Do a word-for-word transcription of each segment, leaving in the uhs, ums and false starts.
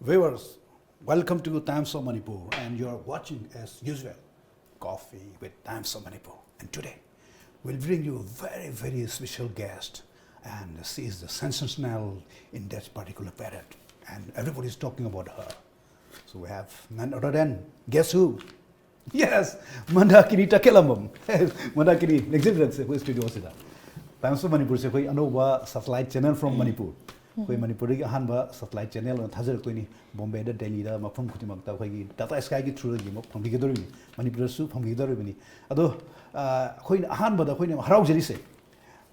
Viewers, welcome to Times of Manipur, and you're watching, as usual, Coffee with Times of Manipur. And today, we'll bring you a very, very special guest, and she is the sensational in that particular parade, and everybody's talking about her. So we have none other than, guess who? Yes, Mandakini Takelambam. Mandakini, ꯂꯦꯡꯖꯤꯟꯕꯤꯔꯛꯁꯦ ꯑꯩꯈꯣꯏ studio ꯁꯤꯗ꯫ Times of Manipur ꯁꯦ ꯑꯩꯈꯣꯏ ꯑꯅꯧꯕ satellite channel from Manipur꯫ ꯑꯩꯈꯣꯏ ꯃꯅꯤꯄꯨꯔꯗꯒꯤ ꯑꯍꯥꯟꯕ satellite channel ꯑꯣꯏꯅ ꯊꯥꯖꯔꯛꯇꯣꯏꯅꯤ꯫ ꯕꯣꯝꯕꯦꯗ, ꯗꯦꯜꯂꯤꯗ, ꯃꯐꯝ ꯈꯨꯗꯤꯡꯃꯛꯇ ꯑꯩꯈꯣꯏꯒꯤ Tata Sky ꯒꯤ through ꯗ ꯌꯦꯡꯕ ꯐꯪꯕꯤꯒꯗꯧꯔꯤꯕꯅꯤ, ꯃꯅꯤꯄꯨꯔꯗꯁꯨ ꯐꯪꯕꯤꯒꯗꯧꯔꯤꯕꯅꯤ꯫ ꯑꯗꯣ, ꯑ, ꯑꯩꯈꯣꯏꯅ ꯑꯍꯥꯟꯕꯗ ꯑꯩꯈꯣꯏꯅ ꯍꯔꯥꯎꯖꯔꯤꯁꯦ,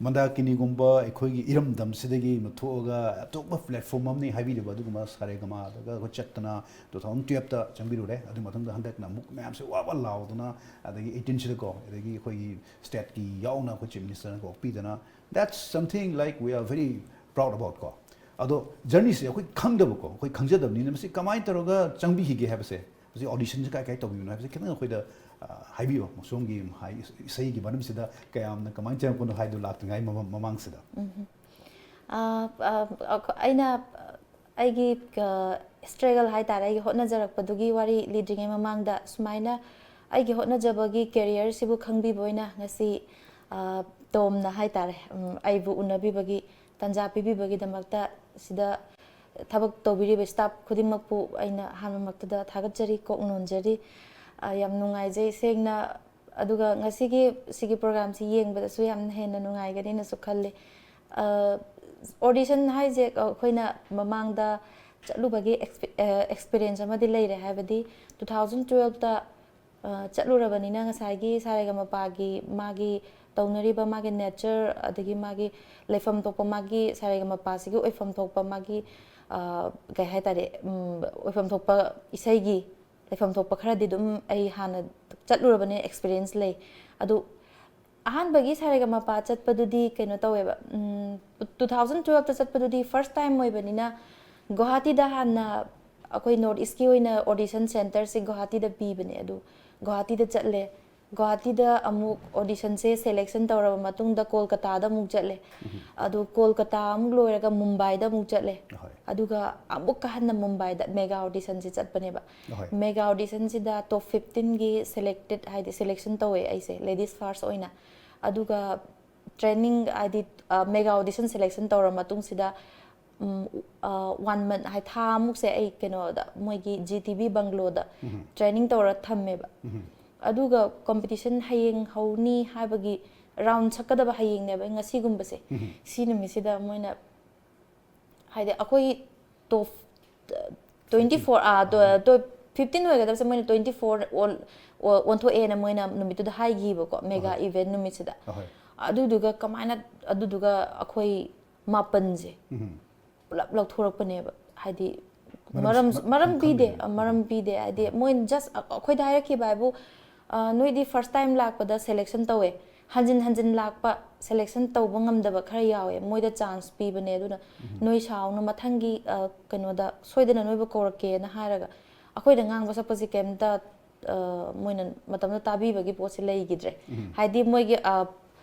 ꯃꯟꯗꯥꯀꯤꯅꯤꯒꯨꯝꯕ ꯑꯩꯈꯣꯏꯒꯤ ꯏꯔꯝꯗꯝꯁꯤꯗꯒꯤ ꯃꯊꯣꯛꯑꯒ ꯑꯇꯣꯞꯄ platform ꯑꯃꯅꯤ ꯍꯥꯏꯕꯤꯔꯤꯕ ꯑꯗꯨꯒꯨꯝꯕ ꯁꯥꯔꯦꯒꯃꯥꯗꯒ ꯑꯩꯈꯣꯏ ꯆꯠꯇꯅ two thousand twelve ꯇ ꯆꯪꯕꯤꯔꯨꯔꯦ꯫ ꯑꯗꯨꯒꯤ ꯃꯇꯨꯡꯗ ꯍꯟꯗꯛꯅ ꯑꯃꯨꯛ ꯃꯌꯥꯝꯁꯦ ꯋꯥ ꯋꯥ ꯂꯥꯎꯗꯅ, ꯑꯗꯒꯤ eighteen ꯁꯤꯗꯀꯣ, ꯑꯗꯒꯤ ꯑꯩꯈꯣꯏꯒꯤ state ꯀꯤ ꯌꯥꯎꯅ ꯑꯩꯈꯣꯏ Chief Minister ꯅꯒ ꯑꯣꯛꯄꯤꯗꯅ, that's something, like, we are very proud about ꯀꯣ꯫ ꯑꯗꯣ journey ꯁꯦ ꯑꯩꯈꯣꯏ ꯈꯪꯗꯕꯀꯣ, ꯑꯩꯈꯣꯏ ꯈꯪꯖꯗꯕꯅꯤꯅ ꯃꯁꯤ ꯀꯃꯥꯏꯅ ꯇꯧꯔꯒ ꯆꯪꯕꯤꯈꯤꯒꯦ ꯍꯥꯏꯕꯁꯦ, ꯃꯁꯤ audition ꯁꯦ ꯀꯥꯏ ꯀꯥꯏ ꯇꯧꯕꯤꯕꯅꯣ ꯍꯥꯏꯕꯁꯦ ꯈꯤꯇꯪ ꯑꯩꯈꯣꯏꯗ, ꯑ, ꯍꯥꯏꯕꯤꯌꯣ꯫ ꯁꯣꯝꯒꯤ ꯍꯥꯏ-, ꯏꯁꯩꯒꯤ ꯃꯔꯝꯁꯤꯗ ꯀꯌꯥꯝꯅ ꯀꯃꯥꯏꯅ ꯆꯪꯉꯛꯄꯅꯣ ꯍꯥꯏꯗꯣ ꯂꯥꯛꯇ꯭ꯔꯤꯉꯩ ꯃꯃꯥꯡ-, ꯃꯃꯥꯡꯁꯤꯗ꯫ ꯎꯝ꯫ ꯑ, ꯑ, ꯑꯩꯈꯣ-, ꯑꯩꯅ ꯑꯩꯒꯤ, ꯑ, struggle ꯍꯥꯏꯇꯥꯔꯦ, ꯑꯩꯒꯤ ꯍꯣꯠꯅꯖꯔꯛꯄꯗꯨꯒꯤ ꯋꯥꯔꯤ ꯂꯤꯗ꯭ꯔꯤꯉꯩ ꯃꯃꯥꯡꯗ, ꯁꯨꯃꯥꯏꯅ ꯑꯩꯒꯤ ꯍꯣꯠꯅꯖꯕꯒꯤ career ꯁꯤꯕꯨ ꯈꯪꯕꯤꯕ ꯑꯣꯏꯅ ꯉꯁꯤ, ꯑ, ꯇꯣꯝꯅ ꯍꯥꯏꯇꯥꯔꯦ, ꯎꯝ, ꯑꯩꯕꯨ ꯎꯅꯕꯤꯕꯒꯤ ꯇꯥꯟꯖꯥ ꯄꯤꯕꯤꯕꯒꯤꯗꯃꯛꯇ, ꯁꯤꯗ ꯊꯕꯛ ꯇꯧꯕꯤꯔꯤꯕ staff ꯈꯨꯗꯤꯡꯃꯛꯄꯨ ꯑꯩꯅ ꯑꯍꯥꯟꯕꯃꯛꯇꯗ ꯊꯥꯒꯠꯆꯔꯤ, ꯀꯣꯛ ꯅꯣꯟꯖꯔꯤ꯫ ꯑ, ꯌꯥꯝ ꯅꯨꯡꯉꯥꯏꯖꯩ꯫ ꯁꯦꯡꯅ, ꯑꯗꯨꯒ ꯉꯁꯤꯒꯤ ꯁꯤꯒꯤ program ꯁꯤ ꯌꯦꯡꯕꯗꯁꯨ ꯌꯥꯝꯅ ꯍꯦꯟꯅ ꯅꯨꯡꯉꯥꯏꯒꯅꯤꯅꯁꯨ ꯈꯜꯂꯤ꯫ ꯑ, audition ꯍꯥꯏꯁꯦ ꯑꯩꯈꯣꯏꯅ ꯃꯃꯥꯡꯗ ꯆꯠꯂꯨꯕꯒꯤ expe-, ꯑ, experience ꯑꯃꯗꯤ ꯂꯩꯔꯦ, ꯍꯥꯏꯕꯗꯤ two thousand twelve ꯇ, ꯑ, ꯆꯠꯂꯨꯔꯕꯅꯤꯅ ꯉꯁꯥꯏꯒꯤ ꯁꯥꯔꯦꯒꯃꯄꯥꯒꯤ ꯃꯥꯒꯤ ꯇꯧꯅꯔꯤꯕ ꯃꯥꯒꯤ nature, ꯑꯗꯒꯤ ꯃꯥꯒꯤ ꯂꯩꯐꯝ ꯊꯣꯛꯄ, ꯃꯥꯒꯤ ꯁꯥꯔꯦꯒꯃꯄꯥꯁꯤꯒꯤ ꯑꯣꯏꯐꯝ ꯊꯣꯛꯄ ꯃꯥꯒꯤ, ꯑ, ꯀꯩ ꯍꯥꯏꯇꯥꯔꯦ, ꯎꯝ, ꯑꯣꯏꯐꯝ ꯊꯣꯛꯄ ꯏꯁꯩꯒꯤ ꯂꯩꯐꯝ ꯊꯣꯛꯄ ꯈꯔꯗꯤ ꯑꯗꯨꯝ ꯑꯩ ꯍꯥꯟꯅ ꯆꯠꯂꯨꯔꯕꯅꯤꯅ experience ꯂꯩ꯫ ꯑꯗꯨ ꯑꯍꯥꯟꯕꯒꯤ ꯁꯥꯔꯦꯒꯃꯄꯥ ꯆꯠꯄꯗꯨꯗꯤ ꯀꯩꯅꯣ ꯇꯧꯋꯦꯕ, ꯎꯝ, two thousand twelve ꯇ ꯆꯠꯄꯗꯨꯗꯤ first time ꯑꯣꯏꯕꯅꯤꯅ ꯒꯨꯋꯥꯍꯥꯇꯤꯗ ꯍꯥꯟꯅ, ꯑꯩꯈꯣꯏ North East ꯀꯤ ꯑꯣꯏꯅ audition center ꯁꯦ ꯒꯨꯋꯥꯍꯥꯇꯤꯗ ꯄꯤꯕꯅꯦ꯫ ꯑꯗꯨ ꯒꯨꯋꯥꯍꯥꯇꯤꯗ ꯆꯠꯂꯦ꯫ ꯒꯨꯋꯥꯍꯥꯇꯤꯗ ꯑꯃꯨꯛ ꯑꯣꯗꯤꯁꯟꯁꯦ ꯁꯦꯂꯦꯛꯁꯟ ꯇꯧꯔꯕ ꯃꯇꯨꯡꯗ ꯀꯣꯜꯀꯇꯥꯗ ꯑꯃꯨꯛ ꯆꯠꯂꯦ꯫ ꯑꯗꯨ ꯀꯣꯜꯀꯇꯥ ꯑꯃꯨꯛ ꯂꯣꯏꯔꯒ ꯃꯨꯝꯕꯥꯏꯗ ꯑꯃꯨꯛ ꯆꯠꯂꯦ꯫ ꯍꯣꯏ꯫ ꯑꯗꯨꯒ ꯑꯃꯨꯛꯀ ꯍꯟꯅ ꯃꯨꯝꯕꯥꯏꯗ ꯃꯦꯒꯥ ꯑꯣꯗꯤꯁꯟꯁꯦ ꯆꯠꯄꯅꯦꯕ꯫ ꯍꯣꯏ꯫ ꯃꯦꯒꯥ ꯑꯣꯗꯤꯁꯟꯁꯤꯗ ꯇꯣꯞ ꯐꯤꯐꯇꯤꯟꯒꯤ ꯁꯦꯂꯦꯛꯇꯦꯠ, ꯍꯥꯏꯗꯤ ꯁꯦꯂꯦꯛꯁꯟ ꯇꯧꯋꯦ ꯑꯩꯁꯦ, ꯂꯦꯗꯤꯁ ꯐꯥꯔꯁ ꯑꯣꯏꯅ꯫ ꯑꯗꯨꯒ ꯇ꯭ꯔꯦꯅꯤꯡ, ꯍꯥꯏꯗꯤ ꯃꯦꯒꯥ ꯑꯣꯗꯤꯁꯟ ꯁꯦꯂꯦꯛꯁꯟ ꯇꯧꯔ ꯃꯇꯨꯡꯁꯤꯗ ꯋꯥꯟ ꯃꯟ, ꯍꯥꯏ, ꯊꯥ ꯑꯃꯨꯛꯁꯦ ꯑꯩ ꯀꯩꯅꯣꯗ, ꯃꯣꯏꯒꯤ ꯖꯤ ꯇꯤ ꯚꯤ ꯕꯪꯒ꯭ꯂꯣꯗ ꯇ꯭ꯔꯦꯅꯤꯡ ꯇꯧꯔ ꯊꯝꯃꯦꯕ꯫ ꯑꯗꯨꯒ ꯀꯣꯝꯄꯤꯇꯤꯁꯟ ꯍꯌꯦꯡ ꯍꯧꯅꯤ ꯍꯥꯏꯕꯒꯤ, ꯔꯥꯎꯟ ꯁꯛꯀꯗꯕ ꯍꯌꯦꯡꯅꯦꯕ ꯉꯁꯤꯒꯨꯝꯕꯁꯦ꯫ ꯁꯤ ꯅꯨꯃꯤꯠꯁꯤꯗ ꯃꯣꯏꯅ, ꯍꯥꯏꯗꯤ ꯑꯩꯈꯣꯏ ꯇꯣꯞ ꯇ꯭ꯋꯦꯟꯇꯤ ꯐꯣꯔ, ꯐꯤꯐꯇꯤꯟ ꯑꯣꯏꯒꯗꯕꯁꯦ ꯃꯣꯏꯅ ꯇ꯭ꯋꯦꯟꯇꯤ ꯐꯣꯔ ꯑꯣꯟꯊꯣꯛꯑꯦꯅ ꯃꯣꯏꯅ ꯅꯨꯃꯤꯠꯇꯨꯗ ꯍꯥꯏꯈꯤꯕꯀꯣ, ꯃꯦꯒꯥ ꯑꯍꯣꯏ꯫ ꯏꯚꯦꯟ ꯅꯨꯃꯤꯠꯁꯤꯗ꯫ ꯑꯍꯣꯏ꯫ ꯑꯗꯨꯗꯨꯒ ꯀꯃꯥꯏꯅ, ꯑꯗꯨꯗꯨꯒ ꯑꯩꯈꯣꯏ ꯃꯥꯄꯟꯁꯦ ꯎꯝ꯫ ꯄꯨꯂꯞ ꯂꯧꯊꯣꯔꯛꯄꯅꯦꯕ꯫ ꯍꯥꯏꯗꯤ ꯃꯔꯝ- ꯃꯔꯝ ꯃ- ꯃꯔꯝ ꯃꯔꯝ ꯄꯤꯗꯦ꯫ ꯈꯪꯗꯦ꯫ ꯑ, ꯃꯔꯝ ꯄꯤꯗꯦ꯫ ꯍꯥꯏꯗꯤ ꯃꯣꯏꯅ ꯖꯁ ꯑꯩꯈꯣꯏꯗ ꯍꯥꯏꯔꯛꯈꯤꯕ ꯍꯥꯏꯕꯨ, ꯑ, "ꯅꯣꯏꯗꯤ ꯐꯥꯔꯁ ꯇꯥꯏꯝ ꯂꯥꯛꯄꯗ ꯁꯦꯂꯦꯛꯁꯟ ꯇꯧꯋꯦ, ꯍꯟꯖꯤꯟ ꯍꯟꯖꯤꯟ ꯂꯥꯛꯄ, ꯁꯦꯂꯦꯛꯁꯟ ꯇꯧꯕ ꯉꯝꯗꯕ ꯈꯔ ꯌꯥꯎꯋꯦ, ꯃꯣꯏꯗ ꯆꯥꯟꯁ ꯄꯤꯕꯅꯦ, ꯑꯗꯨꯅ ꯅꯣꯏ ꯁꯥꯎꯅ, ꯃꯊꯪꯒꯤ, ꯑ, ꯀꯩꯅꯣꯗ ꯁꯣꯏꯗꯅ ꯅꯣꯏꯕꯨ ꯀꯧꯔꯛꯀꯦꯅ" ꯍꯥꯏꯔꯒ, ꯑꯩꯈꯣꯏꯗ ꯉꯥꯡꯕ ꯁꯛꯄꯁꯦ ꯀꯩꯝꯇ, ꯑ, ꯃꯣꯏꯅ ꯃꯇꯝꯗ ꯇꯥꯕꯤꯕꯒꯤ ꯄꯣꯠꯁꯦ ꯂꯩꯈꯤꯗ꯭ꯔꯦ꯫ ꯍꯥꯏꯗꯤ ꯃꯣꯏꯒꯤ, ꯑ,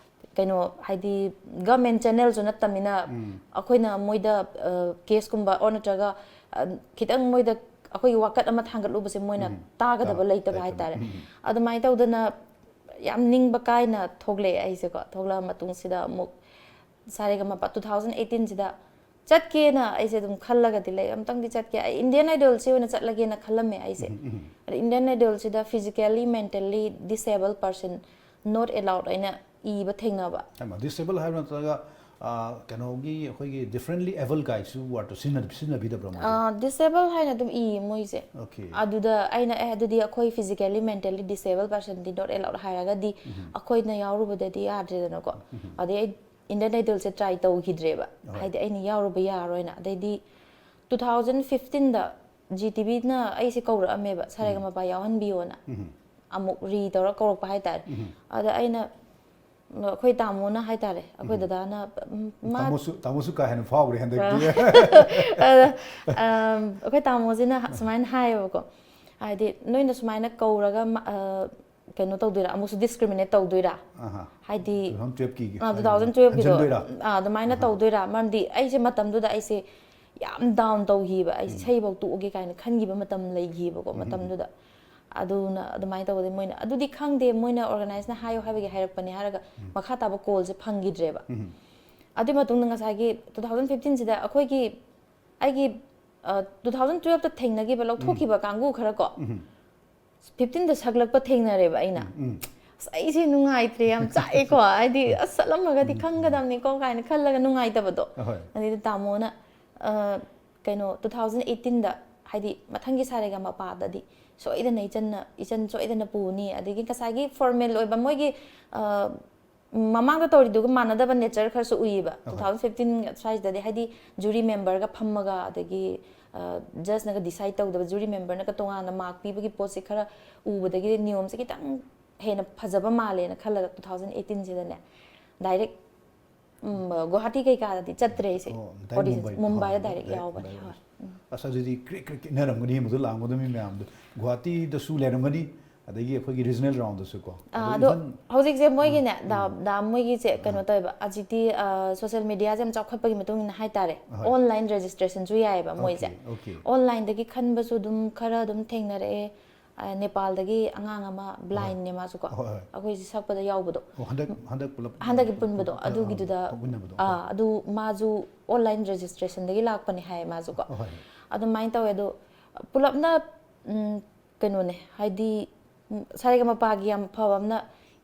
ꯀꯩꯅꯣ, ꯍꯥꯏꯗꯤ ꯒꯚꯔꯟꯃꯦꯟ ꯆꯦꯅꯦꯜꯁꯨ ꯅꯠꯇꯕꯅꯤꯅ, ꯑꯩꯈꯣꯏꯅ ꯃꯣꯏꯗ, ꯑ, ꯀꯦꯁꯀꯨꯝꯕ ꯑꯣꯔ ꯅꯠꯇ꯭ꯔꯒ, ꯑ, ꯈꯤꯇꯪ ꯃꯣꯏꯗ ꯑꯩꯈꯣꯏꯒꯤ ꯋꯥꯀꯠ ꯑꯃ ꯊꯥꯡꯒꯠꯂꯨꯕꯁꯦ ꯃꯣꯏꯅ ꯇꯥꯒꯗꯕ ꯇꯥ- ꯂꯩꯇꯕ ꯂꯩꯇꯕ꯫ ꯍꯥꯏꯇꯥꯔꯦ꯫ ꯑꯗꯨꯃꯥꯏꯅ ꯇꯧꯗꯅ ꯌꯥꯝ ꯅꯤꯡꯕ ꯀꯥꯏꯅ ꯊꯣꯛꯂꯛꯑꯦ ꯑꯩꯁꯦꯀꯣ꯫ ꯊꯣꯛꯂꯛꯑ ꯃꯇꯨꯡꯁꯤꯗ ꯑꯃꯨꯛ ꯁꯥꯔꯦꯒꯃꯄꯥ ꯇꯨ ꯊꯥꯎꯖꯟ ꯑꯩꯠꯇꯤꯟꯁꯤꯗ ꯆꯠꯀꯦꯅ ꯑꯩꯁꯦ ꯑꯗꯨꯝ ꯈꯜꯂꯒꯗꯤ ꯂꯩ, ꯑꯃꯨꯛꯇꯪꯗꯤ ꯆꯠꯀꯦ꯫ ꯑꯩ ꯏꯟꯗꯤꯌꯟ ꯑꯥꯏꯗꯣꯜꯁꯦ ꯑꯣꯏꯅ ꯆꯠꯂꯒꯦꯅ ꯈꯜꯂꯝꯃꯦ ꯑꯩꯁꯦ꯫ ꯑꯗ Indian ꯑꯥꯏꯗꯣꯜꯁꯤꯗ physically, mentally disabled person not allowed ꯍꯥꯏꯅ ꯏꯕ ꯊꯦꯡꯅꯕ꯫ ꯍꯥꯏꯃ, ꯗꯤꯁꯦꯕꯜ ꯍꯥꯏꯕ ꯅꯠꯇ꯭ꯔꯒ, ꯑ, ꯀꯩꯅꯣꯒꯤ, ꯑꯩꯈꯣꯏꯒꯤ differently abled ꯀꯥꯏꯁꯨ ꯋꯥꯔꯗꯇꯣ ꯁꯤꯖꯤꯟꯅ-, ꯁꯤꯖꯤꯟꯅꯕꯤꯗꯕ꯭ꯔꯥ ꯃꯣꯏꯁꯦ? ꯑ, ꯗꯤꯁꯦꯕꯜ ꯍꯥꯏꯅ ꯑꯗꯨꯝ ꯏꯌꯦ ꯃꯣꯏꯁꯦ꯫ ꯑꯣꯀꯦ꯫ ꯑꯗꯨꯗ ꯑꯩꯅ, "ꯑꯦ, ꯑꯗꯨꯗꯤ ꯑꯩꯈꯣꯏ physically, mentally disabled personꯗꯤ not allowed ꯍꯥꯏꯔꯒꯗꯤ ꯑꯩꯈꯣꯏꯅ ꯌꯥꯎꯔꯨꯕꯗꯗꯤ ꯌꯥꯗ꯭ꯔꯦꯗꯅꯀꯣ"꯫ ꯑꯗꯩ ꯑꯩ ꯏꯟꯗꯤꯌꯟ ꯑꯥꯏꯗꯣꯜꯁꯦ ꯇ꯭ꯔꯥꯏ ꯇꯧꯈꯤꯗ꯭ꯔꯦꯕ꯫ ꯍꯣꯏ꯫ ꯍꯥꯏꯗꯤ ꯑꯩꯅ ꯌꯥꯎꯔꯨꯕ ꯌꯥꯔꯣꯏꯅ꯫ ꯑꯗꯩꯗꯤ ꯇꯨ ꯊꯥꯎꯖꯟ ꯐꯤꯐꯇꯤꯟꯗ ꯖꯤ ꯇꯤ ꯚꯤꯅ ꯑꯩꯁꯦ ꯀꯧꯔꯛꯑꯝꯃꯦꯕ, "ꯁꯥꯔꯦꯒꯃꯄꯥ ꯌꯥꯎꯍꯟꯕꯤꯌꯣꯅ"꯫ ꯑꯃꯨꯛ ꯔꯤ ꯇꯧꯔ ꯀꯧꯔꯛꯄ ꯍꯥꯏꯇꯥꯔꯦ꯫ ꯑꯗ ꯑꯩꯅ, ꯑꯩꯈꯣꯏ ꯇꯥꯃꯣꯅ ꯍꯥꯏꯇꯥꯔꯦ, ꯑꯩꯈꯣꯏ ꯗꯗꯥꯅ, ꯎꯝ, ꯃꯥ ꯇꯥꯃꯣꯁꯨ, ꯇꯥꯃꯣꯁꯨ ꯀꯥ ꯍꯦꯟꯅ ꯐꯥꯎꯈ꯭ꯔꯦ ꯍꯟꯗꯛꯇꯤ꯫ ꯑꯗ, ꯑꯝ, ꯑꯩꯈꯣꯏ ꯇꯥꯃꯣꯁꯤꯅ ꯁꯨꯃꯥꯏꯅ ꯍꯥꯏꯌꯦꯕꯀꯣ, ꯍꯥꯏꯗꯤ, "ꯅꯣꯏꯅ ꯁꯨꯃꯥꯏꯅ ꯀꯧꯔꯒ ꯃ-, ꯑ, ꯀꯩꯅꯣ ꯇꯧꯗꯣꯏꯔꯥ, ꯑꯃꯨꯛꯁꯨ ꯗꯤꯁꯀ꯭ꯔꯤꯃꯤꯅꯦꯠ ꯇꯧꯗꯣꯏꯔꯥ? ꯑꯍꯥ. ꯍꯥꯏꯗꯤ ꯇꯨ ꯊꯥꯎꯖꯟ ꯇꯨꯌꯦꯜꯐꯀꯤ ꯇꯨ ꯊꯥꯎꯖꯟ ꯇꯨꯌꯦꯜꯐꯀꯤꯗꯣ ꯍꯟꯖꯤꯟꯗꯣꯏꯔꯥ? ꯑꯗꯨꯃꯥꯏꯅ ꯇꯧꯗꯣꯏꯔꯥ? ꯃꯔꯝꯗꯤ ꯑꯩꯁꯦ ꯃꯇꯝꯗꯨꯗ ꯑꯩꯁꯦ ꯌꯥꯝ ꯗꯥꯎꯟ ꯇꯧꯈꯤꯕ, ꯑꯩꯁꯦ ꯏꯁꯩꯐꯧ ꯇꯣꯛꯑꯒꯦ ꯀꯥꯏꯅ ꯈꯟꯈꯤꯕ ꯃꯇꯝ ꯂꯩꯈꯤꯕꯀꯣ ꯃꯇꯝꯗꯨꯗ꯫ ꯑꯗꯨꯅ ꯑꯗꯨꯃꯥꯏꯅ ꯇꯧꯕꯗꯤ ꯃꯣꯏꯅ ꯑꯗꯨꯗꯤ ꯈꯪꯗꯦ, ꯃꯣꯏꯅ ꯑꯣꯔꯒꯅꯥꯏꯖꯅ ꯍꯥꯏꯌꯣ ꯍꯥꯏꯕꯒꯤ ꯍꯥꯏꯔꯛꯄꯅꯦ ꯍꯥꯏꯔꯒ ꯃꯈꯥ ꯇꯥꯕ ꯀꯣꯜꯁꯦ ꯐꯪꯈꯤꯗ꯭ꯔꯦꯕ꯫ ꯑꯗꯨꯒꯤ ꯃꯇꯨꯡꯗ ꯉꯁꯥꯏꯒꯤ ꯇꯨ ꯊꯥꯎꯖꯟ ꯐꯤꯐꯇꯤꯟꯁꯤꯗ ꯑꯩꯈꯣꯏꯒꯤ ꯑꯩꯒꯤ ꯇꯨ ꯊꯥꯎꯖꯟ ꯇꯨꯌꯦꯜꯐꯇ ꯊꯦꯡꯅꯈꯤꯕ, ꯂꯧꯊꯣꯛꯈꯤꯕ ꯀꯥꯡꯕꯨ ꯈꯔ ꯀꯣ, ꯐꯤꯐꯇꯤꯟꯗ ꯁꯛꯂꯛꯄ ꯊꯦꯡꯅꯔꯦꯕ ꯑꯩꯅ꯫ ꯑꯁ, ꯑꯩꯁꯦ ꯅꯨꯡꯉꯥꯏꯇ꯭ꯔꯦ, ꯌꯥꯝ ꯆꯥꯛꯑꯦꯀꯣ, ꯍꯥꯏꯗꯤ ꯑꯁ, ꯁꯛꯂꯝꯃꯒꯗꯤ ꯈꯪꯒꯗꯕꯅꯤꯀꯣ ꯀꯥꯏꯅ ꯈꯜꯂꯒ ꯅꯨꯡꯉꯥꯏꯇꯕꯗꯣ꯫ ꯑꯍꯣꯏ. ꯑꯗꯩꯗ ꯇꯥꯃꯣꯅ ꯑ, ꯀꯩꯅꯣ ꯇꯨ ꯊꯥꯎꯖꯟ ꯑꯩꯠꯇꯤꯟꯗ, ꯍꯥꯏꯗꯤ ꯃꯊꯪꯒꯤ ꯁꯥꯔꯦꯒ ꯃꯄꯥꯗꯗꯤ ꯁꯣꯏꯗꯅ ꯏꯆꯟꯅ ꯏꯆꯟ ꯁꯣꯏꯗꯅ ꯄꯨꯅꯤ, ꯑꯗꯒꯤ ꯉꯁꯥꯏꯒꯤ ꯐꯣꯔꯃꯦꯜ ꯑꯣꯏꯕ ꯃꯣꯏꯒꯤ ꯑ, ꯃꯃꯥꯡꯗ ꯇꯧꯔꯤꯗꯨꯒ ꯃꯥꯟꯅꯗꯕ ꯅꯦꯆꯔ ꯈꯔꯁꯨ ꯎꯏꯌꯦꯕ꯫ ꯇꯨ ꯊꯥꯎꯖꯟ ꯐꯤꯐꯇꯤꯟ ꯁ꯭ꯋꯥꯏꯁꯤꯗꯗꯤ ꯍꯥꯏꯗꯤ ꯖꯨꯔꯤ ꯃꯦꯝꯕꯔꯒ ꯐꯝꯃꯒ, ꯑꯗꯒꯤ ꯖꯁꯅꯒ ꯗꯤꯁꯥꯏꯠ ꯇꯧꯗꯕ, ꯖꯨꯔꯤ ꯃꯦꯝꯕꯔꯅꯒ ꯇꯣꯉꯥꯟꯅ ꯃꯥꯔꯛ ꯄꯤꯕꯒꯤ ꯄꯣꯠꯁꯦ ꯈꯔ ꯎꯕꯗꯒꯤꯗꯤ ꯅꯤꯌꯣꯝꯁꯦ ꯈꯤꯇꯪ ꯍꯦꯟꯅ ꯐꯖꯕ ꯃꯥꯜꯂꯦꯅ ꯈꯜꯂꯒ ꯇꯨ ꯊꯥꯎꯖꯟ ꯑꯩꯠꯇꯤꯟꯁꯤꯗꯅꯦ ꯗꯥꯏꯔꯦꯛ ꯒꯨꯋꯥꯍꯥꯇꯤ ꯀꯩꯀꯥꯗꯤ ꯆꯠꯇ꯭ꯔꯦ ꯑꯩꯁꯦ꯫ ꯑꯣ, direct ꯑꯣꯗꯤꯁꯟ ꯃꯨꯝꯕꯥꯏ. ꯃꯨꯝꯕꯥꯏꯗ ꯑꯣ, ꯗꯥꯏꯔꯦꯛ direct ꯌꯥꯎꯕꯅꯦ꯫ direct. ꯍꯣꯏ. ꯎꯝ. ꯑꯁ, ꯑꯗꯨꯗꯤ ꯀ꯭ꯔꯤꯛ ꯀ꯭ꯔꯤꯛ ꯈꯦꯠꯅꯔꯝꯒꯅꯤ, ꯃꯗꯨ ꯂꯥꯛꯑꯝꯒꯗꯕ ꯃꯤ ꯃꯌꯥꯝꯗꯣ ꯒꯨꯋꯥꯍꯥꯇꯤꯗꯁꯨ ꯂꯩꯔꯝꯒꯅꯤ, ꯑꯗꯒꯤ ꯑꯩꯈꯣꯏꯒꯤ ꯔꯤꯖꯅꯦꯜ ꯔꯥꯎꯟꯗꯁꯨ ꯀꯣ꯫ ꯑꯥ, ꯑꯗꯣ ꯑꯗꯣ even ꯍꯧꯖꯤꯛꯁꯦ ꯃꯣꯏꯒꯤꯅꯦ ꯗꯥ ꯗꯥ ꯃꯣꯏꯒꯤꯁꯦ ꯀꯩꯅꯣ ꯇꯧꯋꯦꯕ, ꯍꯧꯖꯤꯛꯇꯤ ꯁꯣꯁꯤꯌꯦꯜ ꯃꯦꯗꯤꯌꯥꯁꯦ ꯌꯥꯝ ꯆꯥꯎꯈꯠꯄꯒꯤ ꯃꯇꯨꯡ ꯏꯟꯅ ꯍꯥꯏꯇꯥꯔꯦ꯫ ꯍꯣꯏ. ꯑꯣꯟꯂꯥꯏꯟ ꯔꯦꯖꯤꯁꯇ꯭ꯔꯦꯁꯟꯁꯨ ꯌꯥꯏꯑꯕ ꯃꯣꯏꯁꯦ꯫ Okay, okay. ꯑꯣꯟꯂꯥꯏꯟꯗꯒꯤ ꯈꯟꯕꯁꯨ ꯑꯗꯨꯝ ꯈꯔ ꯑꯗꯨꯝ ꯊꯦꯡꯅꯔꯛꯑꯦ꯫ ꯑ, ꯅꯦꯄꯥꯜꯗꯒꯤ ꯑꯉꯥꯡ ꯑꯃ ꯕ꯭ꯂꯥꯏꯟꯅꯦ ꯃꯥꯁꯨ ꯀꯣ, ꯍꯣꯏ, ꯍꯣꯏ. ꯑꯩꯈꯣꯏꯁꯦ ꯁꯛꯄꯗ ꯌꯥꯎꯕꯗꯣ꯫ ꯑꯣ, ꯍꯟꯗꯛ ꯍꯟꯗꯛ ꯄꯨꯂꯞ ꯍꯟꯗꯛꯀꯤ ꯑ, ꯄꯨꯟꯕꯗꯣ ꯑ, ꯑꯗꯨꯒꯤꯗꯨꯗ ꯊꯣꯛꯃꯤꯟꯅꯕꯗꯣ. ꯑꯥ, ꯑꯗꯨ ꯃꯥꯁꯨ ꯑꯣꯟꯂꯥꯏꯟ ꯔꯦꯖꯤꯁꯇ꯭ꯔꯦꯁꯟꯗꯒꯤ ꯂꯥꯛꯄꯅꯦ ꯍꯥꯏꯌꯦ ꯃꯥꯁꯨ ꯀꯣ꯫ ꯍꯣꯏ, ꯍꯣꯏ. ꯑꯗꯨꯃꯥꯏꯅ ꯇꯧꯋꯦ꯫ ꯑꯗꯣ ꯄꯨꯂꯞꯅ ꯎꯝ, ꯀꯩꯅꯣꯅꯦ, ꯍꯥꯏꯗꯤ ꯎꯝ, ꯁꯥꯔꯦꯒꯃꯄꯥꯒꯤ ꯌꯥꯝ ꯐꯕ ꯑꯃꯅ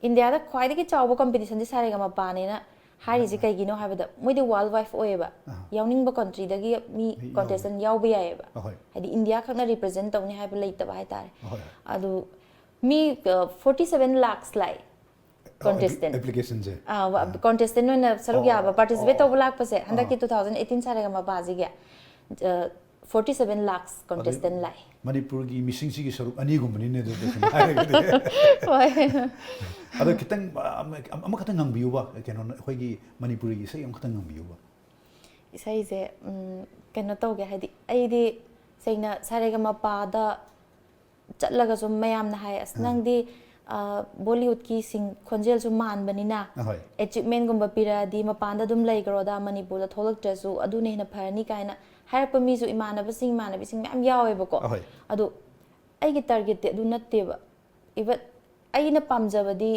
ꯏꯟꯗꯤꯌꯥꯗ ꯈ꯭ꯋꯥꯏꯗꯒꯤ ꯆꯥꯎꯕ ꯀꯝꯄꯤꯇꯤꯁꯟꯁꯦ ꯁꯥꯔꯦꯒꯃꯄꯥꯅꯦꯅ ꯍꯥꯏꯔꯤꯁꯦ ꯀꯩꯒꯤꯅꯣ ꯍꯥꯏꯕꯗ ꯃꯣꯏꯗꯤ ꯋꯥꯔꯜ ꯋꯥꯏꯐ ꯑꯣꯏꯌꯦꯕ꯫ ꯑꯥ. ꯌꯥꯎꯅꯤꯡꯕ ꯀꯟꯇ꯭ꯔꯤꯗꯒꯤ ꯃꯤ ꯌꯥꯎ- ꯀꯣꯟꯇꯦꯁꯇꯦꯟ ꯌꯥꯎꯕ ꯌꯥꯏꯑꯕ꯫ ꯑꯍꯣꯏ. ꯍꯥꯏꯗꯤ ꯏꯟꯗꯤꯌꯥ ꯈꯛꯅ ꯔꯤꯄ꯭ꯔꯖꯦꯟ ꯇꯧꯅꯤ ꯍꯥꯏꯕ ꯂꯩꯇꯕ ꯍꯥꯏꯇꯥꯔꯦ꯫ ꯑꯍꯣꯏ. ꯑꯗꯨ ꯃꯤ ꯐꯣꯔꯇꯤ ꯁꯚꯦꯟ ꯂꯥꯛꯁ ꯂꯥꯛꯑꯦ꯫ ꯀꯣꯟꯇꯦꯁꯇꯦꯟ. ꯑꯦꯄ꯭ꯂꯤꯀꯦꯁꯟꯁꯦ. ꯀꯣꯟꯇꯦꯁꯇꯦꯟ ꯑꯣꯏꯅ ꯁꯔꯨꯛ ꯑꯣ, ꯌꯥꯕ, ꯄꯥꯔꯇꯤꯁꯤꯄꯦꯠ ꯑꯣ, ꯇꯧꯕ ꯂꯥꯛꯄꯁꯦ ꯍꯟꯗꯛꯀꯤ ꯑꯥ. ꯇꯨ ꯊꯥꯎꯖꯟ ꯑꯩꯠꯇꯤꯟ ꯁꯥꯔꯦꯒꯃꯄꯥꯁꯤꯒꯤ ꯐꯣꯔꯇꯤ ꯁꯚꯦꯟ ꯂꯥꯛꯁ ꯀꯣꯟꯇꯦꯁꯇꯦꯟ ꯂꯥꯛꯑꯦ꯫ ꯃꯅꯤꯄꯨꯔꯒꯤ ꯃꯤꯁꯤꯡꯁꯤꯒꯤ ꯁꯔꯨꯛ ꯑꯅꯤꯒꯨꯝꯕꯅꯤꯅꯦ ꯑꯗꯨ ꯇꯁꯦꯡꯅ ꯍꯥꯏꯔꯒꯗꯤ. ꯍꯣꯏ. ꯑꯗꯣ ꯈꯤꯇꯪ ꯑ, ꯑꯃ- ꯑꯃꯈꯛꯇꯪ ꯉꯪꯕꯤꯌꯨꯕ, ꯀꯩꯅꯣ, ꯑꯩꯈꯣꯏꯒꯤ ꯃꯅꯤꯄꯨꯔꯤꯒꯤ ꯏꯁꯩ ꯑꯃꯈꯛꯇꯪ ꯉꯪꯕꯤꯌꯨꯕ. ꯏꯁꯩꯁꯦ ꯎꯝ, ꯀꯩꯅꯣ ꯇꯧꯒꯦ, ꯍꯥꯏꯗꯤ ꯑꯩꯗꯤ ꯁꯦꯡꯅ ꯁꯥꯔꯦꯒꯃꯄꯥꯗ ꯆꯠꯂꯒꯁꯨ ꯃꯌꯥꯝꯅ ꯍꯥꯏ, "ꯑꯁ, ꯅꯪꯗꯤ ꯕꯣꯂꯤꯋꯨꯗꯀꯤ ꯁꯤꯡ ꯈꯣꯟꯖꯦꯜꯁꯨ ꯃꯥꯟꯕꯅꯤꯅ, ꯑꯍꯣꯏ ꯑꯦꯆꯤꯞꯃꯦꯟꯒꯨꯝꯕ ꯄꯤꯔꯛꯑꯗꯤ ꯃꯄꯥꯟꯗ ꯑꯗꯨꯝ ꯂꯩꯈ꯭ꯔꯣꯗ, ꯃꯅꯤꯄꯨꯔꯗ ꯊꯣꯛꯂꯛꯇ꯭ꯔꯁꯨ ꯑꯗꯨꯅ ꯍꯦꯟꯅ ꯐꯔꯅꯤ ꯀꯥꯏꯅ ꯍꯥꯏꯔꯛꯄ ꯃꯤꯁꯨ ꯏꯃꯥꯟꯅꯕꯁꯤꯡ ꯏꯃꯥꯟꯅꯕꯤꯁꯤꯡ ꯃꯌꯥꯝ ꯌꯥꯎꯋꯦꯕꯀꯣ꯫ ꯑꯍꯣꯏ ꯑꯗꯣ ꯑꯩꯒꯤ ꯇꯥꯔꯒꯦꯠꯇꯤ ꯑꯗꯨ ꯅꯠꯇꯦꯕ꯫ ꯏꯚꯟ ꯑꯩꯅ ꯄꯥꯝꯖꯕꯗꯤ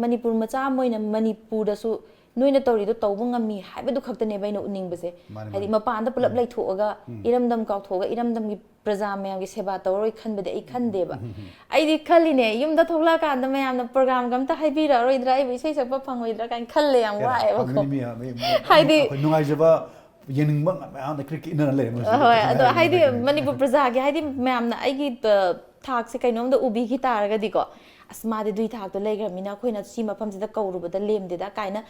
ꯃꯅꯤꯄꯨꯔ ꯃꯆꯥ ꯑꯃ ꯑꯣꯏꯅ ꯃꯅꯤꯄꯨꯔꯗꯁꯨ ꯅꯣꯏꯅ ꯇꯧꯔꯤꯗꯣ ꯇꯧꯕ ꯉꯝꯃꯤ ꯍꯥꯏꯕꯗꯨ ꯈꯛꯇꯅꯦꯕ ꯑꯩꯅ ꯎꯠꯅꯤꯡꯕꯁꯦ꯫ ꯃꯥꯅꯦ, ꯍꯥꯏꯗꯤ ꯃꯥꯅꯦ꯫ ꯃꯄꯥꯟꯗ ꯄꯨꯂꯞ ꯎꯝ꯫ ꯂꯩꯊꯣꯛꯑꯒ ꯎꯝ꯫ ꯏꯔꯝꯗꯝ ꯀꯥꯎꯊꯣꯛꯑꯒ ꯏꯔꯝꯗꯝꯒꯤ ꯄ꯭ꯔꯖꯥ ꯃꯌꯥꯝꯒꯤ ꯁꯦꯕꯥ ꯇꯧꯔꯔꯣꯏ ꯈꯟꯕꯗꯤ ꯑꯩ ꯈꯟꯗꯦꯕ꯫ ꯑꯩꯗꯤ ꯈꯜꯂꯤꯅꯦ, ꯌꯨꯝꯗ ꯊꯣꯛꯂꯛꯑꯀꯥꯟꯗ ꯃꯌꯥꯝꯅ ꯄ꯭ꯔꯣꯒ꯭ꯔꯥꯝꯒ ꯑꯝꯇ ꯍꯥꯏꯕꯤꯔꯛꯑꯔꯣꯏꯗ꯭ꯔꯥ, ꯑꯩꯕꯨ ꯏꯁꯩ ꯁꯛꯄ ꯐꯪꯉꯣꯏꯗ꯭ꯔꯥ ꯀꯥꯏꯅ ꯈꯜꯂꯦ ꯌꯥꯝ ꯋꯥꯏꯑꯦꯕꯀꯣ꯫ ꯐꯪꯒꯅꯤ ꯃꯤ, ꯃꯤ, ꯃꯤ, ꯍꯥꯏꯗꯤ ꯑꯩꯈꯣꯏ ꯅꯨꯡꯉꯥꯏꯖꯕ ꯌꯦꯡꯅꯤꯡꯕ ꯃꯌꯥꯝꯅ ꯀ꯭ꯔꯤꯛ ꯀ꯭ꯔꯤꯛ ꯏꯟꯅꯔ ꯂꯩꯔꯦ ꯃꯣꯏꯁꯦ꯫ ꯍꯣꯏ, ꯑꯗꯣ ꯀꯃꯥꯏꯅ ꯍꯥꯏꯗꯤ ꯇꯧꯒꯦ? ꯃꯅꯤꯄꯨꯔ ꯄ꯭ꯔꯖꯥꯒꯤ ꯍꯥꯏꯗꯤ ꯃꯌꯥꯝꯅ ꯑꯩꯒꯤ ꯑ, ꯊꯥꯛꯁꯦ ꯀꯩꯅꯣꯝꯗ ꯎꯕꯤꯈꯤ ꯇꯥꯔꯒꯗꯤꯀꯣ, ꯑꯁ ꯃꯥꯗꯤ ꯑꯗꯨꯏ ꯊꯥꯛꯇꯣ ꯂꯩꯈ꯭ꯔꯕꯅꯤꯅ ꯑꯩꯈꯣꯏꯅ ꯁꯤ ꯃꯐꯝꯁꯤꯗ ꯀꯧꯔꯨꯕꯗ ꯂꯦꯝꯗꯦꯗ ꯀꯥꯏꯅ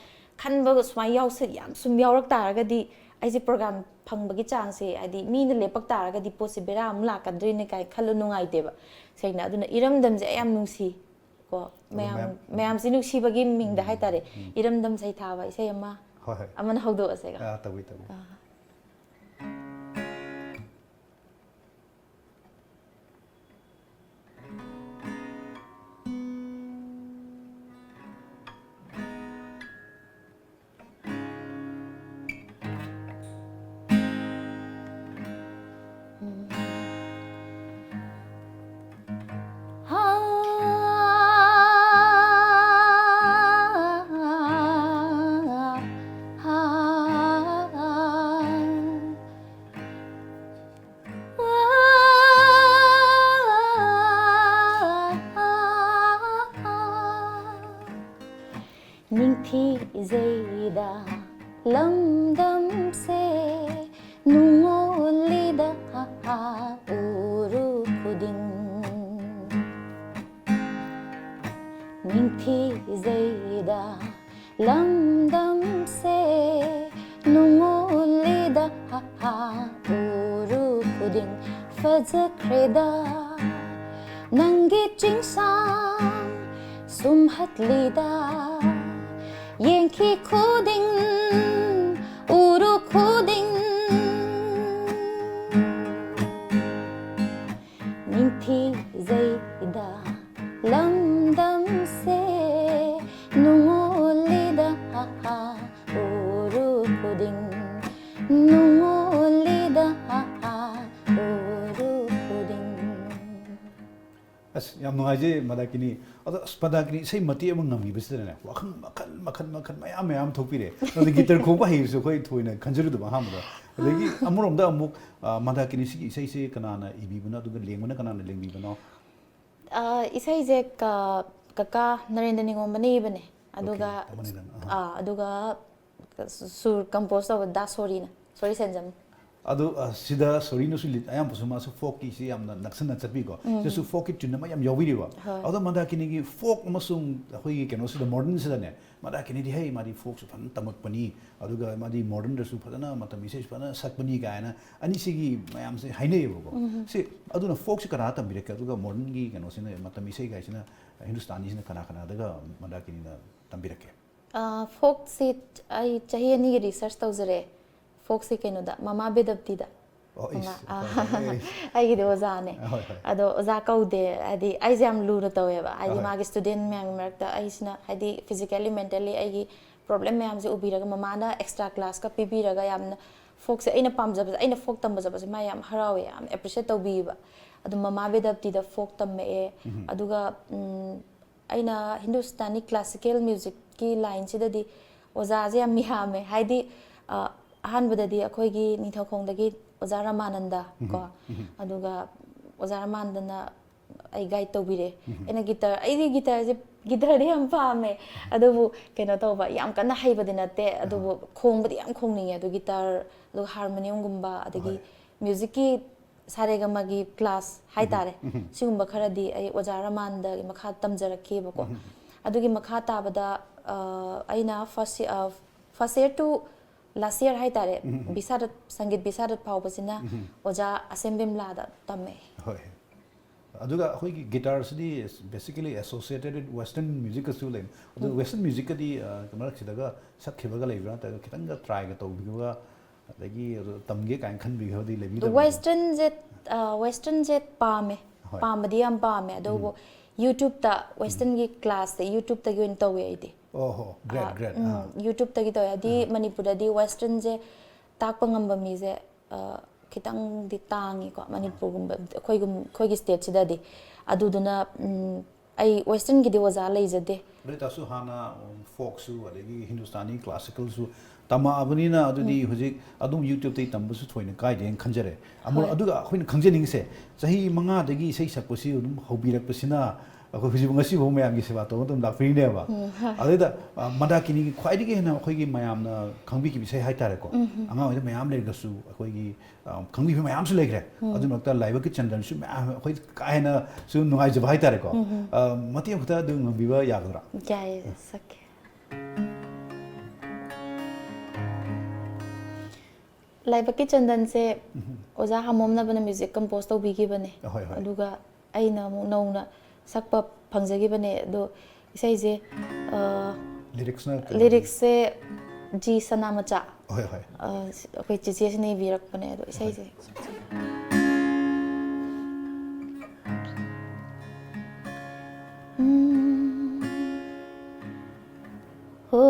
ꯈꯟꯕꯒ ꯁꯨꯃꯥꯏꯅ ꯌꯥꯎꯁ ꯌꯥꯝ ꯁꯨꯝ ꯌꯥꯎꯔꯛ ꯇꯥꯔꯒꯗꯤ ꯑꯩꯁꯦ ꯄ꯭ꯔꯣꯒ꯭ꯔꯥꯝ ꯐꯪꯕꯒꯤ ꯆꯥꯡꯁꯦ ꯍꯥꯏꯗꯤ ꯃꯤꯅ ꯂꯦꯞꯄꯛ ꯇꯥꯔꯒꯗꯤ ꯄꯣꯠꯁꯦ ꯕꯦꯔꯥ ꯑꯃ ꯂꯥꯛꯀꯗ꯭ꯔꯤꯅꯦ ꯀꯥꯏꯅ ꯈꯜꯂ ꯅꯨꯡꯉꯥꯏꯇꯦꯕ꯫ ꯁꯦꯡꯅ ꯑꯗꯨꯅ ꯏꯔꯝꯗꯝꯁꯦ ꯑꯩ ꯌꯥꯝ ꯅꯨꯡꯁꯤ ꯀꯣ꯫ ꯑꯗꯨ ꯃꯌꯥꯝ ꯃꯌꯥꯝ ꯃꯌꯥꯝꯁꯤ ꯅꯨꯡꯁꯤꯕꯒꯤ ꯃꯤꯡꯗ ꯎꯝ, ꯍꯥꯏꯇꯥꯔꯦ꯫ ꯎꯝ꯫ ꯏꯔꯝꯗꯝ ꯁꯩꯊꯥꯕ ꯏꯁꯩ ꯑꯃ ꯍꯣꯏ ꯍꯣꯏ꯫ ꯑꯃꯅ ꯍꯧꯗꯣꯛꯑꯁꯦꯒ꯫ ꯑꯥ, ꯇꯧꯏ ꯇꯧꯏ꯫ ꯑꯥ꯫ ꯅꯤꯡꯊꯤꯖꯩꯗ ꯂꯝꯗꯝꯁꯦ ꯅꯨꯡꯉꯣꯜꯂꯤꯗ ꯎꯔꯨ ꯈꯨꯗꯤꯡ꯫ ꯅꯤꯡꯊꯤꯖꯩꯗ ꯂꯝꯗꯝꯁꯦ ꯅꯨꯡꯉꯣꯜꯂꯤꯗ ꯎꯔꯨ ꯈꯨꯗꯤꯡ꯫ ꯐꯖꯈ꯭ꯔꯦꯗ ꯅꯪꯒꯤ ꯆꯤꯡꯁꯥꯡ ꯁꯨꯝꯍꯠꯂꯤꯗ ꯌꯦꯡꯈꯤ ꯈꯨꯗꯤꯡ ꯎꯔꯨ ꯈꯨꯗꯤꯡ꯫ ꯅꯤꯡꯊꯤꯖꯩꯗ ꯂꯝ ꯑꯁ, ꯌꯥꯝ ꯅꯨꯡꯉꯥꯏꯖꯩ ꯃꯟꯗꯥꯀꯤꯅꯤ꯫ ꯑꯗꯣ ꯑꯁ, ꯃꯟꯗꯥꯀꯤꯅꯤ ꯏꯁꯩ ꯃꯇꯦꯛ ꯑꯃ ꯉꯪꯕꯤꯕꯁꯤꯗꯅꯦ, ꯋꯥꯈꯜ ꯃꯈꯜ ꯃꯈꯜ ꯃꯈꯜ ꯃꯌꯥꯝ ꯃꯌꯥꯝ ꯊꯣꯛꯄꯤꯔꯦ꯫ ꯑꯗꯣ ꯒꯤꯇꯔ ꯈꯣꯡꯕ ꯍꯩꯕꯁꯨ ꯑꯩꯈꯣꯏ ꯊꯣꯏꯅ ꯈꯟꯖꯔꯨꯗꯕ ꯑꯍꯥꯟꯕꯗ꯫ ꯑꯗꯒꯤ ꯑꯃꯔꯣꯝꯗ ꯑꯃꯨꯛ, ꯑ, ꯃꯟꯗꯥꯀꯤꯅꯤ ꯁꯤꯒꯤ ꯏꯁꯩꯁꯦ ꯀꯅꯥꯅ ꯏꯕꯤꯕꯅꯣ, ꯑꯗꯨꯒ ꯂꯦꯡꯕꯅ ꯀꯅꯥꯅ ꯂꯦꯡꯕꯤꯕꯅꯣ? ꯑ, ꯏꯁꯩꯁꯦ ꯀ-, ꯀꯀꯥ ꯅꯔꯦꯟꯗ꯭ꯔ ꯅꯤꯉꯣꯝꯕꯅ ꯏꯕꯅꯦ꯫ ꯑꯗꯨꯒ, ꯑꯣꯀꯦ, ꯇꯥꯃꯣ ꯅꯤꯔꯟ, ꯑꯍꯥ꯫ ꯑ, ꯑꯗꯨꯒ ꯁꯨꯔ ꯀꯝꯄꯣꯖ ꯇꯧꯕ ꯗꯥ ꯁꯣꯔꯤꯅ, ꯁꯣꯔꯤ ꯁꯦꯟꯖꯝ꯫ ꯑꯗꯣ, ꯑ, ꯁꯤꯗ ꯁꯣꯔꯤꯅꯁꯨ ꯂꯤꯠ ꯑꯌꯥꯝꯕꯁꯨ ꯃꯥꯁꯨ ꯐꯣꯛꯀꯤꯁꯤ ꯌꯥꯝꯅ ꯅꯛꯁꯟꯅ ꯆꯠꯄꯤꯀꯣ꯫ ꯎꯝ꯫ ꯁꯤꯗꯁꯨ ꯐꯣꯛꯀꯤ ꯇ꯭ꯌꯨꯟ ꯑꯃ ꯌꯥꯝ ꯌꯥꯎꯕꯤꯔꯤꯕ꯫ ꯍꯣꯏ꯫ ꯑꯗꯣ ꯃꯟꯗꯥꯀꯤꯅꯤꯒꯤ ꯐꯣꯛ ꯑꯃꯁꯨꯡ ꯑꯩꯈꯣꯏꯒꯤ ꯀꯩꯅꯣꯁꯤꯗ, ꯃꯣꯗꯔꯟꯁꯤꯗꯅꯦ, ꯃꯟꯗꯥꯀꯤꯅꯤꯗꯤ, "ꯍꯩ, ꯃꯥꯗꯤ ꯐꯣꯛꯁꯨ ꯐꯖꯅ ꯇꯝꯃꯛꯄꯅꯤ, ꯑꯗꯨꯒ ꯃꯥꯗꯤ ꯃꯣꯗꯔꯟꯗꯁꯨ ꯐꯖꯅ ꯃꯇꯝ ꯏꯁꯩꯁꯨ ꯐꯖꯅ ꯁꯛꯄꯅꯤ" ꯀꯥꯏꯅ ꯑꯅꯤꯁꯤꯒꯤ ꯃꯌꯥꯝꯁꯦ ꯍꯥꯏꯅꯩꯌꯦꯕꯀꯣ꯫ ꯎꯝ꯫ ꯁꯤ, ꯑꯗꯨꯅ ꯐꯣꯛꯁꯤ ꯀꯅꯥ ꯇꯝꯕꯤꯔꯛꯀꯦ? ꯑꯗꯨꯒ ꯃꯣꯗꯔꯟꯒꯤ ꯀꯩꯅꯣꯁꯤꯅ, ꯃꯇꯝ ꯏꯁꯩ ꯀꯥꯏꯁꯤꯅ, ꯍꯤꯟꯗꯨꯁꯇꯥꯅꯤꯁꯤꯅ ꯀꯅꯥ ꯀꯅꯥꯗꯒ ꯃꯟꯗꯥꯀꯤꯅꯤꯅ ꯇꯝꯕꯤꯔꯛꯀꯦ? ꯑ, ꯐꯣꯛꯁꯤ ꯑꯩ ꯆꯍꯤ ꯑꯅꯤꯒꯤ ꯔꯤꯁꯔꯁ ꯇꯧꯖꯔꯦ꯫ ꯐꯣꯛꯁꯤ ꯀꯩꯅꯣꯗ, ꯃꯃꯥ ꯕꯦꯗꯞꯇꯤꯗ꯫ ꯑꯣ, ꯃꯃꯥ, ꯏꯁ, ꯑ, ꯍꯣꯏ, ꯍꯣꯏ, ꯏꯁ꯫ ꯑꯩꯒꯤꯗꯤ ꯑꯣꯖꯥꯅꯦ꯫ ꯍꯣꯏ, ꯍꯣꯏ꯫ ꯑꯗꯣ ꯑꯣꯖꯥ ꯀꯧꯗꯦ, ꯍꯥꯏꯗꯤ ꯑꯩꯁꯦ ꯌꯥꯝ ꯂꯨꯅ ꯇꯧꯋꯦꯕ꯫ ꯍꯥꯏꯗꯤ ꯍꯣꯏ꯫ ꯃꯥꯒꯤ ꯁ꯭ꯇꯨꯗꯦꯟ ꯃꯌꯥꯝꯒꯤ ꯃꯔꯛꯇ ꯑꯩꯁꯤꯅ, ꯍꯥꯏꯗꯤ ꯐꯤꯖꯤꯀꯦꯜꯂꯤ, ꯃꯦꯟꯇꯦꯜꯂꯤ ꯑꯩꯒꯤ ꯄ꯭ꯔꯣꯕ꯭ꯂꯦꯝ ꯃꯌꯥꯝꯁꯦ ꯎꯕꯤꯔꯒ ꯃꯃꯥꯅ ꯑꯦꯛꯁꯇ꯭ꯔꯥ ꯀ꯭ꯂꯥꯁꯀ ꯄꯤꯕꯤꯔꯒ ꯌꯥꯝꯅ ꯐꯣꯛꯁꯦ ꯑꯩꯅ ꯄꯥꯝꯖꯕꯁꯦ, ꯑꯩꯅ ꯐꯣꯛ ꯇꯝꯕ ꯆꯠꯄꯁꯦ ꯃꯥ ꯌꯥꯝ ꯍꯔꯥꯎꯋꯦ, ꯌꯥꯝ ꯑꯦꯄ꯭ꯔꯤꯁꯤꯌꯦꯠ ꯇꯧꯕꯤꯌꯦꯕ꯫ ꯑꯗꯣ ꯃꯃꯥ ꯕꯦꯗꯞꯇꯤꯗ ꯐꯣꯛ ꯇꯝꯃꯛꯑꯦ꯫ ꯎꯝ꯫ ꯑꯗꯨꯒ, ꯎꯝ, ꯑꯩꯅ ꯍꯤꯟꯗꯨꯁꯇꯥꯅꯤ ꯀ꯭ꯂꯥꯁꯤꯀꯦꯜ ꯃ꯭ꯌꯨꯖꯤꯛꯀꯤ ꯂꯥꯏꯟꯁꯤꯗꯗꯤ ꯑꯣꯖꯥꯁꯦ ꯌꯥꯝ ꯌꯥꯝꯃꯦ꯫ ꯍꯥꯏꯗꯤ, ꯑ, ꯑꯍꯥꯟꯕꯗꯗꯤ ꯑꯩꯈꯣꯏꯒꯤ ꯅꯤꯡꯊꯧꯈꯣꯡꯗꯒꯤ ꯑꯣꯖꯥ ꯔꯃꯥꯅꯟꯗ ꯀꯣ, ꯎꯝ, ꯎꯝ꯫ ꯑꯗꯨꯒ ꯑꯣꯖꯥ ꯔꯃꯥꯅꯟꯗꯅ ꯑꯩ ꯒꯥꯏꯗ ꯇꯧꯕꯤꯔꯦ꯫ ꯎꯝ꯫ ꯑꯩꯅ ꯒꯤꯇꯔ, ꯑꯩꯗꯤ ꯒꯤꯇꯔꯁꯦ, ꯒꯤꯇꯔꯗꯤ ꯌꯥꯝ ꯄꯥꯝꯃꯦ, ꯑꯗꯨꯕꯨ ꯀꯩꯅꯣ ꯇꯧꯕ, ꯌꯥꯝ ꯀꯟꯅ ꯍꯩꯕꯗꯤ ꯅꯠꯇꯦ, ꯑꯗꯨꯕꯨ ꯑꯍꯥ꯫ ꯈꯣꯡꯕꯗꯤ ꯌꯥꯝ ꯈꯣꯡꯅꯤꯡꯉꯦ꯫ ꯑꯗꯨ ꯒꯤꯇꯔ, ꯑꯗꯨꯒ ꯍꯥꯔꯃꯣꯅꯤꯌꯝꯒꯨꯝꯕ, ꯑꯗꯒꯤ ꯍꯣꯏ꯫ ꯃ꯭ꯌꯨꯖꯤꯛꯀꯤ ꯁꯥꯔꯦꯒꯃꯥꯒꯤ ꯀ꯭ꯂꯥꯁ ꯎꯝ, ꯍꯥꯏꯇꯥꯔꯦ, ꯎꯝ꯫ ꯁꯤꯒꯨꯝꯕ ꯈꯔꯗꯤ ꯑꯩ ꯑꯣꯖꯥ ꯔꯃꯥꯟꯗꯒꯤ ꯃꯈꯥ ꯇꯝꯖꯔꯛꯈꯤꯕꯀꯣ꯫ ꯎꯝ꯫ ꯑꯗꯨꯒꯤ ꯃꯈꯥ ꯇꯥꯕꯗ, ꯑ, ꯑꯩꯅ first, ꯑ, first year to last year ꯍꯥꯏꯇꯥꯔꯦ, ꯎꯝ, ꯎꯝ꯫ ꯕꯤꯁꯥꯔꯠ, ꯁꯪꯒꯤꯠ ꯕꯤꯁꯥꯔꯠ ꯐꯥꯎꯕꯁꯤꯅ ꯎꯝ, ꯎꯝ꯫ ꯑꯣꯖꯥ ꯑꯁꯦꯝ ꯕꯤꯝꯂꯥꯗ ꯇꯝꯃꯛꯑꯦ꯫ ꯍꯣꯏ꯫ ꯑꯗꯨꯒ ꯑꯩꯈꯣꯏꯒꯤ ꯒꯤꯇꯥꯔꯁꯤꯗꯤ basically associated with western musicꯀꯁꯨ ꯂꯩ꯫ ꯑꯗꯨ ꯎꯝ꯫ Western musicꯀꯗꯤ, ꯑ, ꯃꯔꯛꯁꯤꯗꯒ ꯁꯛꯈꯤꯕꯒ ꯂꯩꯕ꯭ꯔꯥ? ꯅꯠꯇ꯭ꯔꯒ ꯈꯤꯇꯪꯒ tryꯒ ꯇꯧꯕꯤꯕ, ꯑꯗꯒꯤ ꯑꯗꯨ ꯇꯝꯒꯦ ꯀꯥꯏꯅ ꯈꯟꯕꯤꯕꯗꯤ ꯂꯩꯕꯤꯗꯕ꯭ꯔꯥ? Westernꯁꯦ, ꯑ, Westernꯁꯦ ꯄꯥꯝꯃꯦ꯫ ꯍꯣꯏ꯫ ꯄꯥꯝꯕꯗꯤ ꯌꯥꯝ ꯄꯥꯝꯃꯦ꯫ ꯑꯗꯨꯕꯨ ꯎꯝ꯫ YouTubeꯇ ꯎꯝ꯫ Westernꯒꯤ classꯁꯦ YouTubeꯇꯒꯤ ꯑꯣꯏꯅ ꯇꯧꯋꯦ ꯑꯩꯗꯤ꯫ ꯑꯣ ꯍꯣ, great, ꯑ, great꯫ ꯎꯝ, ꯑꯥ꯫ YouTubeꯇꯒꯤ ꯇꯧꯋꯦ꯫ ꯍꯥꯏꯗꯤ ꯑꯥ꯫ ꯃꯅꯤꯄꯨꯔꯗꯗꯤ Westernꯁꯦ ꯇꯥꯛꯄ ꯉꯝꯕ ꯃꯤꯁꯦ, ꯑ, ꯈꯤꯇꯪꯗꯤ ꯇꯥꯡꯉꯤꯀꯣ, ꯃꯅꯤꯄꯨꯔꯒꯨꯝꯕ, ꯑꯩꯈꯣꯏꯒꯨꯝ-, ꯑꯩꯈꯣꯏꯒꯤ ꯁ꯭ꯇꯦꯠꯁꯤꯗꯗꯤ꯫ ꯑꯗꯨꯗꯨꯅ, ꯎꯝ, ꯑꯩ ꯋꯦꯁꯇꯔꯟꯒꯤꯗꯤ ꯑꯣꯖꯥ ꯂꯩꯖꯗꯦ꯫ ꯑꯗꯨ ꯑꯣꯏ ꯇꯥꯔꯁꯨ ꯍꯥꯟꯅ, ꯎꯝ, ꯐꯣꯛꯁꯨ ꯑꯗꯒꯤ ꯍꯤꯟꯗꯨꯁꯇꯥꯅꯤ ꯀ꯭ꯂꯥꯁꯤꯀꯦꯜꯁꯨ ꯇꯝꯃꯛꯑꯕꯅꯤꯅ, ꯑꯗꯨꯗꯤ ꯎꯝ꯫ ꯍꯧꯖꯤꯛ ꯑꯗꯨꯝ YouTube-ꯇꯒꯤ ꯇꯝꯕꯁꯨ ꯊꯣꯏꯅ ꯀꯥꯏꯗꯦꯅ ꯈꯟꯖꯔꯦ꯫ ꯑꯃꯨꯛ ꯍꯣꯏ꯫ ꯑꯗꯨꯒ ꯑꯩꯈꯣꯏꯅ ꯈꯪꯖꯅꯤꯡꯉꯤꯁꯦ, ꯆꯍꯤ ꯃꯉꯥꯗꯒꯤ ꯏꯁꯩ ꯁꯛꯄꯁꯤ ꯑꯗꯨꯝ ꯍꯧꯕꯤꯔꯛꯄꯁꯤꯅ, ꯑꯩꯈꯣꯏ ꯍꯧꯖꯤꯛ ꯉꯁꯤꯐꯥꯎ ꯃꯌꯥꯝꯒꯤ ꯁꯦꯕꯥ ꯇꯧꯕ ꯑꯗꯨꯝ ꯂꯥꯛꯄꯤꯔꯤꯅꯦꯕ꯫ ꯎꯝ, ꯍꯣꯏ꯫ ꯑꯗꯨꯗ, ꯑ, ꯃꯟꯗꯥꯀꯤꯅꯤꯒꯤ ꯈ꯭ꯋꯥꯏꯗꯒꯤ ꯍꯦꯟꯅ ꯑꯩꯈꯣꯏꯒꯤ ꯃꯌꯥꯝꯅ ꯈꯪꯕꯤꯈꯤꯕ ꯏꯁꯩ ꯍꯥꯏꯇꯥꯔꯦꯀꯣ꯫ ꯎꯝ, ꯎꯝ꯫ ꯑꯉꯥꯡ ꯑꯣꯏꯔꯤꯉꯩꯗ ꯃꯌꯥꯝ ꯂꯩꯔꯒꯁꯨ ꯑꯩꯈꯣꯏꯒꯤ, ꯑ, ꯈꯪꯕꯤꯕ ꯃꯌꯥꯝꯁꯨ ꯂꯩꯈ꯭ꯔꯦ꯫ ꯎꯝ꯫ ꯑꯗꯨ ꯃꯔꯛꯇ ꯂꯥꯏꯕꯛꯀꯤ ꯆꯟꯗꯟꯁꯨ ꯃꯌꯥꯝ ꯑꯩꯈꯣꯏ ꯀꯥ ꯍꯦꯟꯅꯁꯨ ꯅꯨꯡꯉꯥꯏꯖꯕ ꯍꯥꯏꯇꯥꯔꯦꯀꯣ꯫ ꯎꯝ, ꯎꯝ꯫ ꯑ, ꯃꯇꯦꯛ ꯑꯃꯈꯛꯇ ꯑꯗꯨ ꯉꯪꯕꯤꯕ ꯌꯥꯒꯗ꯭ꯔꯥ? ꯌꯥꯏꯌꯦ, ꯁꯛꯀꯦ꯫ ꯂꯥꯏꯕꯛꯀꯤ ꯆꯟꯗꯟꯁꯦ ꯎꯝ꯫ ꯑꯣꯖꯥ ꯍꯥꯃꯣꯝꯅꯕꯅ ꯃ꯭ꯌꯨꯖꯤꯛ ꯀꯝꯄꯣꯁ ꯇꯧꯕꯤꯈꯤꯕꯅꯦ꯫ ꯍꯣꯏ, ꯍꯣꯏ꯫ ꯑꯗꯨꯒ ꯑꯩꯅ ꯑꯃꯨꯛ ꯅꯧꯅ ꯁꯛꯄ ꯐꯪꯖꯈꯤꯕꯅꯦ꯫ ꯑꯗꯣ ꯏꯁꯩꯁꯦ, ꯑ, ꯂꯤꯔꯤꯛꯁꯅ ꯀꯩꯅꯣ? ꯂꯤꯔꯤꯛꯁꯁꯦ ꯖꯤ ꯁꯅꯥꯃꯆꯥ꯫ ꯍꯣꯏ, ꯍꯣꯏ꯫ ꯑ, ꯑꯩꯈꯣꯏ ꯆꯤꯆꯦꯁꯤꯅ ꯏꯕꯤꯔꯛꯄꯅꯦ꯫ ꯑꯗꯣ ꯍꯣꯏ꯫ ꯏꯁꯩꯁꯦ꯫ ꯎꯝ꯫ ꯍꯣ꯫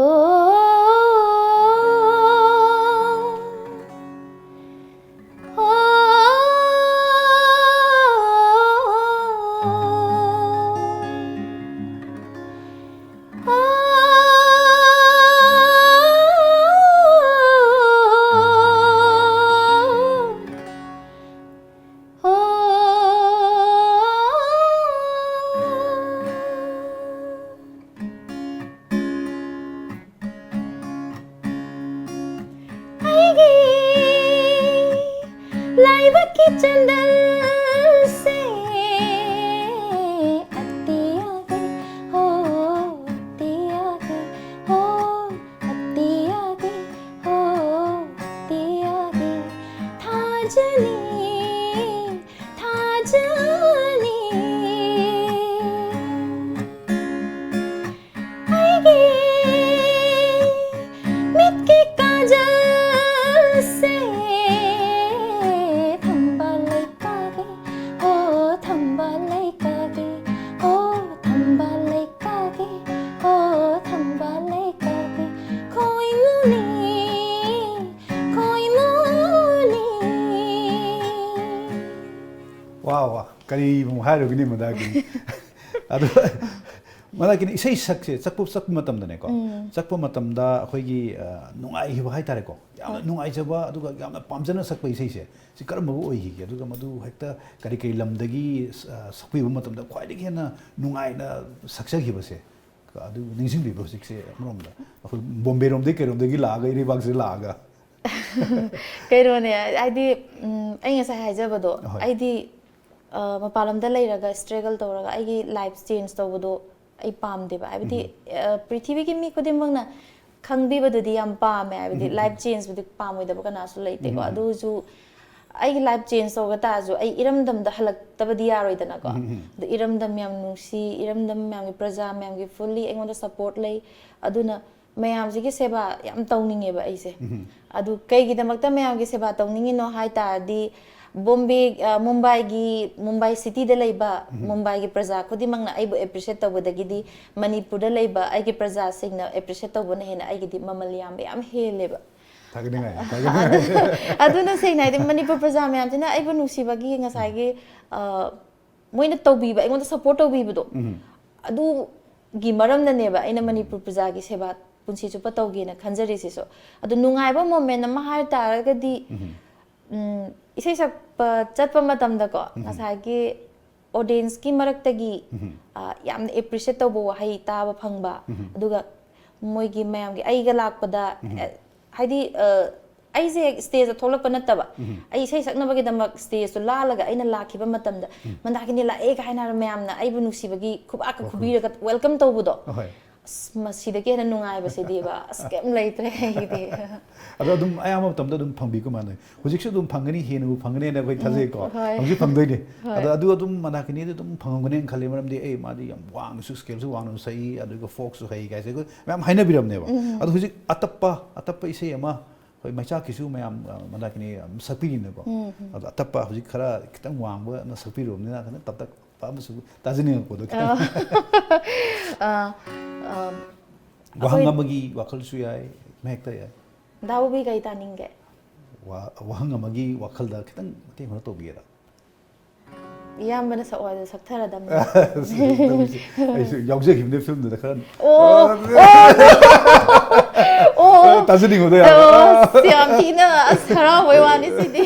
ꯑꯩꯒꯤ ꯂꯥꯏꯕꯛꯀꯤ ꯆꯟꯗꯜꯁꯦ ꯑꯇꯤꯌꯥꯒꯤ, ꯍꯣ, ꯑꯇꯤꯌꯥꯒꯤ, ꯍꯣ, ꯑꯇꯤꯌꯥꯒꯤ, ꯍꯣ, ꯑꯇꯤꯌꯥꯒꯤ ꯊꯥꯖꯅꯤ, ꯊꯥꯖꯅꯤ꯫ ꯑꯩꯒꯤ ꯃꯤꯠꯀꯤ ꯀꯥꯖꯜꯁꯦ ꯊꯝꯕꯥꯜ ꯂꯩꯀꯥꯒꯤ, ꯋꯥ ꯋꯥ, ꯀꯔꯤꯕꯨ ꯍꯥꯏꯔꯨꯒꯅꯤ ꯃꯗꯥꯒꯤ? ꯑꯗꯣ ꯃꯗꯥꯒꯤꯅ ꯏꯁꯩ ꯁꯛꯁꯦ, ꯆꯠꯄ ꯆꯠꯄ ꯃꯇꯝꯗꯅꯦꯀꯣ, ꯎꯝ꯫ ꯆꯠꯄ ꯃꯇꯝꯗ ꯑꯩꯈꯣꯏꯒꯤ, ꯑ, ꯅꯨꯡꯉꯥꯏꯈꯤꯕ ꯍꯥꯏꯇꯥꯔꯦꯀꯣ, ꯌꯥꯝꯅ ꯍꯣꯏ꯫ ꯅꯨꯡꯉꯥꯏꯖꯕ ꯑꯗꯨꯒ ꯌꯥꯝꯅ ꯄꯥꯝꯖꯅ ꯁꯛꯄ ꯏꯁꯩꯁꯦ, ꯁꯤ ꯀꯔꯝꯕꯕꯨ ꯑꯣꯏꯈꯤꯒꯦ? ꯑꯗꯨꯒ ꯃꯗꯨ ꯍꯦꯛꯇ ꯀꯔꯤ ꯀꯔꯤ ꯂꯝꯗꯒꯤ, ꯑ, ꯁꯛꯄꯤꯕ ꯃꯇꯝꯗ ꯈ꯭ꯋꯥꯏꯗꯒꯤ ꯍꯦꯟꯅ ꯅꯨꯡꯉꯥꯏꯅ ꯁꯛꯆꯈꯤꯕꯁꯦ, ꯑꯗꯨ ꯅꯤꯡꯁꯤꯡꯕꯤꯕ꯭ꯔꯣ? ꯍꯧꯖꯤꯛꯁꯦ ꯑꯃꯔꯣꯝꯗ ꯑꯩꯈꯣꯏ ꯕꯣꯝꯕꯦꯔꯣꯝꯗꯒꯤ ꯀꯩꯔꯣꯝꯗꯒꯤ ꯂꯥꯛꯑꯒ, ꯏꯔꯩꯕꯥꯛꯁꯤꯗ ꯂꯥꯛꯑꯒ꯫ ꯀꯩꯅꯣꯅꯦ, ꯍꯥꯏꯗꯤ, ꯎꯝ, ꯑꯩ ꯉꯁꯥꯏ ꯍꯥꯏꯖꯕꯗꯣ, ꯑꯍꯣꯏ꯫ ꯑꯩꯗꯤ, ꯑ, ꯃꯄꯥꯟ ꯂꯝꯗ ꯂꯩꯔꯒ struggle ꯇꯧꯔꯒ ꯑꯩꯒꯤ life change ꯇꯧꯕꯗꯣ ꯑꯩ ꯄꯥꯝꯗꯦꯕ꯫ ꯍꯥꯏꯕꯗꯤ, ꯎꯝ꯫ ꯑ, ꯄ꯭ꯔꯤꯊꯤꯕꯤꯒꯤ ꯃꯤ ꯈꯨꯗꯤꯡꯃꯛꯅ ꯈꯪꯕꯤꯕꯗꯨꯗꯤ ꯌꯥꯝ ꯄꯥꯝꯃꯦ꯫ ꯍꯥꯏꯕꯗꯤ, ꯎꯝ꯫ Life change ꯕꯨꯗꯤ ꯄꯥꯝꯃꯣꯏꯗꯕ ꯀꯅꯥꯁꯨ ꯂꯩꯇꯦꯀꯣ꯫ ꯎꯝ꯫ ꯑꯗꯨꯁꯨ ꯑꯩꯒꯤ life change ꯇꯧꯕ ꯇꯥꯔꯁꯨ ꯑꯩ ꯏꯔꯝꯗꯝꯗ ꯍꯜꯂꯛꯇꯕꯗꯤ ꯌꯥꯔꯣꯏꯗꯅꯀꯣ꯫ ꯎꯝ, ꯎꯝ꯫ ꯑꯗꯨ ꯏꯔꯝꯗꯝ ꯌꯥꯝ ꯅꯨꯡꯁꯤ, ꯏꯔꯝꯗꯝ ꯃꯌꯥꯝꯒꯤ ꯄ꯭ꯔꯖꯥ ꯃꯌꯥꯝꯒꯤ fully ꯑꯩꯉꯣꯟꯗ support ꯂꯩ꯫ ꯑꯗꯨꯅ ꯃꯌꯥꯝꯁꯤꯒꯤ ꯁꯦꯕꯥ ꯌꯥꯝ ꯇꯧꯅꯤꯡꯉꯦꯕ ꯑꯩꯁꯦ꯫ ꯎꯝ꯫ ꯑꯗꯨ ꯀꯩꯒꯤꯗꯃꯛꯇ ꯃꯌꯥꯝꯒꯤ ꯁꯦꯕꯥ ꯇꯧꯅꯤꯡꯉꯤꯅꯣ ꯍꯥꯏ ꯇꯥꯔꯗꯤ, ꯕꯣꯝꯕꯦ, ꯑ, ꯃꯨꯝꯕꯥꯏꯒꯤ, ꯃꯨꯝꯕꯥꯏ cityꯗ ꯂꯩꯕ ꯎꯝ꯫ ꯃꯨꯝꯕꯥꯏꯒꯤ ꯄ꯭ꯔꯖꯥ ꯈꯨꯗꯤꯡꯃꯛꯅ ꯑꯩꯕꯨ appreciate ꯇꯧꯕꯗꯒꯤꯗꯤ ꯃꯅꯤꯄꯨꯔꯗ ꯂꯩꯕ ꯑꯩꯒꯤ ꯄ꯭ꯔꯖꯥꯁꯤꯡꯅ appreciate ꯇꯧꯕꯅ ꯍꯦꯟꯅ ꯑꯩꯒꯤꯗꯤ ꯃꯃꯜ ꯌꯥꯝꯕ ꯌꯥꯝ ꯍꯦꯜꯂꯦꯕ꯫ ꯊꯥꯒꯠꯅꯤꯡꯉꯥꯏ, ꯊꯥꯒꯠꯅꯤꯡꯉꯥꯏ꯫ ꯑꯗꯨ-, ꯑꯗꯨꯅ ꯁꯦꯡꯅ ꯍꯥꯏꯗꯤ ꯃꯅꯤꯄꯨꯔ ꯄ꯭ꯔꯖꯥ ꯃꯌꯥꯝꯁꯤꯅ ꯑꯩꯕꯨ ꯅꯨꯡꯁꯤꯕꯒꯤ ꯉꯁꯥꯏꯒꯤ, ꯑ, ꯃꯣꯏꯅ ꯇꯧꯕꯤꯕ, ꯑꯩꯉꯣꯟꯗ support ꯇꯧꯕꯤꯕꯗꯣ, ꯎꯝ꯫ ꯑꯗꯨꯒꯤ ꯃꯔꯝꯅꯅꯦꯕ ꯑꯩꯅ ꯃꯅꯤꯄꯨꯔ ꯄ꯭ꯔꯖꯥꯒꯤ ꯁꯦꯕꯥ ꯄꯨꯟꯁꯤ ꯆꯨꯞꯄ ꯇꯧꯒꯦꯅ ꯈꯟꯖꯔꯤꯁꯤꯁꯨ꯫ ꯑꯗꯣ ꯅꯨꯡꯉꯥꯏꯕ moment ꯑꯃ ꯍꯥꯏ ꯇꯥꯔꯒꯗꯤ, ꯎꯝ꯫ ꯎꯝ, ꯏꯁꯩ ꯁꯛꯄ ꯆꯠꯄ ꯃꯇꯝꯗꯀꯣ, ꯎꯝ꯫ ꯉꯁꯥꯏꯒꯤ audienceꯀꯤ ꯃꯔꯛꯇꯒꯤ, ꯎꯝ꯫ ꯑ, ꯌꯥꯝꯅ appreciate ꯇꯧꯕ ꯋꯥꯍꯩ ꯇꯥꯕ ꯐꯪꯕ, ꯎꯝ꯫ ꯑꯗꯨꯒ ꯃꯣꯏꯒꯤ ꯃꯌꯥꯝꯒꯤ ꯑꯩꯒ ꯂꯥꯛꯄꯗ, ꯎꯝ꯫ ꯑ, ꯍꯥꯏꯗꯤ, ꯑ, ꯑꯩꯁꯦ stageꯇ ꯊꯣꯛꯂꯛꯄ ꯅꯠꯇꯕ, ꯎꯝ꯫ ꯑꯩ ꯏꯁꯩ ꯁꯛꯅꯕꯒꯤꯗꯃꯛ stageꯇꯣ ꯂꯥꯜꯂꯒ ꯑꯩꯅ ꯂꯥꯛꯈꯤꯕ ꯃꯇꯝꯗ, ꯎꯝ꯫ "ꯃꯟꯗꯥꯀꯤꯅꯤ ꯂꯥꯛꯑꯦ" ꯀꯥꯏꯅ ꯍꯥꯏꯔ ꯃꯌꯥꯝꯅ ꯑꯩꯕꯨ ꯅꯨꯡꯁꯤꯕꯒꯤ ꯈꯨꯕꯥꯛꯀ ꯋꯥꯈꯜ꯫ ꯈꯨꯕꯤꯔꯒ welcome ꯇꯧꯕꯗꯣ꯫ ꯑꯍꯣꯏ꯫ ꯑꯁ, ꯃꯁꯤꯗꯒꯤ ꯍꯦꯟꯅ ꯅꯨꯡꯉꯥꯏꯕꯁꯤꯗꯤꯕ, ꯑꯁ, ꯀꯩꯝ ꯂꯩꯇ꯭ꯔꯦ ꯑꯩꯒꯤꯗꯤ꯫ ꯑꯗꯣ ꯑꯗꯨꯝ ꯑꯌꯥꯝꯕ ꯃꯇꯝꯗ ꯑꯗꯨꯝ ꯐꯪꯕꯤꯀꯣ ꯃꯥꯅ꯫ ꯍꯧꯖꯤꯛꯁꯨ ꯑꯗꯨꯝ ꯐꯪꯒꯅꯤ, ꯍꯦꯟꯅꯕꯨ ꯐꯪꯒꯅꯤꯅ ꯑꯩꯈꯣꯏ ꯎꯝ, ꯊꯥꯖꯩꯀꯣ꯫ ꯍꯣꯏ꯫ ꯍꯧꯖꯤꯛ ꯐꯪꯗꯣꯏꯅꯦ꯫ ꯍꯣꯏ꯫ ꯑꯗꯣ ꯑꯗꯨ ꯑꯗꯨꯝ ꯃꯟꯗꯥꯀꯤꯅꯤꯗꯤ ꯑꯗꯨꯝ ꯐꯪꯉꯝꯒꯅꯦꯅ ꯈꯜꯂꯤ, ꯃꯔꯝꯗꯤ ꯑꯩ ꯃꯥꯗꯤ ꯌꯥꯝ ꯋꯥꯡꯅꯁꯨ, scaleꯁꯨ ꯋꯥꯡꯅ ꯁꯛꯏ, ꯑꯗꯨꯒ folkꯁꯨ ꯍꯩ ꯀꯥꯏꯁꯦ ꯑꯩꯈꯣꯏ ꯃꯌꯥꯝ ꯍꯥꯏꯅꯕꯤꯔꯝꯅꯦꯕ꯫ ꯎꯝ꯫ ꯑꯗꯣ ꯍꯧꯖꯤꯛ ꯑꯇꯞꯄ, ꯑꯇꯞꯄ ꯏꯁꯩ ꯑꯃ ꯑꯩꯈꯣꯏ ꯃꯩꯆꯥꯛꯀꯤꯁꯨ ꯃꯌꯥꯝ, ꯑ, ꯃꯟꯗꯥꯀꯤꯅꯤ ꯑꯗꯨꯝ ꯁꯛꯄꯤꯔꯤꯅꯀꯣ꯫ ꯎꯝ, ꯎꯝ꯫ ꯑꯗꯣ ꯑꯇꯞꯄ ꯍꯧꯖꯤꯛ ꯈꯔ ꯈꯤꯇꯪ ꯋꯥꯡꯕ ꯑꯃ ꯁꯛꯄꯤꯔꯨꯕꯅꯤꯅ ꯈꯤꯇꯪ ꯇꯞꯇꯛ ꯑꯃꯁꯨ ꯇꯥꯖꯅꯤꯡꯉꯛꯄꯗꯣ ꯈꯤꯇꯪ꯫ ꯑ, ꯑ, ꯋꯥꯍꯪ ꯑꯩꯈꯣꯏ ꯑꯃꯒꯤ ꯋꯥꯈꯜꯁꯨ ꯌꯥꯏ, ꯑꯃ ꯍꯦꯛꯇ ꯌꯥꯏ꯫ ꯗꯥ ꯕꯣꯕꯤ ꯀꯩ ꯇꯥꯅꯤꯡꯒꯦ? ꯋꯥ-, ꯋꯥꯍꯪ ꯑꯃꯒꯤ ꯋꯥꯈꯜꯗ ꯈꯤꯇꯪ ꯃꯇꯦꯡ ꯈꯔ ꯇꯧꯕꯤꯒꯦꯔꯥ? ꯏꯌꯥꯝꯕꯅ ꯁꯛꯑꯣ ꯍꯥꯏꯗꯣ ꯁꯛꯊꯔꯗꯝꯅꯦ꯫ ꯑꯩꯁꯨ ꯌꯥꯎꯖꯈꯤꯕꯅꯦ ꯐꯤꯂꯝꯗꯨꯗ ꯈꯔ꯫ ꯑꯣ ꯑꯣ ꯇꯥꯖꯅꯤꯡꯕꯗꯣ ꯌꯥꯝ꯫ ꯑꯣ, ꯌꯥꯝ ꯊꯤꯅ ꯑꯁ ꯍꯔꯥꯎꯕꯩ ꯋꯥꯅꯤ ꯁꯤꯗꯤ꯫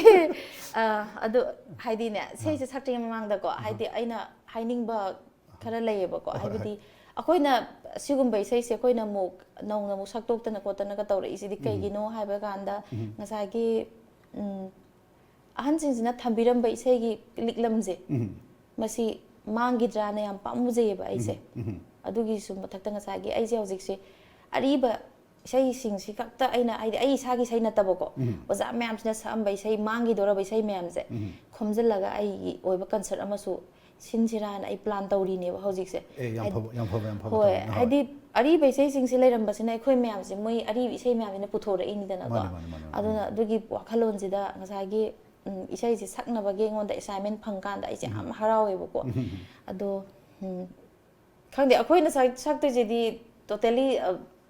ꯑ, ꯑꯗꯨ ꯍꯥꯏꯗꯤꯅꯦ, ꯏꯁꯩꯁꯦ ꯁꯛꯇ꯭ꯔꯤꯉꯩ ꯃꯃꯥꯡꯗꯀꯣ, ꯍꯥꯏꯗꯤ ꯑꯩꯅ ꯍꯥꯏꯅꯤꯡꯕ ꯈꯔ ꯂꯩꯌꯦꯕꯀꯣ꯫ ꯍꯥꯏꯕꯗꯤ ꯑꯩꯈꯣꯏꯅ ꯁꯤꯒꯨꯝꯕ ꯏꯁꯩꯁꯦ ꯑꯩꯈꯣꯏꯅ ꯑꯃꯨꯛ ꯅꯧꯅ ꯑꯃꯨꯛ ꯁꯛꯇꯣꯛꯇꯅ ꯈꯣꯠꯇꯅꯒ ꯇꯧꯔꯛꯏꯁꯤꯗꯤ ꯀꯩꯒꯤꯅꯣ ꯍꯥꯏꯕ ꯀꯥꯟꯗ, ꯉꯁꯥꯏꯒꯤ ꯎꯝ, ꯑꯍꯟꯁꯤꯡꯁꯤꯅ ꯊꯝꯕꯤꯔꯝꯕ ꯏꯁꯩꯒꯤ ꯂꯤꯛꯂꯝꯁꯦ, ꯃꯁꯤ ꯃꯥꯡꯈꯤꯗ꯭ꯔꯥꯅ ꯌꯥꯝ ꯄꯥꯝꯃꯨꯖꯩꯌꯦꯕ ꯑꯩꯁꯦ꯫ ꯑꯗꯨꯒꯤꯁꯨ ꯃꯊꯛꯇ ꯉꯁꯥꯏꯒꯤ ꯑꯩꯁꯦ ꯍꯧꯖꯤꯛꯁꯦ ꯑꯔꯤꯕ ꯏꯁꯩꯁꯤꯡꯁꯤ ꯈꯛꯇ ꯑꯩꯅ, ꯍꯥꯏꯗꯤ ꯑꯩ ꯏꯁꯥꯒꯤ ꯏꯁꯩ ꯅꯠꯇꯕꯀꯣ, ꯑꯣꯖꯥ ꯃꯌꯥꯝꯁꯤꯅ ꯁꯛꯑꯝꯕ ꯏꯁꯩ, ꯃꯥꯡꯈꯤꯗꯧꯔꯕ ꯏꯁꯩ ꯃꯌꯥꯝꯁꯦ ꯈꯣꯝꯖꯤꯜꯂꯒ ꯑꯩꯒꯤ ꯑꯣꯏꯕ ꯀꯟꯁꯔꯠ ꯑꯃꯁꯨ ꯁꯤꯟꯁꯤꯔꯥꯅ ꯑꯩ ꯄ꯭ꯂꯥꯟ ꯇꯧꯔꯤꯅꯦꯕ ꯍꯧꯖꯤꯛꯁꯦ꯫ ꯑꯦ, ꯌꯥꯝ ꯍꯥꯏꯗꯤ- ꯐꯕ, ꯌꯥꯝ ꯐꯕ, ꯌꯥꯝ ꯐꯕ ꯍꯣꯏ, ꯊꯕꯛꯅꯤ, ꯅꯍꯥ ꯍꯣꯏ꯫ ꯍꯥꯏꯗꯤ ꯑꯔꯤꯕ ꯏꯁꯩꯁꯤꯡꯁꯤ ꯂꯩꯔꯝꯕꯁꯤꯅ ꯑꯩꯈꯣꯏ ꯃꯌꯥꯝꯁꯦ, ꯃꯣꯏ ꯑꯔꯤꯕ ꯏꯁꯩ ꯃꯌꯥꯝꯁꯤꯅ ꯄꯨꯊꯣꯔꯛꯏꯅꯤꯗꯅꯀꯣ꯫ ꯃꯥꯅꯦ, ꯃꯥꯅꯦ, ꯃꯥꯅꯦ, ꯃꯥꯅꯦ꯫ ꯑꯗꯨꯅ ꯑꯗꯨꯒꯤ ꯋꯥꯈꯜꯂꯣꯟꯁꯤꯗ ꯉꯁꯥꯏꯒꯤ ꯎꯝ, ꯏꯁꯩꯁꯦ ꯁꯛꯅꯕꯒꯤ ꯑꯩꯉꯣꯟꯗ ꯑꯦꯁꯥꯏꯟꯃꯦꯟ ꯐꯪꯀꯥꯟꯗ ꯑꯩꯁꯦ ꯌꯥꯝ ꯍꯔꯥꯎꯋꯦꯕꯀꯣ꯫ ꯑꯗꯣ ꯎꯝ, ꯈꯪꯗꯦ, ꯑꯩꯈꯣꯏꯅ ꯁꯛ- ꯁꯛꯇꯣꯏꯁꯤꯗꯤ ꯇꯣꯇꯦꯂꯤ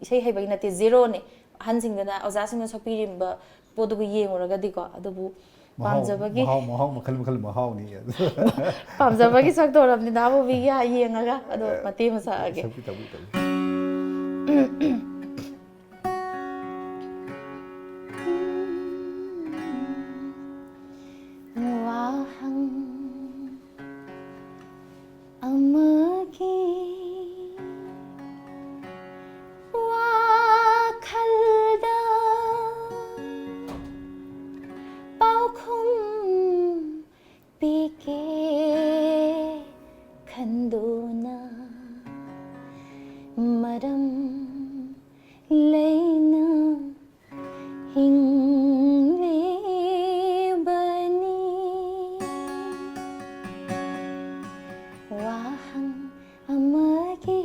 ꯏꯁꯩ ꯍꯩꯕꯒꯤ ꯅꯠꯇꯦ, ꯖꯦꯔꯣꯅꯦ꯫ ꯑꯍꯟꯁꯤꯡꯗꯅ, ꯑꯣꯖꯥꯁꯤꯡꯅ ꯁꯛꯄꯤꯔꯤꯕ ꯄꯣꯠꯇꯨꯒ ꯌꯦꯡꯉꯨꯔꯒꯗꯤꯀꯣ꯫ ꯑꯗꯨꯕꯨ ꯃꯍꯥꯎ, ꯄꯥꯝꯖꯕꯒꯤ ꯃꯍꯥꯎ, ꯃꯍꯥꯎ ꯃꯈꯜ ꯃꯈꯜ ꯃꯍꯥꯎꯅꯤ꯫ ꯄꯥꯝꯖꯕꯒꯤ ꯁꯛꯇꯧꯔꯕꯅꯤ ꯅꯍꯥꯕꯨꯕꯤꯒꯤ ꯌꯦꯡꯉꯒ꯫ ꯑꯗꯣ ꯃꯇꯦꯛ ꯑꯃ ꯁꯛꯑꯒꯦ꯫ ꯁꯛꯄꯤ ꯇꯧꯕꯤ ꯇꯧꯕꯤ꯫ ꯋꯥꯍꯪ ꯑꯃꯒꯤ ꯋꯥꯈꯜꯗ ꯄꯥꯎꯈꯨꯝ ꯄꯤꯒꯦ ꯈꯟꯗꯨꯅ ꯃꯔꯝ ꯂꯩꯅ ꯍꯤꯡꯂꯤꯕꯅꯤ꯫ ꯋꯥꯍꯪ ꯑꯃꯒꯤ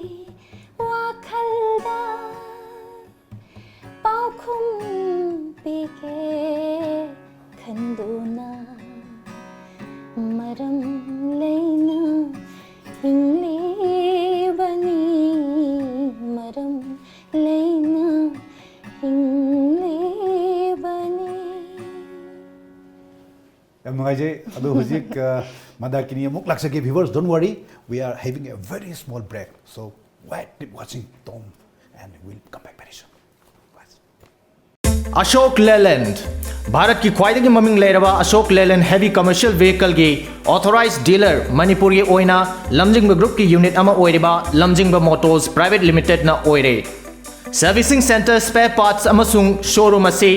ꯋꯥꯈꯜꯗ ꯄꯥꯎꯈꯨꯝ ꯄꯤꯒꯦ ꯈꯟꯗꯨꯅ ꯃꯔꯝ ꯂꯩꯅ ꯍꯤꯡꯂꯤꯕꯅꯤ, ꯃꯔꯝ ꯂꯩꯅ ꯍꯤꯡꯂꯤꯕꯅꯤ꯫ ꯌꯥꯝ ꯅꯨꯡꯉꯥꯏꯖꯩ꯫ ꯑꯗꯣ ꯍꯧꯖꯤꯛ ꯃꯟꯗꯥꯀꯤꯅꯤ ꯑꯃꯨꯛ ꯂꯥꯛꯆꯒꯦ꯫ Viewers, don't worry, we are having a very small break, so wait, keep watching Tom, and we'll come back very soon. ꯑꯁꯣꯛ ꯂꯦꯂꯦꯟ, ꯚꯥꯔꯠꯀꯤ ꯈ꯭ꯋꯥꯏꯗꯒꯤ ꯃꯃꯤꯡ ꯂꯩꯔꯕ ꯑꯁꯣꯛ ꯂꯦꯂꯦꯟ ꯍꯦꯚꯤ ꯀꯃꯔꯁꯤꯌꯦꯜ ꯚꯦꯍꯤꯀꯜꯒꯤ ꯑꯣꯊꯣꯔꯥꯏꯖ ꯗꯤꯂꯔ, ꯃꯅꯤꯄꯨꯔꯒꯤ ꯑꯣꯏꯅ ꯂꯝꯖꯤꯡꯕ ꯒ꯭ꯔꯨꯞꯀꯤ ꯌꯨꯅꯤꯠ ꯑꯃ ꯑꯣꯏꯔꯤꯕ ꯂꯝꯖꯤꯡꯕ ꯃꯣꯇꯣꯔꯁ ꯄ꯭ꯔꯥꯏꯚꯦꯠ ꯂꯤꯃꯤꯇꯦꯗꯅ ꯑꯣꯏꯔꯦ꯫ ꯁꯔꯚꯤꯁꯤꯡ ꯁꯦꯟꯇꯔ, ꯁ꯭ꯄꯦꯌꯔ ꯄꯥꯔꯠꯁ ꯑꯃꯁꯨꯡ ꯁꯣꯔꯨꯝ ꯑꯁꯤ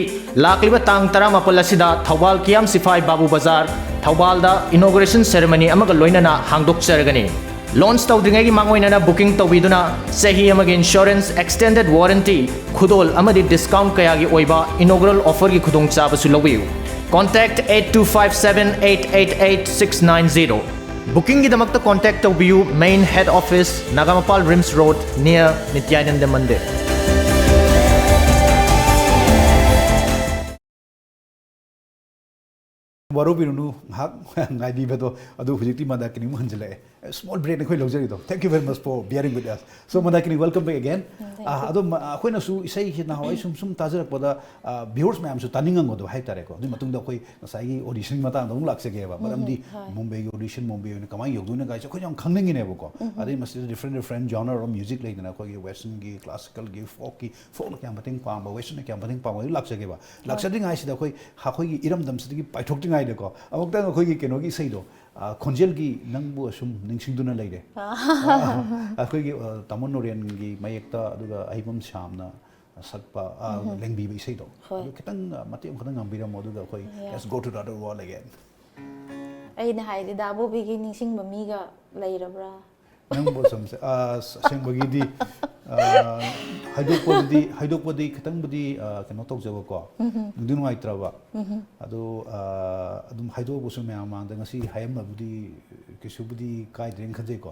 ꯂꯥꯛꯂꯤꯕ ꯇꯥꯡ ꯇꯔꯥꯃꯥꯄꯜ ꯑꯁꯤꯗ ꯊꯧꯕꯥꯜ ꯀꯤꯌꯥꯝ ꯁꯤꯐꯥꯏ ꯕꯥꯕꯨ ꯕꯖꯥꯔ, ꯊꯧꯕꯥꯜꯗ ꯏꯅꯣꯒ꯭ꯔꯦꯁꯟ ꯁꯦꯔꯦꯃꯅꯤ ꯑꯃꯒ ꯂꯣꯏꯅꯅ ꯍꯥꯡꯗꯣꯛꯆꯔꯒꯅꯤ꯫ ꯂꯣꯟꯆ ꯇꯧꯗ꯭ꯔꯤꯉꯩꯒꯤ ꯃꯥꯡꯑꯣꯏꯅꯅ ꯕꯨꯀꯤꯡ ꯇꯧꯕꯤꯗꯨꯅ ꯆꯍꯤ ꯑꯃꯒꯤ ꯏꯟꯁꯨꯔꯦꯟꯁ, ꯑꯦꯛꯁꯇꯦꯟꯗꯦꯗ ꯋꯥꯔꯦꯟꯇꯤ, ꯈꯨꯗꯣꯜ ꯑꯃꯗꯤ ꯗꯤꯁꯀꯥꯎꯟ ꯀꯌꯥꯒꯤ ꯑꯣꯏꯕ ꯏꯅꯣꯒ꯭ꯔꯦꯜ ꯑꯣꯐꯔꯒꯤ ꯈꯨꯗꯣꯡꯆꯥꯕꯁꯨ ꯂꯧꯕꯤꯌꯨ꯫ Contact eight two five seven eight eight eight six nine zero꯫ ꯕꯨꯀꯤꯡꯒꯤꯗꯃꯛꯇ ꯀꯣꯟꯇꯦꯛ ꯇꯧꯕꯤꯌꯨ main head office, Nagamapal RIMS road, near Nityananda Mandir. ꯋꯥꯔꯧꯕꯤꯔꯨꯅꯨ, ꯉꯥꯏꯍꯥꯛ ꯉꯥꯏꯕꯤꯕꯗꯣ꯫ ꯑꯗꯨ ꯍꯧꯖꯤꯛꯇꯤ ꯃꯟꯗꯥꯀꯤꯅꯤ ꯑꯃꯨꯛ ꯍꯟꯖꯤꯜꯂꯛꯑꯦ꯫ Small break ꯑꯩꯈꯣꯏ ꯂꯧꯖꯔꯤꯗꯣ꯫ Thank you very much for bearing with us. So, Mandakini, welcome back again. Thank you. ꯑꯗꯣ ꯑꯩꯈꯣꯏꯅꯁꯨ ꯏꯁꯩꯁꯤ ꯅꯍꯥꯟꯋꯥꯏ ꯁꯨꯝ ꯁꯨꯝ ꯇꯥꯖꯔꯛꯄꯗ, ꯚ꯭ꯌꯨꯋꯔꯁ ꯃꯌꯥꯝꯁꯨ ꯇꯥꯅꯤꯡꯉꯝꯒꯗꯕ ꯍꯥꯏꯇꯥꯔꯦꯀꯣ꯫ ꯑꯗꯨꯒꯤ ꯃꯇꯨꯡꯗ ꯑꯩꯈꯣꯏ ꯉꯁꯥꯏꯒꯤ ꯑꯣꯗꯤꯁꯟꯒꯤ ꯃꯇꯥꯡꯗ ꯑꯃꯨꯛ ꯂꯥꯛꯆꯒꯦꯕ꯫ ꯃꯔꯝꯗꯤ ꯍꯣꯏ꯫ ꯃꯨꯝꯕꯩꯒꯤ ꯑꯣꯗꯤꯁꯟ, ꯃꯨꯝꯕꯩ ꯑꯣꯏꯅ ꯀꯃꯥꯏꯅ ꯌꯧꯗꯣꯏꯅꯣ ꯀꯥꯏꯁꯦ ꯑꯩꯈꯣꯏꯁꯨ ꯌꯥꯝ ꯈꯪꯅꯤꯡꯉꯤꯅꯦꯕꯀꯣ꯫ ꯑꯗꯩ ꯃꯁꯤꯗ different different genre of music ꯂꯩꯗꯅ, ꯑꯩꯈꯣꯏꯒꯤ ꯋꯦꯁꯇꯔꯟꯒꯤ, ꯀ꯭ꯂꯥꯁꯤꯀꯦꯜꯒꯤ, ꯐꯣꯛꯀꯤ, ꯐꯣꯛꯅ ꯀꯌꯥꯝ ꯃꯇꯦꯡ ꯄꯥꯡꯕ, ꯋꯦꯁꯇꯔꯟꯅ ꯀꯌꯥꯝ ꯃꯇꯦꯡ ꯄꯥꯡꯕ, ꯑꯗꯨ ꯂꯥꯛꯆꯒꯦꯕ꯫ ꯍꯣꯏ꯫ ꯂꯥꯛꯆꯗ꯭ꯔꯤꯉꯩꯁꯤꯗ ꯑꯩꯈꯣꯏ, ꯑꯩꯈꯣꯏꯒꯤ ꯏꯔꯝꯗꯝꯁꯤꯗꯒꯤ ꯄꯥꯏꯊꯣꯛꯇ꯭ꯔꯤꯉꯩꯗꯀꯣ, ꯑꯃꯨꯛꯇꯪ ꯑꯩꯈꯣꯏꯒꯤ ꯀꯩꯅꯣꯒꯤ ꯏꯁꯩꯗꯣ, ꯑ, ꯈꯣꯟꯖꯦꯜꯒꯤ ꯅꯪꯕꯨ ꯑꯁꯨꯝ ꯅꯤꯡꯁꯤꯡꯗꯨꯅ ꯂꯩꯔꯦ꯫ ꯑꯥ꯫ ꯑ, ꯑꯩꯈꯣꯏꯒꯤ, ꯑ, ꯇꯥꯃꯣ ꯅꯣꯔꯦꯟꯒꯤ ꯃꯌꯦꯛꯇ, ꯑꯗꯨꯒ ꯑꯍꯩꯕꯝ ꯁ꯭ꯌꯥꯝꯅ ꯁꯛꯄ, ꯑ, ꯂꯦꯡꯕꯤꯕ ꯏꯁꯩꯗꯣ꯫ ꯍꯣꯏ꯫ ꯑꯗꯨ ꯈꯤꯇꯪ, ꯑ, ꯃꯇꯦꯛ ꯑꯃꯈꯛꯇꯪ ꯉꯪꯕꯤꯔꯝꯃꯣ, ꯑꯗꯨꯒ ꯑꯩꯈꯣꯏ, yeah, Let's go to the other world again꯫ ꯑꯩꯅ ꯍꯥꯏꯗꯤ, ꯗꯥ ꯕꯣꯕꯤꯒꯤ ꯅꯤꯡꯁꯤꯡꯕ ꯃꯤꯒ ꯂꯩꯔꯕ꯭ꯔꯥ? ꯅꯪꯕꯨ ꯁꯨꯝ ꯁꯦ-, ꯑ, ꯑꯁꯦꯡꯕꯒꯤꯗꯤ, ꯑ, ꯍꯥꯏꯗꯣꯛꯄꯕꯨꯗꯤ, ꯍꯥꯏꯗꯣꯛꯄꯗꯤ ꯈꯤꯇꯪꯕꯨꯗꯤ, ꯑ, ꯀꯩꯅꯣ ꯇꯧꯖꯕꯀꯣ, ꯅꯨꯡꯗꯤ ꯅꯨꯡꯉꯥꯏꯇ꯭ꯔꯕ꯫ ꯑꯗꯣ, ꯑ, ꯑꯗꯨꯝ ꯍꯥꯏꯗꯣꯛꯑꯒꯁꯨ ꯃꯌꯥꯝ ꯃꯥꯡꯗ ꯉꯁꯤ ꯍꯥꯏꯔꯝꯃꯕꯨꯗꯤ ꯀꯩꯁꯨꯕꯨꯗꯤ ꯀꯥꯏꯗ꯭ꯔꯦꯅ ꯈꯟꯖꯩꯀꯣ꯫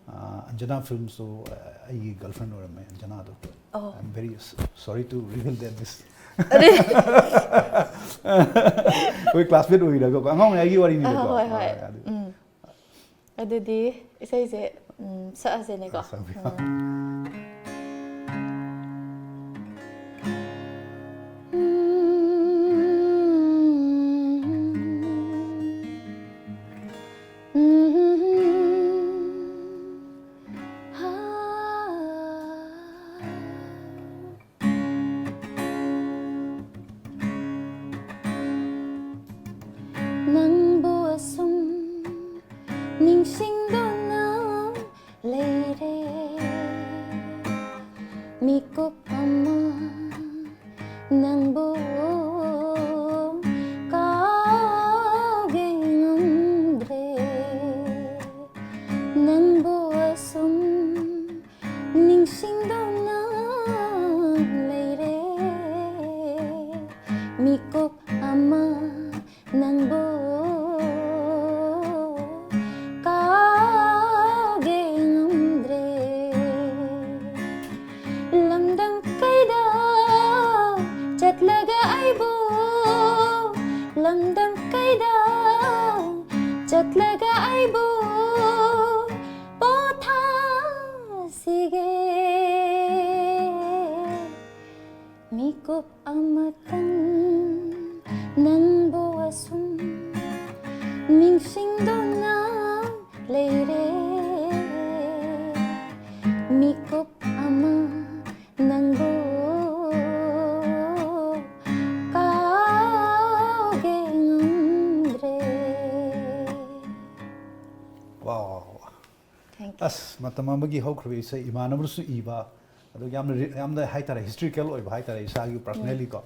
ꯑ, ꯑꯟꯖꯅꯥ ꯐꯤꯜꯝꯁꯇꯣ, ꯑ, ꯑꯩꯒꯤ ꯒꯔꯜꯐ꯭ꯔꯦꯟ ꯑꯣꯏꯔꯝꯃꯦ, ꯑꯟꯖꯅꯥꯗꯣ꯫ Oh. I'm very s-, sorry to reveal that this. ꯑꯗꯨ ꯑꯩꯈꯣꯏ ꯀ꯭ꯂꯥꯁꯃꯦꯠ ꯑꯣꯏꯔꯒꯀꯣ, ꯑꯉꯥꯡ ꯑꯣꯏꯔꯤꯉꯩꯒꯤ ꯋꯥꯔꯤꯅꯤꯗꯀꯣ꯫ ꯑ, ꯍꯣꯏ, ꯍꯣꯏ꯫ ꯍꯣꯏ, ꯑꯗꯨ꯫ ꯎꯝ꯫ ꯑꯗꯨꯗꯤ ꯏꯁꯩꯁꯦ, ꯎꯝ, ꯁꯛꯑꯁꯦꯅꯦꯀꯣ꯫ ꯑ, ꯁꯛꯄꯤꯌꯣ꯫ ꯎꯝ꯫ ꯅꯤꯡꯁꯤꯡꯗꯨꯅ ꯂꯩꯔꯦ꯫ ꯃꯤꯀꯨꯞ ꯑꯃ ꯅꯪꯕꯨ ꯀꯥꯎꯒꯦ ꯉꯝꯗ꯭ꯔꯦ꯫ ꯅꯪꯕꯨ ꯑꯁꯨꯝ ꯅꯤꯡꯁꯤꯡꯗꯨꯅ ꯂꯩꯔꯦ꯫ ꯃꯤꯀꯨꯞ ꯑꯃ ꯅꯪꯕꯨ ꯀꯥꯎꯒꯦ ꯉꯝꯗ꯭ꯔꯦ꯫ ꯂꯝꯗꯝ ꯀꯩꯗ ꯆꯠꯂꯒ ꯑꯩꯕꯨ, ꯂꯝꯗꯝ ꯀꯩꯗ ꯆꯠꯂꯒ ꯑꯩꯕꯨ ꯄꯣꯊꯥꯁꯤꯒꯦ꯫ ꯃꯤꯀꯨꯞ ꯑꯃꯇꯪ ꯅꯪꯕꯨ ꯑꯁꯨꯝ ꯅꯤꯡꯁꯤꯡꯗꯨꯅ ꯂꯩꯔꯦ꯫ ꯃꯤꯀꯨꯞ ꯑꯃ ꯅꯪꯕꯨ ꯀꯥꯎꯒꯦ ꯉꯝꯗ꯭ꯔꯦ꯫ ꯋꯥ ꯋꯥ ꯋꯥ Thank you. ꯑꯁ, ꯃꯇꯝ ꯑꯃꯒꯤ ꯍꯧꯈ꯭ꯔꯕ ꯏꯁꯩ, ꯏꯃꯥꯟꯅꯕꯅꯁꯨ ꯏꯕ, ꯑꯗꯨ ꯌꯥꯝꯅ ꯔꯤ- ꯌꯥꯝꯅ ꯍꯥꯏꯇꯥꯔꯦ, ꯍꯤꯁꯇ꯭ꯔꯤꯀꯦꯜ ꯑꯣꯏꯕ ꯍꯥꯏꯇꯥꯔꯦ, ꯏꯁꯥꯒꯤ ꯄꯔꯁꯅꯦꯂꯤ ꯀꯣ꯫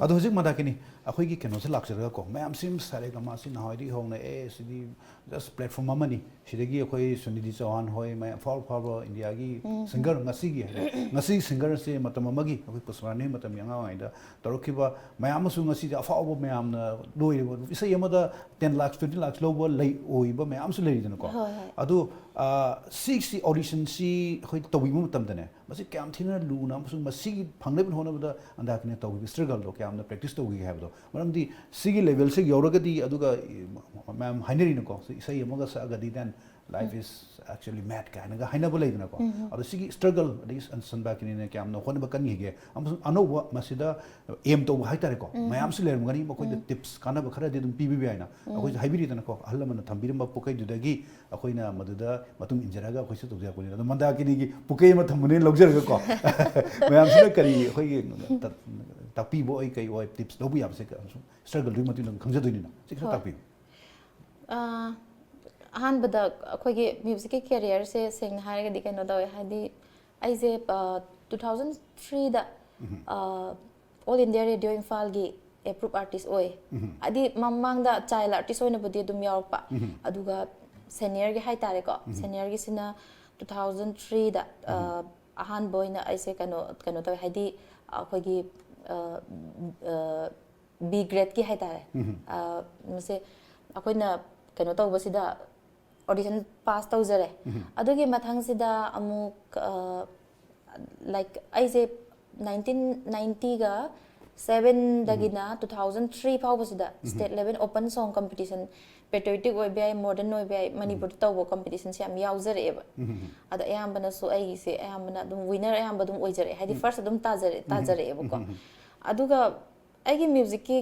ꯑꯗꯣ ꯍꯧꯖꯤꯛ ꯃꯟꯗꯥꯀꯤꯅꯤ, ꯑꯩꯈꯣꯏꯒꯤ ꯀꯩꯅꯣꯁꯦ ꯂꯥꯛꯆꯔꯒꯀꯣ, ꯃꯌꯥꯝꯁꯤ ꯁꯥꯔꯦꯒꯃꯥꯁꯤ ꯅꯍꯥꯟꯋꯥꯏꯗꯒꯤ ꯍꯧꯅ ꯑꯦ ꯁꯤꯗꯤ ꯖꯁ ꯄ꯭ꯂꯦꯠꯐꯣꯝ ꯑꯃꯅꯤ, ꯁꯤꯗꯒꯤ ꯑꯩꯈꯣꯏ ꯁꯨꯅꯤꯙꯤ ꯆꯧꯍꯥꯟ ꯍꯣꯏ, ꯃꯌꯥꯝ ꯑꯐꯥꯎ ꯑꯐꯥꯎꯕ ꯏꯟꯗꯤꯌꯥꯒꯤ ꯁꯤꯡꯒꯔ, ꯉꯁꯤꯒꯤ ꯍꯥꯏꯗꯤ ꯉꯁꯤꯒꯤ ꯁꯤꯡꯒꯔꯁꯦ ꯃꯇꯝ ꯑꯃꯒꯤ ꯑꯩꯈꯣꯏ ꯄꯨꯁꯄꯔꯥꯅꯤ ꯃꯇꯝꯒꯤ ꯑꯉꯥꯡ ꯑꯣꯏꯔꯤꯉꯩꯗ ꯇꯧꯔꯛꯈꯤꯕ ꯃꯌꯥꯝ ꯑꯃꯁꯨ ꯉꯁꯤꯗꯤ ꯑꯐꯥꯎꯕ ꯃꯌꯥꯝꯅ ꯂꯣꯏꯔꯤꯕ ꯏꯁꯩ ꯑꯃꯗ ten lakhs, twenty lakhs ꯂꯧꯕ ꯂꯩ ꯑꯣꯏꯕ ꯃꯌꯥꯝꯁꯨ ꯂꯩꯔꯤꯗꯅꯀꯣ꯫ ꯍꯣꯏ, ꯍꯣꯏ꯫ ꯑꯗꯣ ꯑ, ꯁꯤꯒꯤ ꯑꯣꯗꯤꯁꯟꯁꯤ ꯑꯩꯈꯣꯏ ꯇꯧꯕꯤꯕ ꯃꯇꯝꯗꯅꯦ, ꯃꯁꯤ ꯀꯌꯥꯝ ꯊꯤꯅ ꯂꯨꯅ ꯑꯃꯁꯨꯡ ꯃꯁꯤꯒꯤ ꯐꯪꯅꯕ ꯍꯣꯠꯅꯕꯗ ꯃꯟꯗꯥꯀꯤꯅꯤ ꯇꯧꯈꯤꯕ ꯁ꯭ꯇ꯭ꯔꯒꯜꯗꯣ, ꯀꯌꯥꯝꯅ ꯄ꯭ꯔꯦꯛꯇꯤꯁ ꯇꯧꯈꯤꯒꯦ ꯍꯥꯏꯕꯗꯣ꯫ ꯃꯔꯝꯗꯤ ꯁꯤꯒꯤ ꯂꯦꯚꯦꯜꯁꯦ ꯌꯧꯔꯒꯗꯤ, ꯑꯗꯨꯒ ꯃꯌꯥꯝ ꯍꯥꯏꯅꯔꯤꯅꯀꯣ, ꯏꯁꯩ ꯑꯃꯒ ꯁꯛꯑꯒꯗꯤ then life is actually mad ꯀꯥꯏꯅꯒ ꯍꯥꯏꯅꯕ ꯂꯩꯗꯅꯀꯣ꯫ ꯑꯗꯣ ꯁꯤꯒꯤ ꯁ꯭ꯇ꯭ꯔꯒꯜ, ꯑꯗꯒꯤ ꯁꯟ- ꯁꯟꯗꯥꯀꯤꯅꯤꯅ ꯀꯌꯥꯝꯅ ꯍꯣꯠꯅꯕ ꯀꯟꯈꯤꯒꯦ, ꯑꯃꯁꯨꯡ ꯑꯅꯧꯕ ꯃꯁꯤꯗ ꯑꯦꯝ ꯇꯧꯕ ꯍꯥꯏꯇꯥꯔꯦꯀꯣ, ꯃꯌꯥꯝꯁꯨ ꯂꯩꯔꯝꯒꯅꯤ, ꯃꯈꯣꯏꯗ ꯇꯤꯞꯁ ꯀꯥꯟꯅꯕ ꯈꯔꯗꯤ ꯑꯗꯨꯝ ꯄꯤꯕꯤꯕ ꯌꯥꯏꯅ꯫ ꯑꯩꯈꯣꯏꯁꯨ ꯍꯥꯏꯕꯤꯔꯤꯗꯅꯀꯣ, ꯑꯍꯜ ꯂꯃꯟꯅ ꯊꯝꯕꯤꯔꯝꯕ ꯄꯣꯠꯈꯩꯗꯨꯗꯒꯤ ꯑꯩꯈꯣꯏꯅ ꯃꯗꯨꯗ ꯃꯇꯨꯡ ꯏꯟꯖꯔꯒ ꯑꯩꯈꯣꯏꯁꯨ ꯇꯧꯖꯔꯛꯄꯅꯤꯅ꯫ ꯑꯗꯣ ꯃꯟꯗꯥꯀꯤꯅꯤꯒꯤ ꯄꯨꯀꯩ ꯑꯃ ꯊꯝꯕꯅꯦꯅ ꯂꯧꯖꯔꯒꯀꯣ, ꯃꯌꯥꯝꯁꯤꯅ ꯀꯔꯤ ꯑꯩꯈꯣꯏꯒꯤ ꯇ- ꯇꯥꯛꯄꯤꯕ ꯑꯣꯏ ꯀꯩ ꯑꯣꯏ, ꯇꯤꯞꯁ ꯂꯧꯕ ꯌꯥꯕꯁꯦ ꯁ꯭ꯇ꯭ꯔꯒꯜꯗꯨꯒꯤ ꯃꯇꯨꯡ ꯏꯟꯅ ꯈꯪꯖꯗꯣꯏꯅꯤꯅ, ꯁꯤ ꯈꯔ ꯍꯣꯏ꯫ ꯇꯥꯛꯄꯤꯌꯨ꯫ ꯑ, ꯑꯍꯥꯟꯕꯗ ꯑꯩꯈꯣꯏꯒꯤ ꯃ꯭ꯌꯨꯖꯤꯛꯀꯤ ꯀꯦꯔꯤꯌꯔꯁꯦ ꯁꯦꯡꯅ ꯍꯥꯏꯔꯒꯗꯤ ꯀꯩꯅꯣ ꯇꯧꯋꯦ, ꯍꯥꯏꯗꯤ ꯑꯩꯁꯦ ꯇꯨ ꯊꯥꯎꯖꯟ ꯊ꯭ꯔꯤꯗ ꯑꯣꯜ ꯏꯟꯗꯤꯌꯥ ꯔꯦꯗꯤꯑꯣ ꯏꯝꯐꯥꯜꯒꯤ ꯑꯦꯄ꯭ꯔꯨꯞ ꯑꯥꯔꯇꯤꯁ ꯑꯣꯏ꯫ ꯍꯥꯏꯗꯤ ꯃꯃꯥꯡꯗ ꯆꯥꯏꯜ ꯑꯥꯔꯇꯤꯁ ꯑꯣꯏꯅꯕꯨꯗꯤ ꯑꯗꯨꯝ ꯌꯥꯎꯔꯛꯄ, ꯑꯗꯨꯒ ꯁꯦꯅꯤꯌꯔꯒꯤ ꯍꯥꯏꯇꯥꯔꯦꯀꯣ, ꯁꯦꯅꯤꯌꯔꯒꯤꯁꯤꯅ ꯇꯨ ꯊꯥꯎꯖꯟ ꯊ꯭ꯔꯤꯗ ꯑꯍꯥꯟꯕ ꯑꯣꯏꯅ ꯑꯩꯁꯦ ꯀꯩꯅꯣ ꯀꯩꯅꯣ ꯇꯧꯋꯦ, ꯍꯥꯏꯗꯤ ꯑꯩꯈꯣꯏꯒꯤ ꯕꯤ ꯒ꯭ꯔꯦꯗꯀꯤ ꯍꯥꯏꯇꯥꯔꯦ꯫ ꯑ, ꯃꯁꯦ ꯑꯩꯈꯣꯏꯅ ꯀꯩꯅꯣ ꯇꯧꯕꯁꯤꯗ, ꯑꯣꯗꯤꯁꯟ ꯄꯥꯁ ꯇꯧꯖꯔꯦ꯫ ꯑꯗꯨꯒꯤ ꯃꯊꯪꯁꯤꯗ ꯑꯃꯨꯛ, ꯂꯥꯏꯛ, ꯑꯩꯁꯦ ꯅꯥꯏꯟꯇꯤꯟ ꯅꯥꯏꯟꯇꯤꯒ ꯁꯕꯦꯟꯗꯒꯤꯅ ꯇꯨ ꯊꯥꯎꯖꯟ ꯊ꯭ꯔꯤ ꯐꯥꯎꯕꯁꯤꯗ state level open song competition, patriotic ꯑꯣꯏꯕ ꯌꯥꯏ, ꯃꯣꯗꯔꯟ ꯑꯣꯏꯕ ꯌꯥꯏ, ꯃꯅꯤꯄꯨꯔꯗ ꯇꯧꯕ ꯀꯝꯄꯤꯇꯤꯁꯟꯁꯦ ꯌꯥꯝ ꯌꯥꯎꯖꯔꯛꯑꯦꯕ꯫ ꯑꯗꯣ ꯑꯌꯥꯝꯕꯅꯁꯨ ꯑꯩꯒꯤꯁꯦ ꯑꯌꯥꯝꯕꯅ ꯑꯗꯨꯝ ꯋꯤꯅꯔ ꯑꯌꯥꯝꯕ ꯑꯗꯨꯝ ꯑꯣꯏꯖꯔꯛꯑꯦ, ꯍꯥꯏꯗꯤ ꯐꯥꯔꯁ ꯑꯗꯨꯝ ꯇꯥꯖꯔꯦ ꯇꯥꯖꯔꯛꯑꯦꯕꯀꯣ꯫ ꯑꯗꯨꯒ ꯑꯩꯒꯤ ꯃ꯭ꯌꯨꯖꯤꯛꯀꯤ,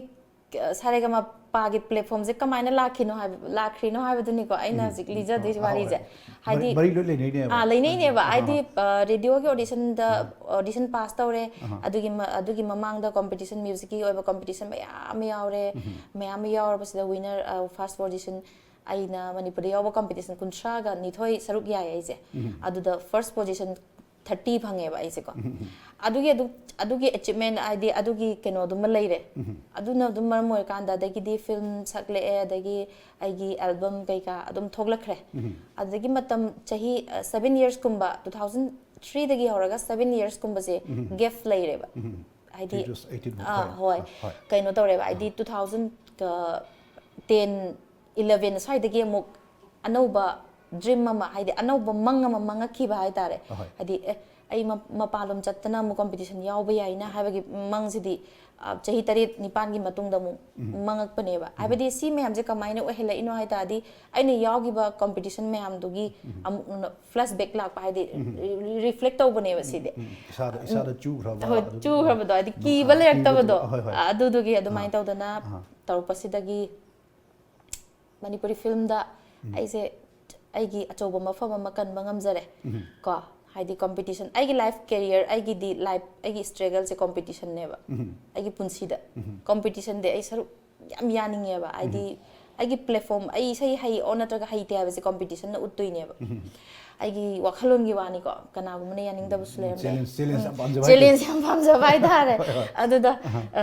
ꯑ, ꯁꯥꯔꯦꯒꯃꯄꯥꯒꯤ ꯄ꯭ꯂꯦꯠꯐꯣꯝꯁꯦ ꯀꯃꯥꯏꯅ ꯂꯥꯛꯈꯤꯅꯣ ꯍꯥꯏꯕ, ꯂꯥꯛꯈ꯭ꯔꯤꯅꯣ ꯍꯥꯏꯕꯗꯨꯅꯤꯀꯣ ꯑꯩꯅ ꯍꯧꯖꯤꯛ ꯂꯤꯖꯗꯣꯏꯁꯦ, ꯑꯍꯣꯏ, ꯋꯥꯔꯤꯁꯦ꯫ ꯍꯥꯏꯗꯤ, ꯃꯔꯤ ꯂꯣꯏ ꯂꯩꯅꯩꯅꯦꯕ꯫ ꯑꯥ, ꯂꯩꯅꯩꯅꯦꯕ꯫ ꯑꯍꯥ, ꯍꯥꯏꯗꯤ, ꯑꯍꯥ꯫ ꯑ, ꯔꯦꯗꯤꯑꯣꯒꯤ ꯑꯣꯗꯤꯁꯟꯗ, ꯑꯣꯗꯤꯁꯟ ꯄꯥꯁ ꯇꯧꯔꯦ꯫ ꯑꯗꯨꯒꯤ ꯃ-, ꯑꯗꯨꯒꯤ ꯃꯃꯥꯡꯗ ꯀꯝꯄꯤꯇꯤꯁꯟ, ꯃ꯭ꯌꯨꯖꯤꯛꯀꯤ ꯑꯣꯏꯕ ꯀꯝꯄꯤꯇꯤꯁꯟ ꯃꯌꯥꯝ ꯑꯃ ꯌꯥꯎꯔꯦ꯫ ꯃꯌꯥꯝ ꯑꯃ ꯌꯥꯎꯔꯕꯁꯤꯗ ꯋꯤꯅꯔ, ꯑ, ꯐꯥꯔꯁ ꯄꯣꯖꯤꯁꯟ, ꯑꯩꯅ ꯃꯅꯤꯄꯨꯔꯗ ꯌꯥꯎꯕ ꯀꯝꯄꯤꯇꯤꯁꯟ ꯀꯨꯟꯊ꯭ꯔꯥꯒ ꯅꯤꯊꯣꯏ ꯁꯔꯨꯛ ꯌꯥꯏ ꯑꯩꯁꯦ꯫ ꯑꯗꯨꯗ ꯐꯥꯔꯁ ꯄꯣꯖꯤꯁꯟ ꯊꯥꯔꯇꯤ ꯐꯪꯉꯦꯕ ꯑꯩꯁꯦꯀꯣ꯫ ꯑꯗꯨꯒꯤ, ꯑꯗꯨ, ꯑꯗꯨꯒꯤ ꯑꯦꯆꯤꯞꯃꯦꯟ, ꯍꯥꯏꯗꯤ ꯑꯗꯨꯒꯤ ꯀꯩꯅꯣꯗꯨꯃ ꯂꯩꯔꯦ꯫ ꯑꯗꯨꯅ ꯑꯗꯨꯝ ꯃꯔꯝ ꯑꯣꯏꯔꯀꯥꯟꯗ, ꯑꯗꯒꯤꯗꯤ ꯐꯤꯜꯝ ꯁꯛꯂꯛꯑꯦ, ꯑꯗꯒꯤ ꯑꯩꯒꯤ ꯑꯦꯜꯕꯝ ꯀꯩꯀꯥ ꯑꯗꯨꯝ ꯊꯣꯛꯂꯛꯈ꯭ꯔꯦ꯫ ꯑꯗꯨꯗꯒꯤ ꯃꯇꯝ ꯆꯍꯤ, ꯑ, ꯁꯕꯦꯟ ꯌꯔꯁꯀꯨꯝꯕ, ꯇꯨ ꯊꯥꯎꯖꯟ ꯊ꯭ꯔꯤꯗꯒꯤ ꯍꯧꯔꯒ ꯁꯕꯦꯟ ꯌꯔꯁꯀꯨꯝꯕꯁꯦ ꯒꯦꯞ ꯂꯩꯔꯦꯕ꯫ ꯍꯥꯏꯗꯤ, ꯇꯨ ꯊꯥꯎꯖꯟ ꯑꯩꯠꯇꯤꯟ ꯐꯥꯎ꯫ ꯑꯥ, ꯍꯣꯏ꯫ ꯑꯥ, ꯍꯣꯏ꯫ ꯀꯩꯅꯣ ꯇꯧꯔꯦꯕ, ꯍꯥꯏꯗꯤ ꯇꯨ ꯊꯥꯎꯖꯟ ꯇꯦꯟ, ꯏꯂꯚꯦꯟ ꯁ꯭ꯋꯥꯏꯗꯒꯤ ꯑꯃꯨꯛ ꯑꯅꯧꯕ ꯗ꯭ꯔꯤꯝ ꯑꯃ, ꯍꯥꯏꯗꯤ ꯑꯅꯧꯕ ꯃꯪ ꯑꯃ ꯃꯪꯉꯛꯈꯤꯕ ꯍꯥꯏꯇꯥꯔꯦ꯫ ꯑꯍꯣꯏ꯫ ꯍꯥꯏꯗꯤ, ꯑꯦ, ꯑꯩ ꯃ-, ꯃꯄꯥꯟꯂꯣꯝ ꯆꯠꯇꯅ ꯑꯃꯨꯛ ꯀꯝꯄꯤꯇꯤꯁꯟ ꯌꯥꯎꯕ ꯌꯥꯏꯅ ꯍꯥꯏꯕꯒꯤ ꯃꯪꯁꯤꯗꯤ, ꯑ, ꯆꯍꯤ ꯇꯔꯦꯠ ꯅꯤꯄꯥꯟꯒꯤ ꯃꯇꯨꯡꯗ ꯑꯃꯨꯛ ꯃꯪꯉꯛꯄꯅꯦꯕ꯫ ꯍꯥꯏꯕꯗꯤ ꯁꯤ ꯃꯌꯥꯝꯁꯦ ꯀꯃꯥꯏꯅ ꯑꯣꯏꯍꯜꯂꯛꯏꯅꯣ ꯍꯥꯏ ꯇꯥꯔꯗꯤ, ꯑꯩꯅ ꯌꯥꯎꯈꯤꯕ ꯀꯝꯄꯤꯇꯤꯁꯟ ꯃꯌꯥꯝꯗꯨꯒꯤ ꯑꯃꯨꯛ ꯐ꯭ꯂꯦꯁ ꯕꯦꯛ ꯂꯥꯛꯄ, ꯍꯥꯏꯗꯤ ꯔꯤ-, ꯔꯤꯐ꯭ꯂꯦꯛ ꯇꯧꯕꯅꯦꯕ ꯁꯤꯗꯤ꯫ ꯎꯝ, ꯏꯁꯥꯗ, ꯏꯁꯥꯗ ꯆꯨꯈ꯭ꯔꯕ, ꯍꯣꯏ, ꯑꯗꯨ ꯆꯨꯈ꯭ꯔꯕꯗꯣ, ꯍꯥꯏꯗꯤ ꯑꯥ, ꯀꯤꯕ ꯑꯥ, ꯂꯩꯔꯛꯇꯕꯗꯣ꯫ ꯀꯤꯕꯗꯣ, ꯍꯣꯏ, ꯍꯣꯏ꯫ ꯑ, ꯑꯗꯨꯗꯨꯒꯤ ꯑꯗꯨꯃꯥꯏꯅ ꯑꯥ꯫ ꯇꯧꯗꯅ ꯑꯥ꯫ ꯇꯧꯔꯛꯄꯁꯤꯗꯒꯤ ꯃꯅꯤꯄꯨꯔꯤ ꯐꯤꯂꯝꯗ ꯑꯩꯁꯦ ꯑꯩꯒꯤ ꯑꯆꯧꯕ ꯃꯐꯝ ꯑꯃ ꯀꯟꯕ ꯉꯝꯖꯔꯦ꯫ ꯀꯣ, ꯍꯥꯏꯗꯤ ꯀꯝꯄꯤꯇꯤꯁꯟ, ꯑꯩꯒꯤ ꯂꯥꯏꯐ ꯀꯦꯔꯤꯌꯔ, ꯑꯩꯒꯤꯗꯤ ꯂꯥꯏꯐ, ꯑꯩꯒꯤ ꯁ꯭ꯇ꯭ꯔꯒꯜꯁꯦ ꯀꯝꯄꯤꯇꯤꯁꯟꯅꯦꯕ꯫ ꯑꯩꯒꯤ ꯄꯨꯟꯁꯤꯗ ꯀꯝꯄꯤꯇꯤꯁꯟꯗꯤ ꯑꯩ ꯁꯔꯨꯛ ꯌꯥꯝ ꯌꯥꯅꯤꯡꯉꯦꯕ꯫ ꯍꯥꯏꯗꯤ, ꯑꯩꯒꯤ ꯄ꯭ꯂꯦꯠꯐꯣꯝ, ꯑꯩ ꯏꯁꯩ ꯍꯩ ꯑꯣ ꯅꯠꯇ꯭ꯔꯒ ꯍꯩꯇꯦ ꯍꯥꯏꯕꯁꯦ ꯀꯝꯄꯤꯇꯤꯁꯟꯅ ꯎꯠꯇꯣꯏꯅꯦꯕ꯫ ꯑꯩꯒꯤ ꯋꯥꯈꯜꯂꯣꯟꯒꯤ ꯋꯥꯅꯤꯀꯣ, ꯀꯅꯥꯒꯨꯝꯕꯅ ꯌꯥꯅꯤꯡꯗꯕꯁꯨ ꯂꯩꯔꯝꯕ ꯌꯥꯏ꯫ ꯆꯦꯂꯦꯟꯖ ꯆꯦꯂꯦꯟꯖ ꯌꯥꯝ ꯄꯥꯝꯖꯕ ꯆꯦꯂꯦꯟꯖ ꯌꯥꯝ ꯄꯥꯝꯖꯕ ꯍꯥꯏꯇꯥꯔꯦ꯫ ꯑꯗꯨꯗ ꯑ,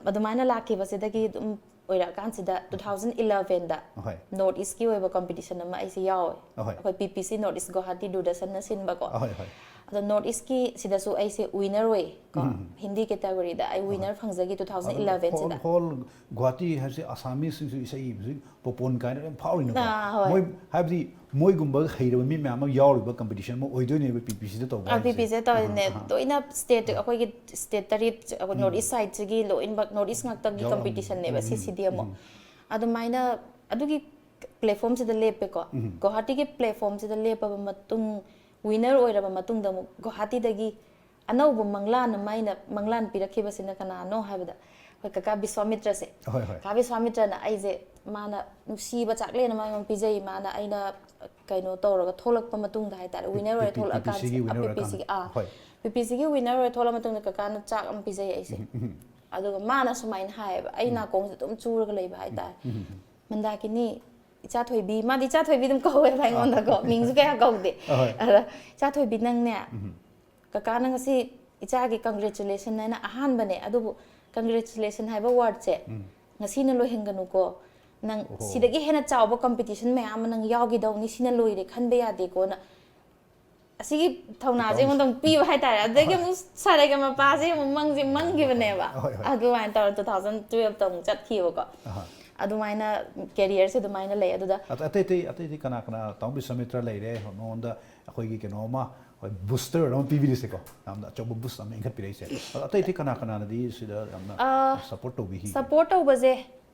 ꯑꯗꯨꯃꯥꯏꯅ ꯂꯥꯛꯈꯤꯕꯁꯤꯗꯒꯤ ꯑꯗꯨꯝ ꯑꯣꯏꯔꯛꯑꯀꯥꯟꯁꯤꯗ ꯇꯨ ꯊꯥꯎꯖꯟ ꯏꯂꯚꯦꯟꯗ ꯑꯍꯣꯏ ꯅꯣꯔꯠ ꯏꯁꯀꯤ ꯑꯣꯏꯕ ꯀꯝꯄꯤꯇꯤꯁꯟ ꯑꯃ ꯑꯩꯁꯦ ꯌꯥꯎꯋꯦ꯫ ꯑꯍꯣꯏ ꯑꯩꯈꯣꯏ ꯄꯤ ꯄꯤ ꯁꯤ, ꯅꯣꯔꯠ ꯏꯁ ꯒꯨꯋꯥꯍꯥꯇꯤ ꯗꯨꯔꯗꯔꯁꯟꯅ ꯁꯤꯟꯕꯀꯣ꯫ ꯑꯍꯣꯏ ꯍꯣꯏ ꯑꯗꯣ ꯅꯣꯔꯠ ꯏꯁꯀꯤ ꯁꯤꯗꯁꯨ ꯑꯩꯁꯦ ꯋꯤꯅꯔ ꯑꯣꯏ ꯀꯣ꯫ ꯍꯤꯟꯗꯤ ꯀꯦꯇꯥꯒꯣꯔꯤꯗ ꯑꯩ ꯋꯤꯅꯔ ꯐꯪꯖꯈꯤ ꯇꯨ ꯊꯥꯎꯖꯟ ꯏꯂꯚꯦꯟꯁꯤꯗ꯫ ꯍꯣꯜ ꯒꯨꯋꯥꯍꯥꯇꯤ ꯍꯥꯏꯕꯁꯤ ꯑꯁꯥꯃꯤꯁꯁꯤꯡꯁꯨ ꯏꯁꯩ ꯏꯕꯁꯤ ꯄꯣꯄꯣꯟ ꯀꯥꯏꯅ ꯌꯥꯝ ꯐꯥꯎꯔꯤꯅꯀꯣ꯫ ꯑꯥ, ꯍꯣꯏ꯫ ꯃꯣꯏ ꯍꯥꯏꯕꯗꯤ ꯃꯣꯏꯒꯨꯝꯕ ꯍꯩꯔꯕ ꯃꯤ ꯃꯌꯥꯝ ꯑꯃ ꯌꯥꯎꯔꯤꯕ ꯀꯝꯄꯤꯇꯤꯁꯟ ꯑꯃ ꯑꯣꯏꯗꯣꯏꯅꯦꯕ ꯄꯤ ꯄꯤ ꯁꯤꯗ ꯇꯧꯕ ꯑꯥ, ꯄꯤ ꯄꯤ ꯍꯥꯏꯁꯦ꯫ ꯁꯤꯗ ꯇꯧꯔꯤꯅꯦ꯫ ꯑꯍꯥ, ꯑꯍꯥ꯫ ꯂꯣꯏꯅ ꯁ꯭ꯇꯦꯠ, ꯑꯩꯈꯣꯏꯒꯤ ꯁ꯭ꯇꯦꯠ ꯇꯔꯦꯠ, ꯑꯩꯈꯣꯏ ꯅꯣꯔꯠ ꯏꯁ ꯁꯥꯏꯠꯁꯤꯒꯤ ꯂꯣꯏꯅꯃꯛ, ꯅꯣꯔꯠ ꯏꯁ ꯉꯥꯛꯇꯒꯤ ꯌꯥꯎꯔꯝ-, ꯀꯝꯄꯤꯇꯤꯁꯟꯅꯦꯕ ꯎꯝ, ꯁꯤ ꯁꯤ ꯗꯤ ꯑꯦꯝ ꯑꯣ꯫ ꯑꯗꯨꯃꯥꯏꯅ ꯑꯗꯨꯒꯤ ꯄ꯭ꯂꯦꯠꯐꯣꯝꯁꯤꯗ ꯂꯦꯞꯄꯦꯀꯣ꯫ ꯒꯨꯋꯥꯍꯥꯇꯤꯒꯤ ꯄ꯭ꯂꯦꯠꯐꯣꯝꯁꯤꯗ ꯂꯦꯞꯄꯕ ꯃꯇꯨꯡ, ꯋꯤꯅꯔ ꯑꯣꯏꯔꯕ ꯃꯇꯨꯡꯗ ꯑꯃꯨꯛ ꯒꯨꯋꯥꯍꯥꯇꯤꯗꯒꯤ ꯑꯅꯧꯕ ꯃꯪꯂꯥꯟ ꯑꯃ ꯑꯩꯅ, ꯃꯪꯂꯥꯟ ꯄꯤꯔꯛꯈꯤꯕꯁꯤꯅ ꯀꯅꯥꯅꯣ ꯍꯥꯏꯕꯗ, ꯑꯩꯈꯣꯏ ꯀꯀꯥ ꯕꯤꯁ꯭ꯋꯥꯃꯤꯇ꯭ꯔꯁꯦ꯫ ꯍꯣꯏ, ꯍꯣꯏ꯫ ꯀꯀꯥ ꯕꯤꯁ꯭ꯋꯥꯃꯤꯇ꯭ꯔꯅ ꯑꯩꯁꯦ, ꯃꯥꯅ ꯅꯨꯡꯁꯤꯕ ꯆꯥꯛꯂꯦꯟ ꯑꯃ ꯑꯩꯉꯣꯟꯗ ꯄꯤꯖꯩ꯫ ꯃꯥꯅ ꯑꯩꯅ ꯀꯩꯅꯣ ꯇꯧꯔꯒ ꯊꯣꯛꯂꯛꯄ ꯃꯇꯨꯡꯗ ꯍꯥꯏꯇꯥꯔꯦ, ꯋꯤꯅꯔ ꯑꯣꯏꯔ ꯄꯤ-, ꯄꯤ-, ꯊꯣꯛꯂꯛꯑꯀꯥꯟꯁꯤ-, ꯄꯤ ꯄꯤ ꯁꯤꯒꯤ ꯋꯤꯅꯔ ꯄꯤ ꯄꯤ ꯁꯤꯒꯤ, ꯑꯣꯏꯔꯀꯥꯟꯗ꯫ ꯑꯥ, ꯍꯣꯏ꯫ ꯄꯤ ꯄꯤ ꯁꯤꯒꯤ ꯋꯤꯅꯔ ꯑꯣꯏꯔ ꯊꯣꯛꯂꯛꯑ ꯃꯇꯨꯡꯗ ꯀꯀꯥꯅ ꯆꯥꯛ ꯑꯃ ꯄꯤꯖꯩ ꯑꯩꯁꯦ꯫ ꯑꯗꯨꯒ ꯃꯥꯅ ꯁꯨꯃꯥꯏꯅ ꯍꯥꯏꯌꯦꯕ, ꯑꯩ ꯅꯥꯀꯣꯡꯁꯦ ꯑꯗꯨꯝ ꯆꯨꯔꯒ ꯂꯩꯕ ꯍꯥꯏꯇꯥꯔꯦ꯫ "ꯃꯟꯗꯥꯀꯤꯅꯤ, ꯏꯆꯥ ꯊꯣꯏꯕꯤ", ꯃꯥꯗꯤ ꯏꯆꯥ ꯊꯣꯏꯕꯤ ꯑꯗꯨꯝ ꯀꯧꯋꯦꯕ ꯑꯩꯉꯣꯟꯗꯀꯣ, ꯃꯤꯡꯁꯨ ꯀꯌꯥ ꯀꯧꯗꯦ꯫ ꯑꯍꯣꯏ꯫ ꯑꯗ, "ꯏꯆꯥ ꯊꯣꯏꯕꯤ, ꯅꯪꯅꯦ, ꯀꯀꯥꯅ ꯉꯁꯤ ꯏꯆꯥꯒꯤ congratulation ꯍꯥꯏꯅ ꯑꯍꯥꯟꯕꯅꯦ, ꯑꯗꯨꯕꯨ congratulation ꯍꯥꯏꯕ wordꯁꯦ ꯉꯁꯤꯅ ꯂꯣꯏꯍꯟꯒꯅꯨꯀꯣ꯫ ꯅꯪ ꯑꯣꯍꯣ꯫ ꯁꯤꯗꯒꯤ ꯍꯦꯟꯅ ꯆꯥꯎꯕ ꯀꯝꯄꯤꯇꯤꯁꯟ ꯃꯌꯥꯝ ꯑꯃ ꯅꯪ ꯌꯥꯎꯈꯤꯗꯧꯅꯤ, ꯁꯤꯅ ꯂꯣꯏꯔꯦ ꯈꯟꯕ ꯌꯥꯗꯦꯀꯣꯅ", ꯑꯁꯤꯒꯤ ꯊꯧꯅꯥꯁꯦ ꯑꯩꯉꯣꯟꯗ ꯑꯃꯨꯛ ꯄꯤꯕ ꯍꯥꯏꯇꯥꯔꯦ꯫ ꯑꯗꯨꯗꯒꯤ ꯑꯃꯨꯛ ꯁꯥꯔꯦꯒꯃꯄꯥꯁꯦ ꯑꯃꯨꯛ ꯃꯪꯁꯦ ꯃꯪꯈꯤꯕꯅꯦꯕ꯫ ꯍꯣꯏ, ꯍꯣꯏ꯫ ꯑꯗꯨꯃꯥꯏꯅ ꯇꯧꯔ ꯇꯨ ꯊꯥꯎꯖꯟ ꯇꯨꯋꯦꯜꯐꯇ ꯑꯃꯨꯛ ꯆꯠꯈꯤꯕꯀꯣ꯫ ꯑꯍꯥ꯫ ꯑꯗꯨꯃꯥꯏꯅ ꯀꯦꯔꯤꯌꯔꯁꯦ ꯑꯗꯨꯃꯥꯏꯅ ꯂꯩ꯫ ꯑꯗꯨꯗ ꯑꯇꯩ ꯑꯇꯩ ꯑꯇꯩꯗꯤ ꯀꯅꯥ ꯀꯅꯥ? ꯇꯥꯃꯣ ꯕꯤꯁ꯭ꯋꯥꯃꯤꯇ꯭ꯔ ꯂꯩꯔꯦ, ꯃꯉꯣꯟꯗ ꯑꯩꯈꯣꯏꯒꯤ ꯀꯩꯅꯣ ꯑꯃ, ꯍꯣꯏ, ꯕꯨꯁꯇꯔ ꯑꯃ ꯄꯤꯕꯤꯔꯤꯁꯦꯀꯣ, ꯌꯥꯝꯅ ꯑꯆꯧꯕ ꯕꯨꯁ ꯑꯃ ꯏꯟꯈꯠꯄꯤꯔꯛꯏꯁꯦ꯫ ꯑꯗꯣ ꯑꯇꯩ ꯑꯇꯩ ꯀꯅꯥ ꯀꯅꯥꯅꯗꯤ ꯁꯤꯗ ꯌꯥꯝꯅ ꯑꯥ, ꯁꯞꯄꯣꯔꯠ ꯇꯧꯕꯤꯈꯤ? ꯁꯞꯄꯣꯔꯠ ꯇꯧꯕꯁꯦ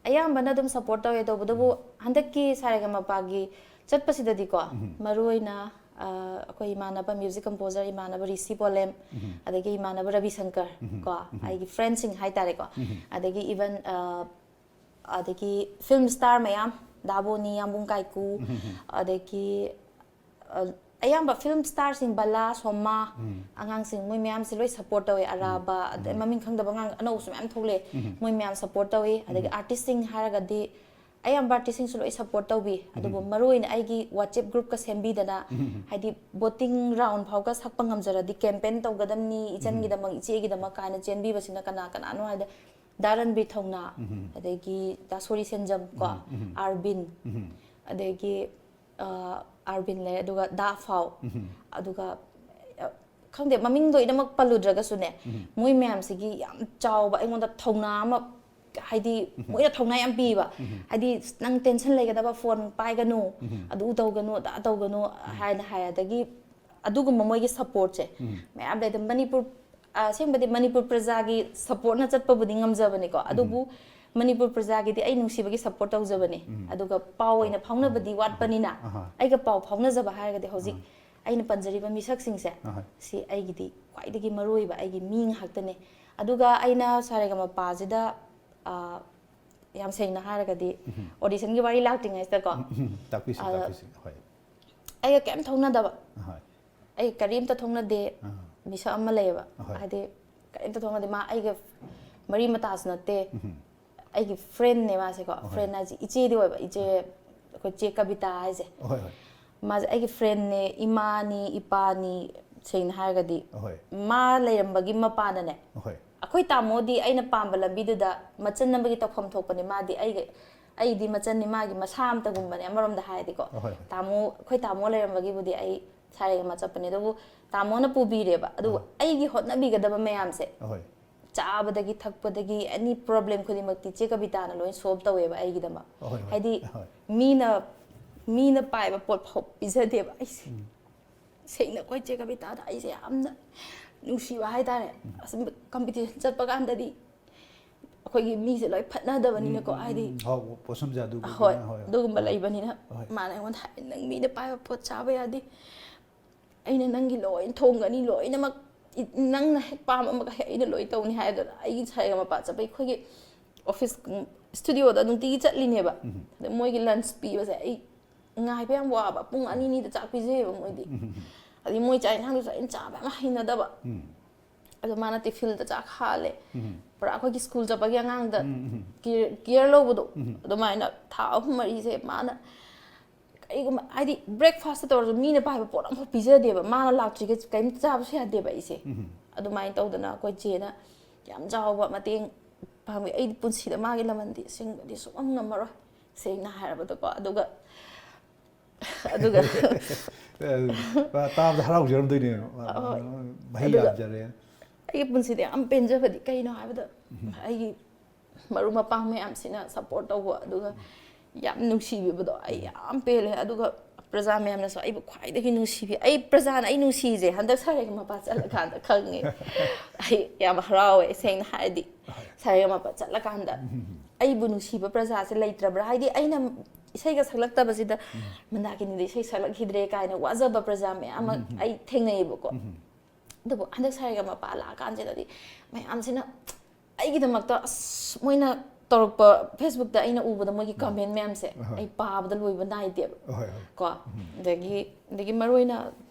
ꯑꯌꯥꯝꯕꯅ ꯑꯗꯨꯝ ꯁꯞꯄꯣꯔꯠ ꯇꯧꯋꯦ꯫ ꯇꯧꯕꯇꯕꯨ ꯍꯟꯗꯛꯀꯤ ꯁꯥꯔꯦꯒꯃꯄꯥꯒꯤ ꯆꯠꯄꯁꯤꯗꯗꯤꯀꯣ, ꯃꯔꯨꯑꯣꯏꯅ, ꯑ, ꯑꯩꯈꯣꯏ ꯏꯃꯥꯟꯅꯕ ꯃ꯭ꯌꯨꯖꯤꯛ ꯀꯝꯄꯣꯖꯔ ꯏꯃꯥꯟꯅꯕ ꯔꯤꯁꯤ ꯄꯣꯂꯦꯝ, ꯑꯗꯒꯤ ꯏꯃꯥꯟꯅꯕ ꯔꯕꯤ ꯁꯪꯀꯔ ꯀꯣ, ꯑꯩꯒꯤ ꯐ꯭ꯔꯦꯟꯁꯤꯡ ꯍꯥꯏꯇꯥꯔꯦꯀꯣ, ꯑꯗꯒꯤ ꯏꯚꯟ, ꯑ, ꯑꯗꯒꯤ ꯐꯤꯜꯝ ꯁ꯭ꯇꯥꯔ ꯃꯌꯥꯝ, ꯗꯥꯕꯣꯅꯤ, ꯌꯥꯝꯕꯨꯡ ꯀꯥꯏꯀꯨ, ꯑꯗꯒꯤ ꯑ, ꯑꯌꯥꯝꯕ ꯐꯤꯜꯝ ꯁ꯭ꯇꯥꯔꯁꯤꯡ, ꯕꯂꯥ, ꯁꯣꯃꯥ, ꯑꯉꯥꯡꯁꯤꯡ, ꯃꯣꯏ ꯃꯌꯥꯝꯁꯦ ꯂꯣꯏ ꯁꯞꯄꯣꯔꯠ ꯇꯧꯋꯦ꯫ ꯑꯔꯥꯕ, ꯑꯗꯩ ꯃꯃꯤꯡ ꯈꯪꯗꯕ ꯑꯉꯥꯡ ꯑꯅꯧꯕꯁꯨ ꯃꯌꯥꯝ ꯊꯣꯛꯂꯛꯑꯦ꯫ ꯃꯣꯏ ꯃꯌꯥꯝ ꯁꯞꯄꯣꯔꯠ ꯇꯧꯋꯤ꯫ ꯑꯗꯒꯤ ꯑꯥꯔꯇꯤꯁꯁꯤꯡ ꯍꯥꯏꯔꯒꯗꯤ ꯑꯌꯥꯝꯕ ꯑꯥꯔꯇꯤꯁꯁꯤꯡꯁꯨ ꯂꯣꯏ ꯁꯞꯄꯣꯔꯠ ꯇꯧꯕꯤ꯫ ꯑꯗꯨꯕꯨ ꯃꯔꯨꯑꯣꯏꯅ ꯑꯩꯒꯤ ꯋꯥꯆꯦꯞ ꯒ꯭ꯔꯨꯞꯀ ꯁꯦꯝꯕꯤꯗꯅ, ꯍꯥꯏꯗꯤ ꯕꯣꯇꯤꯡ ꯔꯥꯎꯟ ꯐꯥꯎꯒ ꯁꯛꯄ ꯉꯝꯖꯔꯗꯤ ꯀꯦꯝꯄꯦꯟ ꯇꯧꯒꯗꯕꯅꯤ, ꯏꯆꯟꯒꯤꯗꯃꯛ, ꯏꯆꯦꯒꯤꯗꯃꯛ ꯀꯥꯏꯅ ꯆꯦꯟꯕꯤꯕꯁꯤꯅ ꯀꯅꯥ ꯀꯅꯥꯅꯣ ꯍꯥꯏꯗ, ꯗꯥ ꯔꯟꯕꯤꯔ ꯊꯧꯅꯥ, ꯑꯗꯒꯤ ꯗꯥ ꯁꯣꯔꯤ ꯁꯦꯟꯖꯝ ꯀꯣ, ꯑꯥꯔꯕꯤꯟ, ꯑꯗꯒꯤ ꯑꯥꯔꯕꯤꯟ ꯂꯩꯔꯦ, ꯑꯗꯨꯒ ꯗꯥ ꯐꯥꯎ, ꯑꯗꯨꯒ ꯈꯪꯗꯦ, ꯃꯃꯤꯡ ꯂꯣꯏꯅꯃꯛ ꯄꯜꯂꯨꯗ꯭ꯔꯒꯁꯨꯅꯦ, ꯃꯣꯏ ꯃꯌꯥꯝꯁꯤꯒꯤ ꯌꯥꯝ ꯆꯥꯎꯕ ꯑꯩꯉꯣꯟꯗ ꯊꯧꯅꯥ ꯑꯃ, ꯍꯥꯏꯗꯤ ꯃꯣꯏꯅ ꯊꯧꯅꯥ ꯌꯥꯝ ꯄꯤꯕ꯫ ꯍꯥꯏꯗꯤ ꯅꯪ ꯇꯦꯟꯁꯟ ꯂꯩꯒꯗꯕ, ꯐꯣꯟ ꯄꯥꯏꯒꯅꯨ, ꯑꯗꯨ ꯇꯧꯒꯅꯨ, ꯑꯗꯥ ꯇꯧꯒꯅꯨ ꯍꯥꯏꯅ ꯍꯥꯏ꯫ ꯑꯗꯒꯤ ꯑꯗꯨꯒꯨꯝꯕ ꯃꯣꯏꯒꯤ ꯁꯞꯄꯣꯔꯠꯁꯦ ꯃꯌꯥꯝ ꯂꯩ꯫ ꯑꯗꯨꯝ ꯃꯅꯤꯄꯨꯔ, ꯑꯁꯦꯡꯕꯗꯤ ꯃꯅꯤꯄꯨꯔ ꯄ꯭ꯔꯖꯥꯒꯤ ꯁꯞꯄꯣꯔꯠꯅ ꯆꯠꯄꯕꯨꯗꯤ ꯉꯝꯖꯕꯅꯤꯀꯣ, ꯑꯗꯨꯕꯨ ꯃꯅꯤꯄꯨꯔ ꯄ꯭ꯔꯖꯥꯒꯤꯗꯤ ꯑꯩ ꯅꯨꯡꯁꯤꯕꯒꯤ ꯁꯞꯄꯣꯔꯠ ꯇꯧꯖꯕꯅꯤ꯫ ꯑꯗꯨꯒ ꯄꯥꯎ ꯑꯣꯏꯅ ꯐꯥꯎꯅꯕꯗꯤ ꯋꯥꯠꯄꯅꯤꯅ, ꯑꯍꯥ꯫ ꯑꯩꯒ ꯄꯥꯎ ꯐꯥꯎꯅꯖꯕ ꯍꯥꯏꯔꯒꯗꯤ ꯍꯧꯖꯤꯛ ꯑꯩꯅ ꯄꯟꯖꯔꯤꯕ ꯃꯤꯁꯛꯁꯤꯡꯁꯦ, ꯑꯍꯣꯏ꯫ ꯁꯤ ꯑꯩꯒꯤꯗꯤ ꯈ꯭ꯋꯥꯏꯗꯒꯤ ꯃꯔꯨꯑꯣꯏꯕ ꯑꯩꯒꯤ ꯃꯤ ꯉꯥꯛꯇꯅꯦ꯫ ꯑꯗꯨꯒ ꯑꯩꯅ ꯁꯥꯔꯦꯒꯃꯄꯥꯁꯤꯗ, ꯑ, ꯌꯥꯝ ꯁꯦꯡꯅ ꯍꯥꯏꯔꯒꯗꯤ, ꯑꯣꯗꯤꯁꯟꯒꯤ ꯋꯥꯔꯤ ꯂꯥꯛꯇ꯭ꯔꯤꯉꯩꯁꯤꯗꯀꯣ, ꯎꯝ, ꯎꯝ, ꯇꯥꯛꯄꯤꯁꯤ, ꯑ, ꯇꯥꯛꯄꯤꯁꯤ꯫ ꯍꯣꯏ꯫ ꯑꯩꯒ ꯀꯩꯝ ꯊꯣꯛꯅꯗꯕ, ꯑꯍꯣꯏ꯫ ꯑꯩ ꯀꯔꯤꯝꯇ ꯊꯣꯛꯅꯗꯦ, ꯑꯍꯣꯏ꯫ ꯃꯤꯁꯛ ꯑꯃ ꯂꯩꯌꯦꯕ, ꯑꯍꯣꯏ꯫ ꯍꯥꯏꯗꯤ ꯀꯔꯤꯝꯇ ꯊꯣꯛꯅꯗꯦ꯫ ꯃꯥ ꯑꯩꯒ ꯃꯔꯤ ꯃꯇꯥꯁꯨ ꯅꯠꯇꯦ, ꯎꯝ꯫ ꯑꯩꯒꯤ ꯐ꯭ꯔꯦꯟꯅꯦ ꯃꯥꯁꯦꯀꯣ꯫ ꯑꯍꯣꯏ꯫ ꯐ꯭ꯔꯦꯟ ꯍꯥꯏꯁꯦ ꯏꯆꯦꯗꯤ ꯑꯣꯏꯕ, ꯏꯆꯦ, ꯑꯩꯈꯣꯏ ꯆꯦ ꯀꯕꯤꯇꯥ ꯍꯥꯏꯁꯦ꯫ ꯍꯣꯏ, ꯍꯣꯏ꯫ ꯃꯥꯁꯦ ꯑꯩꯒꯤ ꯐ꯭ꯔꯦꯟꯅꯦ, ꯏꯃꯥꯅꯤ, ꯏꯄꯥꯅꯤ, ꯁꯦꯡꯅ ꯍꯥꯏꯔꯒꯗꯤ꯫ ꯑꯍꯣꯏ꯫ ꯃꯥ ꯂꯩꯔꯝꯕꯒꯤ ꯃꯄꯥꯅꯅꯦ꯫ ꯑꯍꯣꯏ꯫ ꯑꯩꯈꯣꯏ ꯇꯥꯃꯣꯗꯤ ꯑꯩꯅ ꯄꯥꯝꯕ ꯂꯝꯕꯤꯗꯨꯗ ꯃꯆꯟ ꯑꯃꯒꯤ ꯇꯧꯐꯝ ꯊꯣꯛꯄꯅꯦ꯫ ꯃꯥꯗꯤ ꯑꯩꯒ, ꯑꯩꯗꯤ ꯃꯆꯟꯅꯤ, ꯃꯥꯒꯤ ꯃꯁꯥ ꯑꯃꯇꯒꯨꯝꯕꯅꯦ ꯑꯃꯔꯣꯝꯗ ꯍꯥꯏꯔꯗꯤꯀꯣ꯫ ꯑꯍꯣꯏ, ꯍꯣꯏ꯫ ꯇꯥꯃꯣ, ꯑꯩꯈꯣꯏ ꯇꯥꯃꯣ ꯂꯩꯔꯝꯕꯒꯤꯕꯨꯗꯤ ꯑꯩ ꯁꯥꯔꯦꯒꯃꯥ ꯆꯠꯄꯅꯦ, ꯑꯗꯨꯕꯨ ꯇꯥꯃꯣꯅ ꯄꯨꯕꯤꯔꯦꯕ꯫ ꯑꯗꯨꯕꯨ ꯑꯍꯣꯏ꯫ ꯑꯩꯒꯤ ꯍꯣꯠꯅꯕꯤꯒꯗꯕ ꯃꯌꯥꯝꯁꯦ, ꯑꯍꯣꯏ꯫ ꯆꯥꯕꯗꯒꯤ ꯊꯛꯄꯗꯒꯤ ꯑꯦꯅꯤ ꯄ꯭ꯔꯣꯕ꯭ꯂꯦꯝ ꯈꯨꯗꯤꯡꯃꯛꯇꯤ ꯆꯦ ꯀꯕꯤꯇꯥꯅ ꯂꯣꯏ ꯁꯣꯜꯕ ꯇꯧꯋꯦꯕ ꯑꯩꯒꯤꯗꯃꯛ꯫ ꯑꯍꯣꯏ, ꯍꯣꯏ꯫ ꯍꯥꯏꯗꯤ ꯑꯍꯣꯏ꯫ ꯃꯤꯅ, ꯃꯤꯅ ꯄꯥꯏꯕ ꯄꯣꯠ ꯐꯥꯎ ꯄꯤꯖꯗꯦꯕ ꯑꯩꯁꯦ꯫ ꯎꯝ꯫ ꯁꯦꯡꯅ ꯑꯩꯈꯣꯏ ꯆꯦ ꯀꯕꯤꯇꯥꯗ ꯑꯩꯁꯦ ꯌꯥꯝꯅ ꯅꯨꯡꯁꯤꯕ ꯍꯥꯏꯇꯥꯔꯦ꯫ ꯎꯝ꯫ ꯑꯁꯨꯝ ꯀꯝꯄꯤꯇꯤꯁꯟ ꯆꯠꯄ ꯀꯥꯟꯗꯗꯤ ꯑꯩꯈꯣꯏꯒꯤ ꯃꯤꯁꯦ ꯂꯣꯏ ꯐꯠꯅꯗꯕꯅꯤꯅꯀꯣ, ꯎꯝ, ꯎꯝ, ꯍꯥꯏꯗꯤ ꯎꯝ꯫ ꯍꯥꯎ, ꯄꯣꯠꯁꯝꯁꯦ ꯑꯗꯨ ꯍꯣꯏ, ꯀꯩꯅꯣ, ꯍꯣꯏ꯫ ꯑꯗꯨꯒꯨꯝꯕ ꯍꯣꯏ꯫ ꯂꯩꯕꯅꯤꯅ ꯍꯣꯏ꯫ ꯃꯥꯅ ꯑꯩꯉꯣꯟꯗ ꯍꯥꯏ, "ꯅꯪ ꯃꯤꯅ ꯄꯥꯏꯕ ꯄꯣꯠ ꯆꯥꯕ ꯌꯥꯗꯦ, ꯑꯩꯅ ꯅꯪꯒꯤ ꯂꯣꯏ ꯊꯣꯡꯒꯅꯤ, ꯂꯣꯏꯅꯃꯛ ꯏ-, ꯅꯪꯅ ꯍꯦꯛ ꯄꯥꯝꯕ ꯃꯈꯩ ꯑꯩꯅ ꯂꯣꯏ ꯇꯧꯅꯤ" ꯍꯥꯏꯗꯅ ꯑꯩꯒꯤ ꯁꯥꯔꯦꯒꯃꯄꯥ ꯆꯠꯄ ꯑꯩꯈꯣꯏꯒꯤ ꯑꯣꯐꯤꯁ, ꯎꯝ, ꯁ꯭ꯇꯨꯗꯤꯑꯣꯗ ꯅꯨꯡꯇꯤꯒꯤ ꯆꯠꯂꯤꯅꯦꯕ꯫ ꯎꯝ꯫ ꯑꯗ ꯃꯣꯏꯒꯤ ꯂꯟꯁ ꯄꯤꯕꯁꯦ ꯑꯩ ꯉꯥꯏꯕ ꯌꯥꯝ ꯋꯥꯕ, ꯄꯨꯡ ꯑꯅꯤ ꯑꯅꯤꯗ ꯆꯥꯛ ꯄꯤꯖꯩꯌꯦꯕ ꯃꯣꯏꯗꯤ꯫ ꯎꯝ꯫ ꯑꯗꯩ ꯃꯣꯏ ꯆꯥꯛ ꯌꯦꯟꯁꯥꯡꯗꯨꯁꯨ ꯑꯩꯅ ꯆꯥꯕ ꯌꯥꯝ ꯍꯩꯅꯗꯕ꯫ ꯎꯝ꯫ ꯑꯗꯣ ꯃꯥꯅ ꯇꯤꯐꯤꯜꯗ ꯆꯥꯛ ꯍꯥꯜꯂꯦ꯫ ꯎꯝ꯫ ꯄꯨꯔꯥ ꯑꯩꯈꯣꯏꯒꯤ ꯁ꯭ꯀꯨꯜ ꯆꯠꯄꯒꯤ ꯑꯉꯥꯡꯗ ꯀꯤꯌꯔ ꯂꯧꯕꯗꯣ, ꯑꯗꯨꯃꯥꯏꯅ ꯊꯥ ꯑꯍꯨꯝ ꯃꯔꯤꯁꯦ ꯃꯥꯅ ꯀꯩꯒꯨꯝꯕ, ꯍꯥꯏꯗꯤ, ꯕ꯭ꯔꯦꯛꯐꯥꯁꯇ ꯇꯧꯔꯁꯨ ꯃꯤꯅ ꯄꯥꯏꯕ ꯄꯣꯠ ꯑꯃꯐꯥꯎ ꯄꯤꯖꯗꯦꯕ꯫ ꯃꯥꯅ ꯂꯥꯛꯇ꯭ꯔꯤꯒꯩ ꯀꯔꯤꯝꯇ ꯆꯥꯕꯁꯨ ꯌꯥꯗꯦꯕ ꯑꯩꯁꯦ꯫ ꯑꯗꯨꯃꯥꯏꯅ ꯇꯧꯗꯅ ꯑꯩꯈꯣꯏ ꯆꯦꯅ ꯌꯥꯝ ꯆꯥꯎꯕ ꯃꯇꯦꯡ ꯄꯥꯡꯕꯤ꯫ ꯑꯩꯗꯤ ꯄꯨꯟꯁꯤꯗ ꯃꯥꯒꯤ ꯂꯃꯟꯗꯤ ꯑꯁꯦꯡꯕꯗꯤ ꯁꯨꯡꯉꯝ ꯉꯝꯃꯔꯣꯏ, ꯁꯦꯡꯅ ꯍꯥꯏꯔꯕꯗꯀꯣ꯫ ꯑꯗꯨꯒ ꯑꯗꯨꯒ ꯇꯥꯕꯗ ꯍꯔꯥꯎꯖꯔꯝꯗꯣꯏꯅꯦ꯫ ꯃꯍꯩ ꯑꯗꯨꯒ ꯌꯥꯝꯖꯔꯦ꯫ ꯑꯩꯒꯤ ꯄꯨꯟꯁꯤꯗ ꯌꯥꯝ ꯄꯦꯟꯖꯕꯗꯤ ꯀꯩꯅꯣ ꯍꯥꯏꯕꯗ, ꯑꯩꯒꯤ ꯃꯔꯨꯞ ꯃꯄꯥꯡ ꯃꯌꯥꯝꯁꯤꯅ ꯁꯞꯄꯣꯔꯠ ꯇꯧꯕ, ꯑꯗꯨꯒ ꯌꯥꯝ ꯅꯨꯡꯁꯤꯕꯤꯕꯗꯣ ꯑꯩ ꯌꯥꯝ ꯄꯦꯜꯂꯦ꯫ ꯑꯗꯨꯒ ꯄ꯭ꯔꯖꯥ ꯃꯌꯥꯝꯅꯁꯨ ꯑꯩꯕꯨ ꯈ꯭ꯋꯥꯏꯗꯒꯤ ꯅꯨꯡꯁꯤꯕꯤ꯫ ꯑꯩ, ꯄ꯭ꯔꯖꯥꯅ ꯑꯩ ꯅꯨꯡꯁꯤꯁꯦ ꯍꯟꯗꯛ ꯁꯥꯔꯦꯒꯃꯄꯥ ꯆꯠꯂꯀꯥꯟꯗ ꯈꯪꯉꯦ꯫ ꯑꯩ ꯌꯥꯝ ꯍꯔꯥꯎꯋꯦ, ꯁꯦꯡꯅ ꯍꯥꯏꯔꯗꯤ꯫ ꯁꯥꯔꯦꯒꯃꯄꯥ ꯆꯠꯂꯀꯥꯟꯗ ꯑꯩꯕꯨ ꯅꯨꯡꯁꯤꯕ ꯄ꯭ꯔꯖꯥꯁꯦ ꯂꯩꯇ꯭ꯔꯕ꯭ꯔꯥ? ꯍꯥꯏꯗꯤ, ꯑꯩꯅ ꯏꯁꯩꯒ ꯁꯛꯂꯛꯇꯕꯁꯤꯗ "ꯃꯟꯗꯥꯀꯤꯅꯤꯗ ꯏꯁꯩ ꯁꯛꯂꯛꯈꯤꯗ꯭ꯔꯦ" ꯀꯥꯏꯅ ꯋꯥꯖꯕ ꯄ꯭ꯔꯖꯥ ꯃꯌꯥꯝ ꯑꯃ ꯑꯩ ꯊꯦꯡꯅꯩꯌꯦꯕꯀꯣ꯫ ꯑꯗꯨꯕꯨ ꯍꯟꯗꯛ ꯁꯥꯔꯦꯒꯃꯄꯥ ꯂꯥꯛꯑꯀꯥꯟꯁꯤꯗꯗꯤ ꯃꯌꯥꯝꯁꯤꯅ ꯑꯩꯒꯤꯗꯃꯛꯇ, ꯑꯁ, ꯃꯣꯏꯅ ꯇꯧꯔꯛꯄ, ꯐꯦꯁꯕꯨꯛꯇ ꯑꯩꯅ ꯎꯕꯗ ꯃꯣꯏꯒꯤ ꯀꯃꯦꯟ ꯃꯌꯥꯝꯁꯦ ꯑꯩ ꯄꯥꯕꯗ ꯂꯣꯏꯕ ꯅꯥꯏꯗꯦꯕ꯫ ꯍꯣꯏ, ꯍꯣꯏ꯫ ꯀꯣ, ꯑꯗꯒꯤ, ꯑꯗꯒꯤ ꯃꯔꯨ ꯑꯣꯏꯅ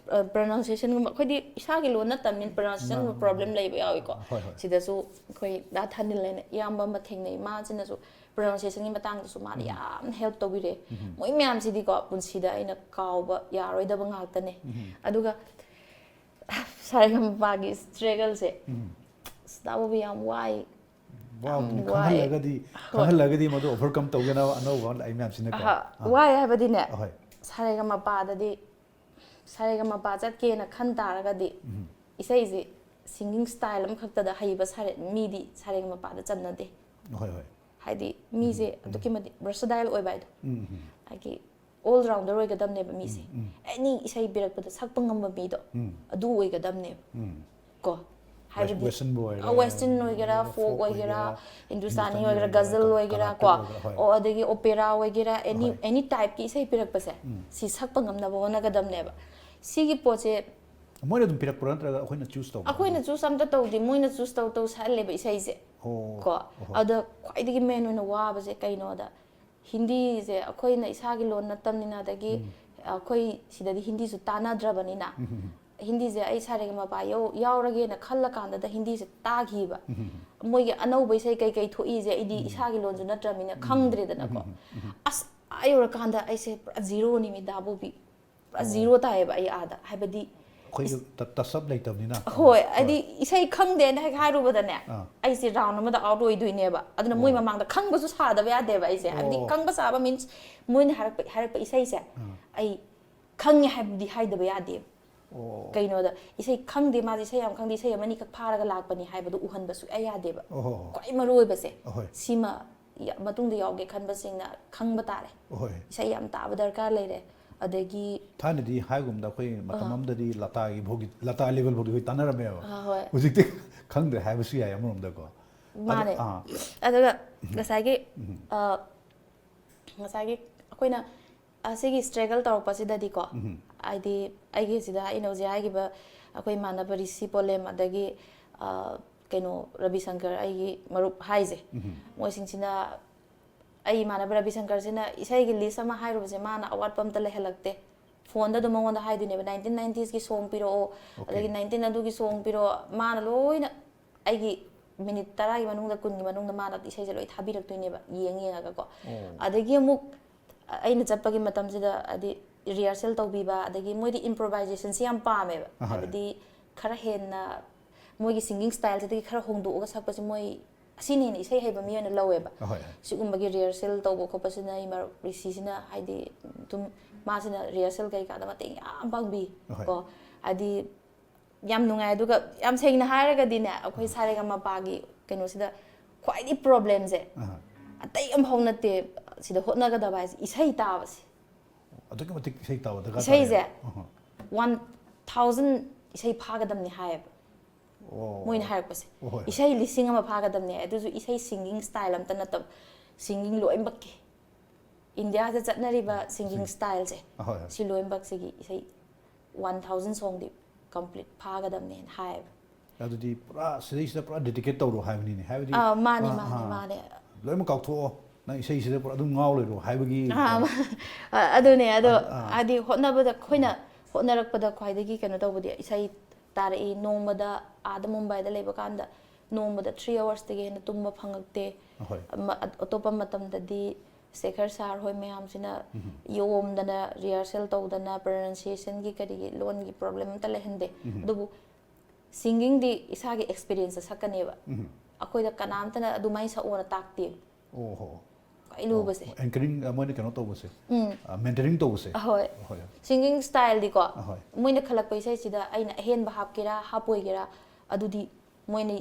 ꯄ꯭ꯔꯣꯅꯥꯎꯟꯁꯤꯌꯦꯁꯟꯒꯨꯝꯕ, ꯑꯩꯈꯣꯏꯗꯤ ꯏꯁꯥꯒꯤ ꯂꯣꯟ ꯅꯠꯇꯕꯅꯤꯅ ꯄ꯭ꯔꯣꯅꯥꯎꯟꯁꯤꯌꯦꯁꯟꯒꯨꯝꯕ ꯄ꯭ꯔꯣꯕ꯭ꯂꯦꯝ ꯂꯩꯕ ꯌꯥꯎꯏꯀꯣ꯫ ꯍꯣꯏ, ꯍꯣꯏ꯫ ꯁꯤꯗꯁꯨ ꯑꯩꯈꯣꯏ ꯗꯥ ꯊꯥꯅꯤꯜ ꯍꯥꯏꯅ ꯏꯌꯥꯝꯕ ꯑꯃ ꯊꯦꯡꯅꯩ, ꯃꯥꯁꯤꯅꯁꯨ ꯄ꯭ꯔꯣꯅꯥꯎꯟꯁꯤꯌꯦꯁꯟꯒꯤ ꯃꯇꯥꯡꯗꯁꯨ ꯃꯥꯅ ꯌꯥꯝꯅ ꯍꯦꯜꯞ ꯇꯧꯕꯤꯔꯛꯑꯦ꯫ ꯃꯣꯏ ꯃꯌꯥꯝꯁꯤꯗꯤꯀꯣ ꯄꯨꯟꯁꯤꯗ ꯑꯩꯅ ꯀꯥꯎꯕ ꯌꯥꯔꯣꯏꯗꯕ ꯉꯥꯛꯇꯅꯦ꯫ ꯑꯗꯨꯒ ꯁꯥꯔꯦꯒꯃꯄꯥꯒꯤ ꯁ꯭ꯇ꯭ꯔꯒꯜꯁꯦ, ꯑꯁ, ꯇꯥꯕꯕꯨ ꯌꯥꯝ ꯋꯥꯏ꯫ ꯋꯥꯕꯗꯨꯅ ꯌꯥꯝ ꯋꯥꯏ꯫ ꯈꯪꯍꯜꯂꯒꯗꯤ, ꯍꯣꯏ꯫ ꯈꯪꯍꯜꯂꯒꯗꯤ ꯃꯗꯨ ꯑꯣꯚꯔꯀꯝ ꯇꯧꯒꯅꯕ ꯑꯅꯧꯕ ꯑꯃ ꯂꯥꯛꯏ ꯃꯌꯥꯝꯁꯤꯅꯀꯣ꯫ ꯑꯍ, ꯑꯥ꯫ ꯋꯥꯏ ꯍꯥꯏꯕꯗꯤꯅꯦ, ꯑꯍꯣꯏ꯫ ꯁꯥꯔꯦꯒꯃꯄꯥꯗꯗꯤ, ꯁꯥꯔꯦꯒꯃꯄꯥ ꯆꯠꯀꯦꯅ ꯈꯟ ꯇꯥꯔꯒꯗꯤ ꯏꯁꯩꯁꯤ ꯁꯤꯡꯒꯤꯡ ꯁ꯭ꯇꯥꯏꯜ ꯑꯃꯈꯛꯇꯗ ꯍꯩꯕ ꯁꯥꯔꯦ, ꯃꯤꯗꯤ ꯁꯥꯔꯦꯒꯃꯄꯥꯗ ꯆꯟꯅꯗꯦ꯫ ꯍꯣꯏ, ꯍꯣꯏ꯫ ꯍꯥꯏꯗꯤ ꯃꯤꯁꯦ ꯑꯗꯨꯛꯀꯤ ꯃꯇꯤꯛ ꯚꯔꯁꯗꯥꯏꯜ ꯑꯣꯏꯕ ꯍꯥꯏꯗꯣ꯫ ꯎꯝ, ꯎꯝ꯫ ꯍꯥꯏꯗꯤ ꯑꯣꯜ ꯔꯥꯎꯟꯗꯔ ꯑꯣꯏꯒꯗꯕꯅꯦꯕ ꯃꯤꯁꯦ꯫ ꯎꯝ꯫ ꯑꯦꯅꯤ ꯏꯁꯩ ꯄꯤꯔꯛꯄꯗ ꯁꯛꯄ ꯉꯝꯕ ꯃꯤꯗꯣ ꯎꯝ꯫ ꯑꯗꯨ ꯑꯣꯏꯒꯗꯕꯅꯦꯕ꯫ ꯎꯝ꯫ ꯀꯣ, ꯍꯥꯏꯕꯗꯤ ꯋꯦꯁꯇꯔꯟꯕꯨ ꯑꯣꯏꯔꯦ, ꯑ, ꯋꯦꯁꯇꯔꯟ ꯑꯣꯏꯒꯦꯔꯥ, ꯐꯣꯛ ꯐꯣꯛ ꯑꯣꯏꯒꯦꯔꯥ, ꯑꯣꯏꯒꯦꯔꯥ, ꯍꯤꯟꯗꯨꯁꯇꯥꯅꯤ ꯍꯤꯟꯗꯨꯁꯇꯥꯅꯤ ꯑꯣꯏꯒꯦꯔꯥ, ꯑꯣꯏꯒꯦꯔꯥ, ꯒꯖꯜ ꯑꯣꯏꯒꯦꯔꯥ, ꯀꯣ, ꯀꯔꯅꯥꯇꯤꯛ ꯑꯣꯏꯒꯦꯔꯥ, ꯍꯣꯏ꯫ ꯑꯣ, ꯑꯗꯒꯤ ꯑꯣꯄꯦꯔꯥ ꯑꯣꯏꯒꯦꯔꯥ, ꯑꯦꯅꯤ, ꯍꯣꯏ꯫ ꯑꯦꯅꯤ ꯇꯥꯏꯞꯀꯤ ꯏꯁꯩ ꯄꯤꯔꯛꯄꯁꯦ, ꯎꯝ꯫ ꯁꯤ ꯁꯛꯄ ꯉꯝꯅꯕ ꯍꯣꯠꯅꯒꯗꯕꯅꯦꯕ꯫ ꯁꯤꯒꯤ ꯄꯣꯠꯁꯦ ꯃꯣꯏꯅ ꯑꯗꯨꯝ ꯄꯤꯔꯛꯄ꯭ꯔꯥ ꯅꯠꯇ꯭ꯔꯒ ꯑꯩꯈꯣꯏꯅ ꯆꯨꯁ ꯇꯧꯕ꯭ꯔꯥ? ꯑꯩꯈꯣꯏꯅ ꯆꯨꯁ ꯑꯝꯇ ꯇꯧꯗꯦ, ꯃꯣꯏꯅ ꯆꯨꯁ ꯇꯧ ꯇꯧ ꯁꯛꯍꯜꯂꯦꯕ ꯏꯁꯩꯁꯦ꯫ ꯑꯣ, ꯀꯣ, ꯑꯣꯍꯣ꯫ ꯑꯗ ꯈ꯭ꯋꯥꯏꯗꯒꯤ ꯃꯦꯟ ꯑꯣꯏꯅ ꯋꯥꯕꯁꯦ ꯀꯩꯅꯣꯗ, ꯍꯤꯟꯗꯤꯁꯦ ꯑꯩꯈꯣꯏꯅ ꯏꯁꯥꯒꯤ ꯂꯣꯟ ꯅꯠꯇꯕꯅꯤꯅ, ꯑꯗꯒꯤ ꯎꯝ꯫ ꯑꯩꯈꯣꯏ ꯁꯤꯗꯗꯤ ꯍꯤꯟꯗꯤꯁꯨ ꯇꯥꯟꯅꯗ꯭ꯔꯕꯅꯤꯅ, ꯎꯝ, ꯎꯝ, ꯎꯝ꯫ ꯍꯤꯟꯗꯤꯁꯦ ꯑꯩ ꯁꯥꯔꯦꯒꯃꯄꯥ ꯌꯧ-, ꯌꯥꯎꯔꯒꯦꯅ ꯈꯜꯂ ꯀꯥꯟꯗꯗ ꯍꯤꯟꯗꯤꯁꯦ ꯇꯥꯈꯤꯕ꯫ ꯎꯝ, ꯎꯝ, ꯎꯝ꯫ ꯃꯣꯏꯒꯤ ꯑꯅꯧꯕ ꯏꯁꯩ ꯀꯩꯀꯩ ꯊꯣꯛꯏꯁꯦ ꯑꯩꯗꯤ ꯏꯁꯥꯒꯤ ꯂꯣꯟꯁꯨ ꯅꯠꯇ꯭ꯔꯕꯅꯤꯅ ꯈꯪꯗ꯭ꯔꯦꯗꯅꯀꯣ꯫ ꯑꯁ, ꯑꯥ ꯌꯧꯔꯀꯥꯟꯗ ꯑꯩꯁꯦ ꯄꯨꯔꯥ ꯖꯤꯔꯣꯅꯤ ꯃꯤ ꯗꯥ ꯕꯣꯕꯤ꯫ ꯄꯨꯔꯥ ꯖꯤꯔꯣ ꯇꯥꯏꯌꯦꯕ ꯑꯩ ꯑꯥꯗ꯫ ꯍꯥꯏꯕꯗꯤ ꯑꯩꯈꯣꯏꯁꯨ ꯇꯁ ꯑꯞ ꯂꯩꯇꯕꯅꯤꯅ꯫ ꯍꯣꯏ, ꯍꯥꯏꯗꯤ ꯏꯁꯩ ꯈꯪꯗꯦꯅ ꯍꯦꯛ ꯍꯥꯏꯔꯨꯕꯗꯅꯦ, ꯑꯥ꯫ ꯑꯩꯁꯦ ꯔꯥꯎꯟ ꯑꯃꯗ ꯑꯥꯎꯠ ꯑꯣꯏꯗꯣꯏꯅꯦꯕ꯫ ꯑꯗꯨꯅ ꯃꯣꯏ ꯑꯣ꯫ ꯃꯃꯥꯡꯗ ꯈꯪꯕꯁꯨ ꯁꯥꯗꯕ ꯌꯥꯗꯦꯕ ꯑꯩꯁꯦ꯫ ꯍꯥꯏꯕꯗꯤ ꯑꯣ꯫ ꯈꯪꯕ ꯁꯥꯕ ꯃꯤꯟꯁ ꯃꯣꯏꯅ ꯍꯥꯏꯔꯛꯄ ꯍꯥꯏꯔꯛꯄ ꯏꯁꯩꯁꯦ ꯑꯥ꯫ ꯑꯩ ꯈꯪꯉꯦ ꯍꯥꯏꯕꯗꯤ ꯍꯥꯏꯗꯕ ꯌꯥꯗꯦꯕ꯫ ꯑꯣ꯫ ꯀꯩꯅꯣꯗ ꯏꯁꯩ ꯈꯪꯗꯦ, ꯃꯥꯗꯤ ꯏꯁꯩ ꯌꯥꯝ ꯈꯪꯗꯦ, ꯏꯁꯩ ꯑꯃꯅꯤꯈꯛ ꯐꯥꯔꯒ ꯂꯥꯛꯄꯅꯤ ꯍꯥꯏꯕꯗꯨ ꯎꯍꯟꯕ ꯁꯨꯛꯌꯥ ꯌꯥꯗꯦꯕ꯫ ꯑꯣ ꯍꯣ ꯍꯣ꯫ ꯈ꯭ꯋꯥꯏ ꯃꯔꯨ ꯑꯣꯏꯕꯁꯦ ꯑꯍꯣꯏ꯫ ꯁꯤꯃ ꯌ- ꯃꯇꯨꯡꯗ ꯌꯥꯎꯒꯦ ꯈꯟꯕꯁꯤꯡꯅ ꯈꯪꯕ ꯇꯥꯔꯦ꯫ ꯑꯍꯣꯏ꯫ ꯏꯁꯩ ꯌꯥꯝ ꯇꯥꯕ ꯗꯔꯀꯥꯔ ꯂꯩꯔꯦ꯫ ꯑꯗꯒꯤ ꯊꯥꯏꯅꯗꯤ ꯍꯥꯏꯒꯨꯝꯗ ꯑꯩꯈꯣꯏ ꯃꯇꯝ ꯑꯥ꯫ ꯑꯃꯗꯗꯤ ꯂꯇꯥꯒꯤ ꯐꯥꯎꯒꯤ ꯂꯇꯥ ꯂꯦꯚꯦꯜ ꯐꯥꯎꯗꯤ ꯑꯩꯈꯣꯏ ꯇꯥꯟꯅꯔꯝꯃꯦꯕ꯫ ꯑꯥ, ꯍꯣꯏ꯫ ꯍꯧꯖꯤꯛꯇꯤ ꯈꯪꯗ꯭ꯔꯦ ꯍꯥꯏꯕꯁꯨ ꯌꯥꯏ ꯑꯃꯔꯣꯝꯗꯀꯣ꯫ ꯃꯥꯅꯦ꯫ ꯑꯥ꯫ ꯑꯗꯨꯒ ꯉꯁꯥꯏꯒꯤ ꯑ, ꯉꯁꯥꯏꯒꯤ ꯑꯩꯈꯣꯏꯅ ꯑꯁꯤꯒꯤ ꯁ꯭ꯇ꯭ꯔꯒꯜ ꯇꯧꯔꯛꯄꯁꯤꯗꯗꯤꯀꯣ, ꯍꯥꯏꯗꯤ ꯑꯩꯒꯤ ꯁꯤꯗ ꯑꯩꯅ ꯍꯧꯖꯤꯛ ꯍꯥꯏꯈꯤꯕ ꯑꯩꯈꯣꯏ ꯏꯃꯥꯟꯅꯕ ꯔꯤꯁꯤ ꯄꯣꯂꯦꯝ, ꯑꯗꯒꯤ ꯑ, ꯀꯩꯅꯣ, ꯔꯕꯤ ꯁꯪꯀꯔ, ꯑꯩꯒꯤ ꯃꯔꯨꯞ ꯍꯥꯏꯁꯦ, ꯃꯣꯏꯁꯤꯡꯁꯤꯅ, ꯑꯩ ꯏꯃꯥꯟꯅꯕ ꯔꯕꯤ ꯁꯪꯀꯔꯁꯤꯅ ꯏꯁꯩꯒꯤ ꯂꯤꯁ ꯑꯃ ꯍꯥꯏꯔꯨꯕꯁꯦ ꯃꯥꯅ ꯑꯋꯥꯠꯄ ꯑꯝꯇ ꯂꯩꯍꯜꯂꯛꯇꯦ꯫ ꯐꯣꯟꯗ ꯑꯗꯨꯝ ꯃꯉꯣꯟꯗ ꯍꯥꯏꯗꯣꯏꯅꯦꯕ, "ꯅꯥꯏꯟꯇꯤꯟ ꯅꯥꯏꯟꯇꯤꯁꯀꯤ ꯁꯣꯡ ꯄꯤꯔꯛꯑꯣ, ꯑꯗꯒꯤ ꯅꯥꯏꯟꯇꯤꯟ ꯑꯗꯨꯒꯤ ꯁꯣꯡ ꯄꯤꯔꯛꯑꯣ", ꯃꯥꯅ ꯂꯣꯏꯅ ꯑꯩꯒꯤ ꯃꯤꯅꯤꯠ ꯇꯔꯥꯒꯤ ꯃꯅꯨꯡꯗ, ꯀꯨꯟꯒꯤ ꯃꯅꯨꯡꯗ ꯃꯥꯅ ꯏꯁꯩꯁꯦ ꯂꯣꯏ ꯊꯥꯕꯤꯔꯛꯇꯣꯏꯅꯦꯕ, ꯌꯦꯡ ꯌꯦꯡꯉꯒꯀꯣ꯫ ꯑꯗꯒꯤ ꯑꯃꯨꯛ ꯑꯩꯅ ꯆꯠꯄꯒꯤ ꯃꯇꯝꯁꯤꯗ ꯍꯥꯏꯗꯤ ꯔꯤꯍꯔꯁꯦꯜ ꯇꯧꯕꯤꯕ, ꯑꯗꯒꯤ ꯃꯣꯏꯗꯤ ꯏꯝꯄ꯭ꯔꯣꯚꯥꯏꯖꯦꯁꯟꯁꯤ ꯌꯥꯝ ꯄꯥꯝꯃꯦꯕ꯫ ꯍꯥꯏꯕꯗꯤ ꯈꯔ ꯍꯦꯟꯅ ꯃꯣꯏꯒꯤ ꯁꯤꯡꯒꯤꯡ ꯁ꯭ꯇꯥꯏꯜꯁꯤꯗꯒꯤ ꯈꯔ ꯍꯣꯡꯗꯣꯛꯑꯒ ꯁꯛꯄꯁꯦ ꯃꯣꯏ ꯑꯁꯤꯅ ꯍꯦꯟꯅ ꯏꯁꯩ ꯍꯩꯕ ꯃꯤ ꯑꯣꯏꯅ ꯂꯧꯋꯦꯕ꯫ ꯑꯍꯣꯏ, ꯍꯣꯏ꯫ ꯁꯤꯒꯨꯝꯕꯒꯤ ꯔꯤꯍꯔꯁꯦꯜ ꯇꯧꯕ ꯈꯣꯠꯄꯁꯤꯅ ꯑꯩ ꯃꯔꯨꯞ ꯔꯤꯁꯤꯁꯤꯅ ꯍꯥꯏꯗꯤ ꯑꯗꯨꯝ ꯃꯥꯁꯤꯅ ꯔꯤꯍꯔꯁꯦꯜ ꯀꯩꯀꯥꯗ ꯃꯇꯦꯡ ꯌꯥꯝ ꯄꯥꯡꯕꯤ꯫ ꯑꯍꯣꯏ꯫ ꯀꯣ ꯍꯥꯏꯗꯤ ꯌꯥꯝ ꯅꯨꯡꯉꯥꯏ꯫ ꯑꯗꯨꯒ ꯌꯥꯝ ꯁꯦꯡꯅ ꯍꯥꯏꯔꯒꯗꯤꯅꯦ, ꯑꯩꯈꯣꯏ ꯁꯥꯔꯦꯒꯃꯄꯥꯒꯤ ꯀꯩꯅꯣꯁꯤꯗ ꯈ꯭ꯋꯥꯏꯗꯒꯤ ꯄ꯭ꯔꯣꯕ꯭ꯂꯦꯝꯁꯦ ꯑꯍꯥ꯫ ꯑꯇꯩ ꯑꯃꯐꯥꯎ ꯅꯠꯇꯦ꯫ ꯁꯤꯗ ꯍꯣꯠꯅꯒꯗꯕ ꯍꯥꯏꯁꯦ ꯏꯁꯩ ꯇꯥꯕꯁꯦ꯫ ꯑꯗꯨꯛꯀꯤ ꯃꯇꯤꯛ ꯏꯁꯩ ꯇꯥꯕ ꯗꯔꯀꯥꯔ ꯏꯁꯩꯁꯦ ꯇꯥꯏꯌꯦꯕ꯫ ꯑꯍꯥ꯫ ꯋꯥꯟ ꯊꯥꯎꯖꯟ ꯏꯁꯩ ꯐꯥꯒꯗꯕꯅꯤ ꯍꯥꯏꯌꯦꯕ꯫ ꯑꯣ꯫ ꯃꯣꯏꯅ ꯍꯥꯏꯔꯛꯄꯁꯦ꯫ ꯑꯣ, ꯍꯣꯏ, ꯍꯣꯏ꯫ ꯏꯁꯩ ꯂꯤꯁꯤꯡ ꯑꯃ ꯐꯥꯒꯗꯕꯅꯦ꯫ ꯑꯗꯨꯁꯨ ꯏꯁꯩ ꯁꯤꯡꯒꯤꯡ ꯁ꯭ꯇꯥꯏꯜ ꯑꯝꯇ ꯅꯠꯇꯕ, ꯁꯤꯡꯒꯤꯡ ꯂꯣꯏꯅꯃꯛꯀꯤ, ꯏꯟꯗꯤꯌꯥꯗ ꯆꯠꯅꯔꯤꯕ ꯁꯤꯡꯒꯤꯡ ꯁ꯭ꯇꯥꯏꯜꯁꯦ, ꯑꯍꯣꯏ, ꯍꯣꯏ꯫ ꯁꯤ ꯂꯣꯏꯅꯃꯛꯁꯤꯒꯤ ꯏꯁꯩ ꯋꯥꯟ ꯊꯥꯎꯖꯟ ꯁꯣꯡꯗꯤ ꯀꯝꯄ꯭ꯂꯤꯠ ꯐꯥꯒꯗꯕꯅꯦꯅ ꯍꯥꯏꯌꯦꯕ꯫ ꯑꯗꯨꯗꯤ ꯄꯨꯔꯥ ꯁꯤꯗꯩꯁꯤꯗ ꯄꯨꯔꯥ ꯗꯤꯗꯤꯀꯦꯠ ꯇꯧꯔꯣ ꯍꯥꯏꯕꯅꯤꯅꯦ, ꯍꯥꯏꯕꯗꯤ ꯑꯥ, ꯃꯥꯅꯦ, ꯑꯥ, ꯃꯥꯅꯦ, ꯑꯥ, ꯃꯥꯅꯦ꯫ ꯂꯣꯏꯅꯃꯛ ꯀꯥꯎꯊꯣꯛꯑꯣ, ꯅꯪ ꯏꯁꯩꯁꯤꯗ ꯄꯨꯔꯥ ꯑꯗꯨꯝ ꯉꯥꯎ ꯂꯩꯔꯣ ꯍꯥꯏꯕꯒꯤ ꯑꯥ, ꯃꯇꯝ꯫ ꯑ-, ꯑꯗꯨꯅꯦ ꯑꯗꯣ ꯑꯥ, ꯑꯥ꯫ ꯍꯥꯏꯗꯤ ꯍꯣꯠꯅꯕꯗ ꯑꯩꯈꯣꯏꯅ ꯍꯣꯠꯅꯔꯛꯄꯗ ꯈ꯭ꯋꯥꯏꯗꯒꯤ ꯀꯩꯅꯣ ꯇꯧꯕꯗꯤ ꯏꯁꯩ ꯇꯥꯔꯛꯏ꯫ ꯅꯣꯡꯃꯗ ꯑꯥꯗ ꯃꯨꯝꯕꯥꯏꯗ ꯂꯩꯕ ꯀꯥꯟꯗ ꯅꯣꯡꯃꯗ ꯊ꯭ꯔꯤ ꯑꯋꯥꯔꯁꯇꯒꯤ ꯍꯦꯟꯅ ꯇꯨꯝꯕ ꯐꯪꯉꯛꯇꯦ꯫ ꯑꯍꯣꯏ꯫ ꯑꯃ-, ꯑꯇꯣꯞꯄ ꯃꯇꯝꯗꯗꯤ ꯁꯦꯈꯔ ꯁꯥꯔ ꯍꯣꯏ ꯃꯌꯥꯝꯁꯤꯅ ꯌꯣꯝꯗꯅ, ꯔꯤꯍꯔꯁꯦꯜ ꯇꯧꯗꯅ, ꯄ꯭ꯔꯅꯟꯁꯤꯌꯦꯁꯟꯒꯤ ꯀꯔꯤꯒꯤ ꯂꯣꯟꯒꯤ ꯄ꯭ꯔꯣꯕ꯭ꯂꯦꯝ ꯑꯝꯇ ꯂꯩꯍꯟꯗꯦ꯫ ꯑꯗꯨꯕꯨ ꯁꯤꯡꯒꯤꯡꯗꯤ ꯏꯁꯥꯒꯤ ꯑꯦꯛꯁꯄꯤꯔꯤꯌꯦꯟꯁꯇ ꯁꯛꯀꯅꯦꯕ꯫ ꯑꯩꯈꯣꯏꯗ ꯀꯅꯥꯝꯇꯅ ꯑꯗꯨꯃꯥꯏꯅ ꯁꯛꯑꯣꯅ ꯇꯥꯛꯇꯦꯕ꯫ ꯑꯣ ꯍꯣ꯫ ꯈ꯭ꯋꯥꯏ ꯂꯨꯕꯁꯦ꯫ ꯑꯦꯡꯀꯔꯤꯡ ꯃꯣꯏꯅ ꯀꯩꯅꯣ ꯇꯧꯕꯁꯦ, ꯃꯦꯟꯇꯔꯤꯡ ꯇꯧꯕꯁꯦ꯫ ꯑꯍꯣꯏ꯫ ꯍꯣꯏ꯫ ꯁꯤꯡꯒꯤꯡ ꯁ꯭ꯇꯥꯏꯜꯗꯤꯀꯣ, ꯑꯍꯣꯏ꯫ ꯃꯣꯏꯅ ꯈꯜꯂꯛꯄ ꯏꯁꯩꯁꯤꯗ ꯑꯩꯅ ꯑꯍꯦꯟꯕ ꯍꯥꯞꯀꯦꯔꯥ ꯍꯥꯞꯄꯣꯏꯒꯦꯔꯥ, ꯑꯗꯨꯗꯤ ꯃꯣꯏꯅ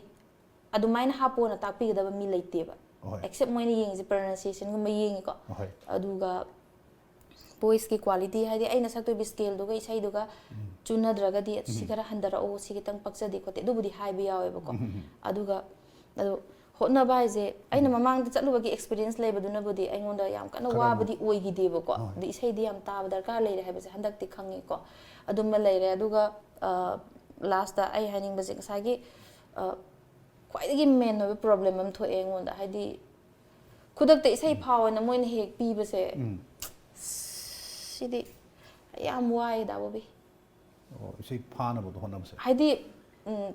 ꯑꯗꯨꯃꯥꯏꯅ ꯍꯥꯞꯄꯣꯅ ꯇꯥꯛꯄꯤꯒꯗꯕ ꯃꯤ ꯂꯩꯇꯦꯕ꯫ ꯑꯍꯣꯏ꯫ ꯑꯦꯛꯁꯦꯞ ꯃꯣꯏꯅ ꯌꯦꯡꯉꯤꯁꯦ ꯄ꯭ꯔꯅꯟꯁꯤꯌꯦꯁꯟꯒꯨꯝꯕ ꯌꯦꯡꯉꯤꯀꯣ꯫ ꯑꯍꯣꯏ꯫ ꯑꯗꯨꯒ ꯚꯣꯏꯁꯀꯤ ꯀ꯭ꯋꯥꯂꯤꯇꯤ, ꯍꯥꯏꯗꯤ ꯑꯩꯅ ꯁꯛꯇꯣꯏꯕ ꯁ꯭ꯀꯦꯜꯗꯨꯒ ꯏꯁꯩꯗꯨꯒ ꯆꯨꯅꯗ꯭ꯔꯒꯗꯤ, "ꯁꯤ ꯈꯔ ꯍꯟꯊꯔꯛꯑꯣ, ꯁꯤ ꯈꯤꯇꯪ ꯄꯛꯆꯗꯦ ꯈꯣꯠꯇꯦ", ꯑꯗꯨꯕꯨꯗꯤ ꯍꯥꯏꯕ ꯌꯥꯎꯋꯦꯕꯀꯣ꯫ ꯑꯗꯨꯒ ꯑꯗꯣ ꯍꯣꯠꯅꯕ ꯍꯥꯏꯁꯦ, ꯑꯩꯅ ꯃꯃꯥꯡꯗ ꯆꯠꯂꯨꯕꯒꯤ ꯑꯦꯛꯁꯄꯤꯔꯤꯌꯦꯟꯁ ꯂꯩꯕꯗꯨꯅꯕꯨꯗꯤ ꯑꯩꯉꯣꯟꯗ ꯌꯥꯝ ꯀꯟꯅ ꯈꯔ ꯋꯥꯕꯗꯤ ꯑꯣꯏꯈꯤꯗꯦꯕꯀꯣ꯫ ꯍꯣꯏ꯫ ꯑꯗꯨ ꯏꯁꯩꯗꯤ ꯌꯥꯝ ꯇꯥꯕ ꯗꯔꯀꯥꯔ ꯂꯩꯔꯦ ꯍꯥꯏꯕꯁꯦ ꯍꯟꯗꯛꯇꯤ ꯈꯪꯉꯦꯀꯣ꯫ ꯑꯗꯨꯃ ꯂꯩꯔꯦ꯫ ꯑꯗꯨꯒ ꯂꯥꯁꯇ ꯑꯩ ꯍꯥꯏꯅꯤꯡꯕꯁꯦ, ꯉꯁꯥꯏꯒꯤ ꯑ, ꯈ꯭ꯋꯥꯏꯗꯒꯤ ꯃꯦꯟ ꯑꯣꯏꯕ ꯄ꯭ꯔꯣꯕ꯭ꯂꯦꯝ ꯑꯃ ꯊꯣꯛꯑꯦ ꯑꯩꯉꯣꯟꯗ꯫ ꯍꯥꯏꯗꯤ ꯈꯨꯗꯛꯇ ꯏꯁꯩ ꯐꯥꯎꯑꯣꯅ ꯃꯣꯏꯅ ꯍꯦꯛ ꯄꯤꯕꯁꯦ, ꯎꯝ꯫ ꯁꯤꯗꯤ ꯌꯥꯝ ꯋꯥꯏꯌꯦ ꯗꯥ ꯕꯣꯕꯤ꯫ ꯑꯣ, ꯏꯁꯩ ꯐꯥꯅꯕꯗꯣ ꯍꯣꯠꯅꯕꯁꯦ꯫ ꯍꯥꯏꯗꯤ ꯎꯝ,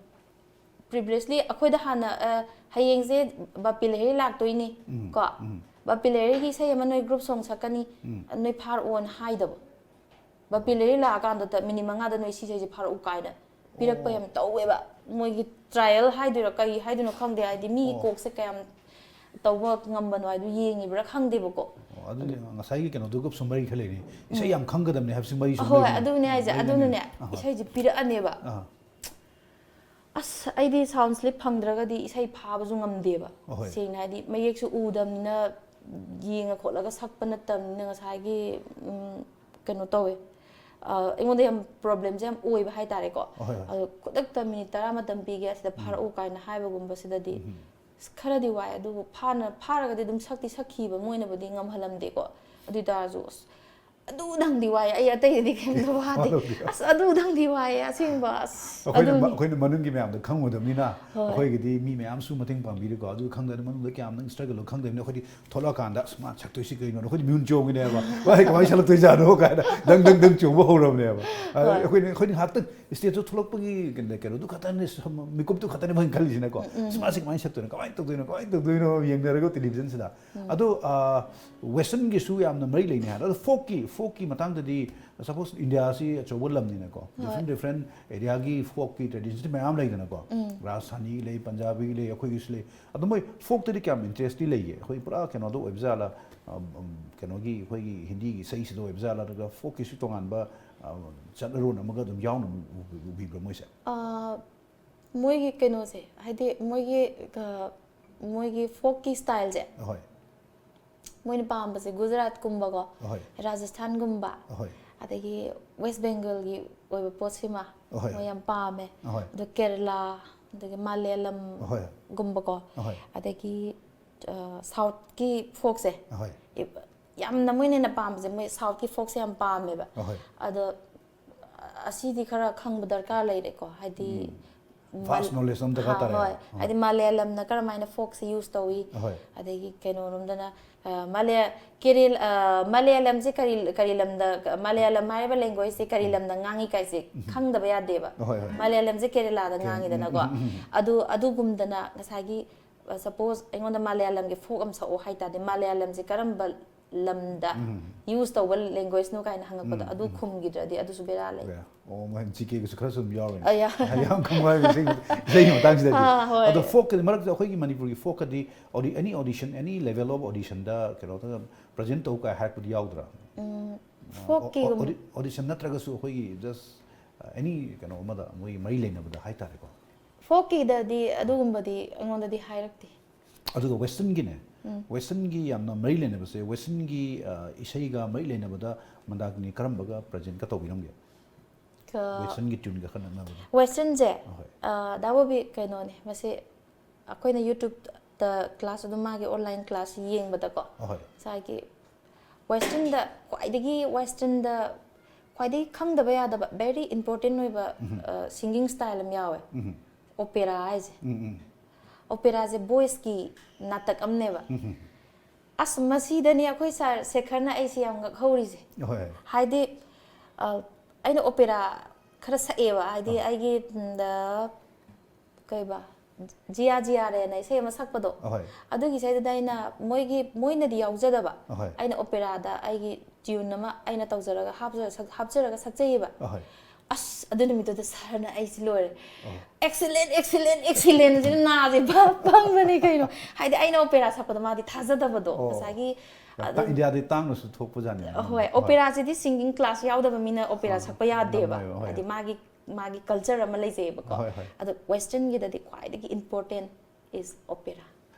ꯄ꯭ꯔꯤꯚꯤꯌꯁꯂꯤ ꯑꯩꯈꯣꯏꯗ ꯍꯥꯟꯅ, ꯑ, "ꯍꯌꯦꯡꯁꯦ ꯕꯥꯄꯤ ꯂꯩꯍꯤꯔꯤ ꯂꯥꯛꯇꯣꯏꯅꯤ", ꯎꯝ, ꯀꯣ꯫ ꯎꯝ꯫ "ꯕꯥꯄꯤ ꯂꯩꯍꯤꯔꯤꯒꯤ ꯏꯁꯩ ꯑꯃ ꯅꯣꯏ ꯒ꯭ꯔꯨꯞ ꯁꯣꯡ ꯁꯛꯀꯅꯤ, ꯎꯝ꯫ ꯅꯣꯏ ꯐꯥꯔꯛꯑꯣꯅ" ꯍꯥꯏꯗꯕ꯫ "ꯕꯥꯄꯤ ꯂꯩꯍꯤꯔꯤ ꯂꯥꯛꯑꯀꯥꯟꯗ ꯃꯤꯅꯤꯠ ꯃꯉꯥꯗ ꯅꯣꯏ ꯁꯤ ꯏꯁꯩꯁꯦ ꯐꯥꯔꯛꯎ" ꯀꯥꯏꯅ ꯄꯤꯔꯛꯄ ꯌꯥꯝ ꯇꯧꯋꯦꯕ꯫ ꯃꯣꯏꯒꯤ ꯇ꯭ꯔꯥꯏꯌꯦꯜ ꯍꯥꯏꯗꯣꯏꯔꯥ ꯀꯔꯤ ꯍꯥꯏꯗꯣꯏꯅꯣ ꯈꯪꯗꯦ, ꯍꯥꯏꯗꯤ ꯃꯤꯒꯤ ꯑꯣ꯫ ꯀꯣꯛꯁꯦ ꯀꯌꯥꯝ ꯇꯧꯕ ꯉꯝꯕꯅꯣ ꯍꯥꯏꯗꯨ ꯌꯦꯡꯉꯤꯕ꯭ꯔꯥ ꯈꯪꯗꯦꯕꯀꯣ꯫ ꯑꯣ, ꯑꯗꯨꯗꯤ ꯉꯁꯥꯏꯒꯤ ꯀꯩꯅꯣꯗꯨꯒꯁꯨ ꯃꯔꯤ ꯈꯔ ꯂꯩꯅꯤ꯫ ꯏꯁꯩ ꯌꯥꯝ ꯈꯪꯒꯗꯕꯅꯤ ꯍꯥꯏꯕꯁꯤ ꯃꯔꯤꯁꯨ ꯍꯣꯏ, ꯂꯩꯅꯤ꯫ ꯑꯗꯨꯅꯦ ꯍꯥꯏꯁꯦ꯫ ꯃꯔꯤ ꯑꯗꯨꯅꯅꯦ, ꯂꯩꯅꯤ꯫ ꯑꯍꯣꯏ꯫ ꯏꯁꯩꯁꯦ ꯄꯤꯔꯛꯑꯅꯦꯕ꯫ ꯑꯥ꯫ ꯑꯁ, ꯑꯩꯗꯤ ꯁꯥꯎꯟ ꯁ꯭ꯂꯤꯞ ꯐꯪꯗ꯭ꯔꯒꯗꯤ ꯏꯁꯩ ꯐꯥꯕꯁꯨ ꯉꯝꯗꯦꯕ꯫ ꯑꯍꯣꯏ꯫ ꯁꯦꯡꯅ ꯍꯥꯏꯗꯤ, ꯃꯌꯦꯛꯁꯨ ꯎꯗꯕꯅꯤꯅ, ꯌꯦꯡꯉ ꯈꯣꯠꯂꯒ ꯁꯛꯄ ꯅꯠꯇꯕꯅꯤꯅ, ꯉꯁꯥꯏꯒꯤ, ꯎꯝ, ꯀꯩꯅꯣ ꯇꯧꯋꯦ꯫ ꯑ, ꯑꯩꯉꯣꯟꯗ ꯌꯥꯝ ꯄ꯭ꯔꯣꯕ꯭ꯂꯦꯝꯁꯦ ꯌꯥꯝ ꯑꯣꯏꯕ ꯍꯥꯏꯇꯥꯔꯦꯀꯣ꯫ ꯑꯍꯣꯏ, ꯍꯣꯏ꯫ ꯑꯗꯣ ꯈꯨꯗꯛꯇ ꯃꯤꯅꯤꯠ ꯇꯔꯥ ꯃꯇꯝ ꯄꯤꯒꯦ, ꯑꯁꯤꯗ ꯐꯥꯔꯛꯎ ꯀꯥꯏꯅ ꯍꯥꯏꯕꯒꯨꯝꯕꯁꯤꯗꯗꯤ, ꯑꯁ, ꯈꯔꯗꯤ ꯋꯥꯏ꯫ ꯑꯗꯨꯕꯨ ꯐꯥꯅ-, ꯐꯥꯔꯒꯗꯤ ꯑꯗꯨꯝ ꯁꯛꯇꯤ ꯁꯛꯈꯤꯕ, ꯃꯣꯏꯅꯕꯨꯗꯤ ꯉꯝꯍꯜꯂꯝꯗꯦꯀꯣ꯫ ꯑꯗꯨ ꯑꯣꯏ ꯇꯥꯔꯁꯨ, ꯑꯁ, ꯑꯗꯨꯗꯪꯗꯤ ꯋꯥꯏ, ꯑꯩ ꯑꯇꯩꯗꯗꯤ ꯀꯩꯝꯇ ꯋꯥꯗꯦ꯫ ꯋꯥꯗꯕꯗꯤ꯫ ꯑꯁ, ꯑꯗꯨꯗꯪꯗꯤ ꯋꯥꯏ ꯑꯁꯦꯡꯕ꯫ ꯑꯁ, ꯑꯩꯈꯣꯏꯅ ꯑꯗꯨꯅꯤ꯫ ꯑꯩꯈꯣꯏꯅ ꯃꯅꯨꯡꯒꯤ ꯃꯌꯥꯝꯗꯣ ꯈꯪꯉꯨꯗꯕꯅꯤꯅ ꯍꯣꯏ꯫ ꯑꯩꯈꯣꯏꯒꯤꯗꯤ ꯃꯤ ꯃꯌꯥꯝꯁꯨ ꯃꯇꯦꯡ ꯄꯥꯡꯕꯤꯔꯤꯀꯣ꯫ ꯑꯗꯨ ꯈꯪꯗꯅ ꯃꯅꯨꯡꯗ ꯀꯌꯥꯝ ꯅꯪ struggle ꯈꯪꯗꯕꯅꯤꯅ ꯑꯩꯈꯣꯏꯗꯤ ꯊꯣꯛꯂꯛꯑꯀꯥꯟꯗ, "ꯑꯁ, ꯃꯥ ꯁꯛꯇꯣꯏꯁꯤ ꯀꯩꯅꯣ?" ꯑꯩꯈꯣꯏꯗꯤ ꯃꯤꯍꯨꯟ ꯆꯣꯡꯉꯤꯅꯦꯕ꯫ "ꯋꯥꯏ, ꯀꯃꯥꯏꯅ ꯁꯛꯂꯛꯇꯣꯏꯖꯥꯠꯅꯣ?" ꯀꯥꯏꯅ ꯗꯪ ꯗꯪ ꯗꯪ ꯆꯣꯡꯕ ꯍꯧꯔꯕꯅꯦꯕ꯫ ꯑꯗ ꯍꯣꯏ꯫ ꯑꯩꯈꯣꯏꯅ ꯑꯩꯈꯣꯏꯅ ꯉꯥꯏꯍꯥꯛꯇꯪ stage-ꯇ ꯊꯣꯛꯂꯛꯄꯒꯤ ꯀꯩꯅꯣ, ꯀꯩꯅꯣꯗꯨ ꯈꯛꯇꯅꯦ, ꯁꯨꯝ ꯃꯤꯀꯨꯞꯇꯨ ꯈꯛꯇꯅꯦ ꯑꯩꯈꯣꯏꯅ ꯈꯜꯂꯤꯁꯤꯅꯀꯣ꯫ "ꯑꯁ, ꯃꯥꯁꯤ ꯀꯃꯥꯏꯅ ꯁꯛꯇꯣꯏꯅꯣ, ꯀꯃꯥꯏꯅ ꯇꯧꯗꯣꯏꯅꯣ, ꯀꯃꯥꯏꯅ ꯇꯧꯗꯣꯏꯅꯣ?" ꯌꯦꯡꯅꯔꯒ television-ꯁꯤꯗ꯫ ꯑꯗꯣ, ꯑꯥ, western-ꯒꯤꯁꯨ ꯌꯥꯝꯅ ꯃꯔꯤ ꯂꯩꯅꯩ ꯍꯥꯏ꯫ ꯑꯗꯣ folk-ꯀꯤ, folk-ꯀꯤ ꯃꯇꯥꯡꯗꯗꯤ, suppose India-ꯁꯤ ꯑꯆꯧꯕ ꯂꯝꯅꯤꯅꯀꯣ, different different area-ꯒꯤ folk-ꯀꯤ tradition-ꯁꯤ ꯃꯌꯥꯝ ꯂꯩꯗꯅꯀꯣ꯫ ꯔꯥꯖꯁꯊꯥꯅꯤꯒꯤ ꯂꯩ, ꯄꯟꯖꯥꯕꯤꯒꯤ ꯂꯩ, ꯑꯩꯈꯣꯏꯒꯤꯁꯨ ꯂꯩ꯫ ꯑꯗꯣ ꯃꯣꯏ folk-ꯇꯗꯤ ꯀꯌꯥꯝ interest-ꯇꯤ ꯂꯩꯒꯦ? ꯑꯩꯈꯣꯏ ꯄꯨꯔꯥ ꯀꯩꯅꯣꯗ ꯑꯣꯏꯕ ꯖꯥꯠꯂꯥ? ꯑꯝ, ꯑꯝ, ꯀꯩꯅꯣꯒꯤ ꯑꯩꯈꯣꯏꯒꯤ ꯍꯤꯟꯗꯤꯒꯤ ꯏꯁꯩꯁꯤꯗ ꯑꯣꯏꯕ ꯖꯥꯠꯂꯥ? ꯅꯠꯇ꯭ꯔꯒ folk-ꯀꯤꯁꯨ ꯇꯣꯉꯥꯟꯕ, ꯑ, ꯆꯠꯅꯔꯣꯟ ꯑꯃꯒ ꯑꯗꯨꯝ ꯌꯥꯎꯅ ꯎꯕꯤ-, ꯎꯕꯤꯕ꯭ꯔꯥ ꯃꯣꯏꯁꯦ? ꯑ, ꯃꯣꯏꯒꯤ ꯀꯩꯅꯣꯁꯦ, ꯍꯥꯏꯗꯤ ꯃꯣꯏꯒꯤ, ꯑ, ꯃꯣꯏꯒꯤ folk-ꯀꯤ style-ꯁꯦ, ꯑꯍꯣꯏ꯫ ꯃꯣꯏꯅ ꯄꯥꯝꯕꯁꯦ ꯒꯨꯖꯔꯥꯠꯀꯨꯝꯕꯀꯣ, ꯑꯍꯣꯏ꯫ ꯔꯥꯖꯁꯊꯥꯟꯒꯨꯝꯕ, ꯑꯍꯣꯏ꯫ ꯑꯗꯒꯤ West Bengal-ꯒꯤ ꯑꯣꯏꯕ ꯄꯣꯠꯁꯤꯃ ꯑꯍꯣꯏ꯫ ꯃꯣꯏ ꯌꯥꯝ ꯄꯥꯝꯃꯦ꯫ ꯑꯍꯣꯏ꯫ ꯑꯗꯣ ꯀꯦꯔꯂꯥ, ꯑꯗꯒꯤ ꯑꯍꯣꯏ꯫ ꯃꯂꯌꯥꯂꯝꯒꯨꯝꯕꯀꯣ, ꯑꯍꯣꯏ꯫ ꯑꯗꯒꯤ, ꯑ, South-ꯀꯤ folk-ꯁꯦ, ꯑꯍꯣꯏ꯫ ꯌꯥꯝꯅ ꯃꯣꯏꯅ ꯍꯦꯟꯅ ꯄꯥꯝꯕꯁꯦ ꯃꯣꯏ South-ꯀꯤ folk-ꯁꯦ ꯌꯥꯝ ꯄꯥꯝꯃꯦꯕ꯫ ꯑꯍꯣꯏ꯫ ꯑꯗꯣ ꯑꯁꯤꯗꯤ ꯈꯔ ꯈꯪꯕ ꯗꯔꯀꯥꯔ ꯂꯩꯔꯦꯀꯣ, ꯍꯥꯏꯗꯤ Vast knowledge ꯑꯃ ꯗꯔꯀꯥꯔ ꯍꯥ, ꯇꯥꯔꯦ꯫ ꯍꯣꯏ꯫ ꯑꯍꯣꯏ꯫ ꯍꯥꯏꯗꯤ ꯃꯂꯌꯥꯂꯝꯅ ꯀꯔꯝꯍꯥꯏꯅ folk-ꯁꯦ use ꯇꯧꯏ, ꯑꯍꯣꯏ꯫ ꯑꯗꯒꯤ ꯀꯩꯅꯣꯔꯣꯝꯗꯅ, ꯑ, ꯃꯂꯌꯥ-, ꯀꯦꯔꯦꯜ-, ꯑ, ꯃꯂꯌꯥꯂꯝꯁꯦ ꯀꯔꯤ, ꯀꯔꯤ ꯂꯝꯗ, ꯃꯂꯌꯥꯂꯝ ꯍꯥꯏꯔꯤꯕ language-ꯁꯦ ꯀꯔꯤ ꯂꯝꯗ ꯉꯥꯡꯉꯤ ꯀꯥꯏꯁꯦ ꯈꯪꯗꯕ ꯌꯥꯗꯦꯕ꯫ ꯑꯍꯣꯏ, ꯍꯣꯏ꯫ ꯃꯂꯌꯥꯂꯝꯁꯦ ꯀꯦꯔꯦꯂꯥꯗ ꯀꯦ-, ꯉꯥꯡꯉꯤꯗꯅꯀꯣ꯫ ꯎꯝ, ꯎꯝ, ꯎꯝ, ꯎꯝ꯫ ꯑꯗꯨ, ꯑꯗꯨꯒꯨꯝꯗꯅ ꯉꯁꯥꯏꯒꯤ, ꯑ, suppose ꯑꯩꯉꯣꯟꯗ ꯃꯂꯌꯥꯂꯝꯒꯤ folk ꯑꯃ ꯁꯛꯑꯣ ꯍꯥꯏꯇꯥꯔꯗꯤ, ꯃꯂꯌꯥꯂꯝꯁꯦ ꯀꯔꯝꯕ ꯂꯝꯗ use ꯇꯧꯕ language-ꯅꯣ ꯀꯥꯏꯅ ꯍꯪꯉꯛꯄꯗꯣ, ꯑꯗꯨ ꯈꯨꯝꯈꯤꯗ꯭ꯔꯗꯤ ꯑꯗꯨꯁꯨ ꯕꯦꯔꯥ ꯂꯩ꯫ ꯕꯦꯔꯥ꯫ ꯑꯣ, ꯃꯣꯏ G K-ꯒꯁꯨ ꯈꯔꯁꯨ ꯑꯗꯨꯝ ꯌꯥꯎꯔꯤꯅꯦ꯫ ꯑ, ꯌꯥ-, ꯌꯥꯝ ꯈꯪꯕ ꯍꯥꯏꯕ ꯏꯁꯩ, ꯏꯁꯩꯒꯤ ꯃꯇꯥꯡꯁꯤꯗꯗꯤ꯫ ꯑꯥ, ꯍꯣꯏ꯫ ꯑꯗꯣ folk-ꯀꯗꯤ ꯃꯔꯛꯇ ꯑꯩꯈꯣꯏꯒꯤ ꯃꯅꯤꯄꯨꯔꯒꯤ folk-ꯀꯗꯤ audi-, any audition, any level of audition-ꯗ ꯀꯩꯅꯣ ꯇꯧ-, present ꯇꯧ ꯀꯥꯏ ꯍꯥꯏꯔꯛꯄꯗꯤ ꯌꯥꯎꯗ꯭ꯔꯥ? ꯎꯝ, folk-ꯀꯤꯒꯨꯝ- Audi-, audition ꯅꯠꯇ꯭ꯔꯒꯁꯨ ꯑꯩꯈꯣꯏꯒꯤ just, uh, any ꯀꯩꯅꯣ ꯑꯃꯗ ꯃꯣꯏꯒꯤ ꯃꯔꯤ ꯂꯩꯅꯕꯗ ꯍꯥꯏꯇꯥꯔꯦꯀꯣ꯫ Folk-ꯀꯤꯗꯗꯤ ꯑꯗꯨꯒꯨꯝꯕꯗꯤ ꯑꯩꯉꯣꯟꯗꯗꯤ ꯍꯥꯏꯔꯛꯇꯦ꯫ ꯑꯗꯨꯒ western-ꯒꯤꯅꯦ, western-ꯒꯤ ꯌꯥꯝꯅ ꯃꯔꯤ ꯂꯩꯅꯕꯁꯦ, western-ꯒꯤ, ꯑ, ꯏꯁꯩꯒ ꯃꯔꯤ ꯂꯩꯅꯕꯗ ꯃꯟꯗꯥꯀꯤꯅꯤ ꯀꯔꯝꯕꯒ present-ꯀ ꯇꯧꯕꯤꯔꯝꯒꯦ? ꯀ-, western-ꯒꯤ tune-ꯒ ꯈꯔ ꯅꯛꯅꯕꯗ꯫ Western-ꯁꯦ, ꯑꯍꯣꯏ꯫ ꯑ, ꯗꯥ ꯕꯣꯕꯤ, ꯀꯩꯅꯣꯅꯦ, ꯃꯁꯤ ꯑꯩꯈꯣꯏꯅ YouTube-ꯇ class, ꯑꯗꯨꯝ ꯃꯥꯒꯤ online class ꯌꯦꯡꯕꯗꯀꯣ, ꯑꯍꯣꯏ꯫ ꯉꯁꯥꯏꯒꯤ ꯋꯦꯁꯇ꯭ꯔꯟꯗ ꯈ꯭ꯋꯥꯏꯗꯒꯤ ꯋꯦꯁꯇ꯭ꯔꯟꯗ ꯈ꯭ꯋꯥꯏꯗꯒꯤ ꯈꯪꯗꯕ ꯌꯥꯗꯕ very important ꯑꯣꯏꯕ ꯁꯤꯡꯒꯤꯡ ꯁ꯭ꯇꯥꯏꯜ ꯑꯃ ꯌꯥꯎꯋꯦ꯫ ꯎꯝ ꯑꯣꯄꯦꯔꯥ ꯍꯥꯏꯁꯦ꯫ ꯎꯝ ꯎꯝ ꯑꯣꯄꯦꯔꯥꯁꯦ ꯚꯣꯏꯁꯀꯤ ꯅꯥꯇꯛ ꯑꯃꯅꯦꯕ꯫ ꯎꯝ ꯑꯁ, ꯃꯁꯤꯗꯅꯦ ꯑꯩꯈꯣꯏ ꯁꯥꯔ ꯁꯦꯈꯔꯅ ꯑꯩꯁꯦ ꯌꯥꯝ ꯉꯛꯍꯧꯔꯤꯁꯦ꯫ ꯍꯣꯏ ꯍꯥꯏꯗꯤ ꯑ, ꯑꯩꯅ ꯑꯣꯄꯦꯔꯥ ꯈꯔ ꯁꯛꯑꯦꯕ, ꯍꯥꯏꯗꯤ ꯑꯩꯒꯤ ꯎꯝ, ꯗ ꯀꯩꯕ ꯖꯤꯌꯥ ꯖꯤꯌꯥꯔꯦꯅ ꯏꯁꯩ ꯑꯃ ꯁꯛꯄꯗꯣ꯫ ꯑꯍꯣꯏ ꯑꯗꯨꯒꯤ ꯏꯁꯩꯗꯨꯗ ꯑꯩꯅ ꯃꯣꯏꯒꯤ ꯃꯣꯏꯅꯗꯤ ꯌꯥꯎꯖꯗꯕ, ꯑꯍꯣꯏ ꯑꯩꯅ ꯑꯣꯄꯦꯔꯥꯗ ꯑꯩꯒꯤ ꯇ꯭ꯌꯨꯟ ꯑꯃ ꯑꯩꯅ ꯇꯧꯖꯔꯒ ꯍꯥꯞꯆꯔ- ꯁꯛ- ꯍꯥꯞꯆꯔꯒ ꯁꯛꯆꯩꯌꯦꯕ꯫ ꯑꯍꯣꯏ ꯑꯁ, ꯑꯗꯨ ꯅꯨꯃꯤꯠꯇꯨꯗ ꯁꯥꯔꯅ ꯑꯩꯁꯦ ꯂꯣꯏꯔꯦ꯫ ꯑꯣ ꯑꯦꯛꯁꯤꯂꯦꯟ ꯑꯦꯛꯁꯤꯂꯦꯟ ꯑꯦꯛꯁꯤꯂꯦꯟꯁꯤꯅ ꯅꯥꯁꯦ ꯐ- ꯐꯪꯕꯅꯦ ꯀꯩꯅꯣ꯫ ꯍꯥꯏꯗꯤ ꯑꯩꯅ ꯑꯣꯄꯦꯔꯥ ꯁꯛꯄꯗꯣ ꯃꯥꯗꯤ ꯊꯥꯖꯗꯕꯗꯣ꯫ ꯑꯣ꯫ ꯉꯁꯥꯏꯒꯤ ꯌꯥꯝ ꯑꯗꯨꯝ ꯇꯥ- ꯏꯟꯗꯤꯌꯥꯗꯤ ꯇꯥꯡꯅꯁꯨ ꯊꯣꯛꯄꯖꯥꯠꯅꯤ꯫ ꯍꯣꯏ, ꯑꯣꯄꯦꯔꯥꯁꯤꯗꯤ ꯁꯤꯡꯒꯤꯡ ꯀ꯭ꯂꯥꯁ ꯌꯥꯎꯗꯕ ꯃꯤꯅ ꯑꯣꯄꯦꯔꯥ ꯑꯥ, ꯁꯛꯄ ꯌꯥꯗꯦꯕ꯫ ꯉꯝꯃꯣꯏꯕ, ꯍꯣꯏ꯫ ꯍꯥꯏꯗꯤ ꯃꯥꯒꯤ ꯃꯥꯒꯤ ꯀꯜꯆꯔ ꯑꯃ ꯂꯩꯖꯩꯌꯦꯕꯀꯣ꯫ ꯍꯣꯏ, ꯍꯣꯏ꯫ ꯑꯗꯣ ꯋꯦꯁꯇ꯭ꯔꯟꯒꯤꯗꯗꯤ ꯈ꯭ꯋꯥꯏꯗꯒꯤ important is opera꯫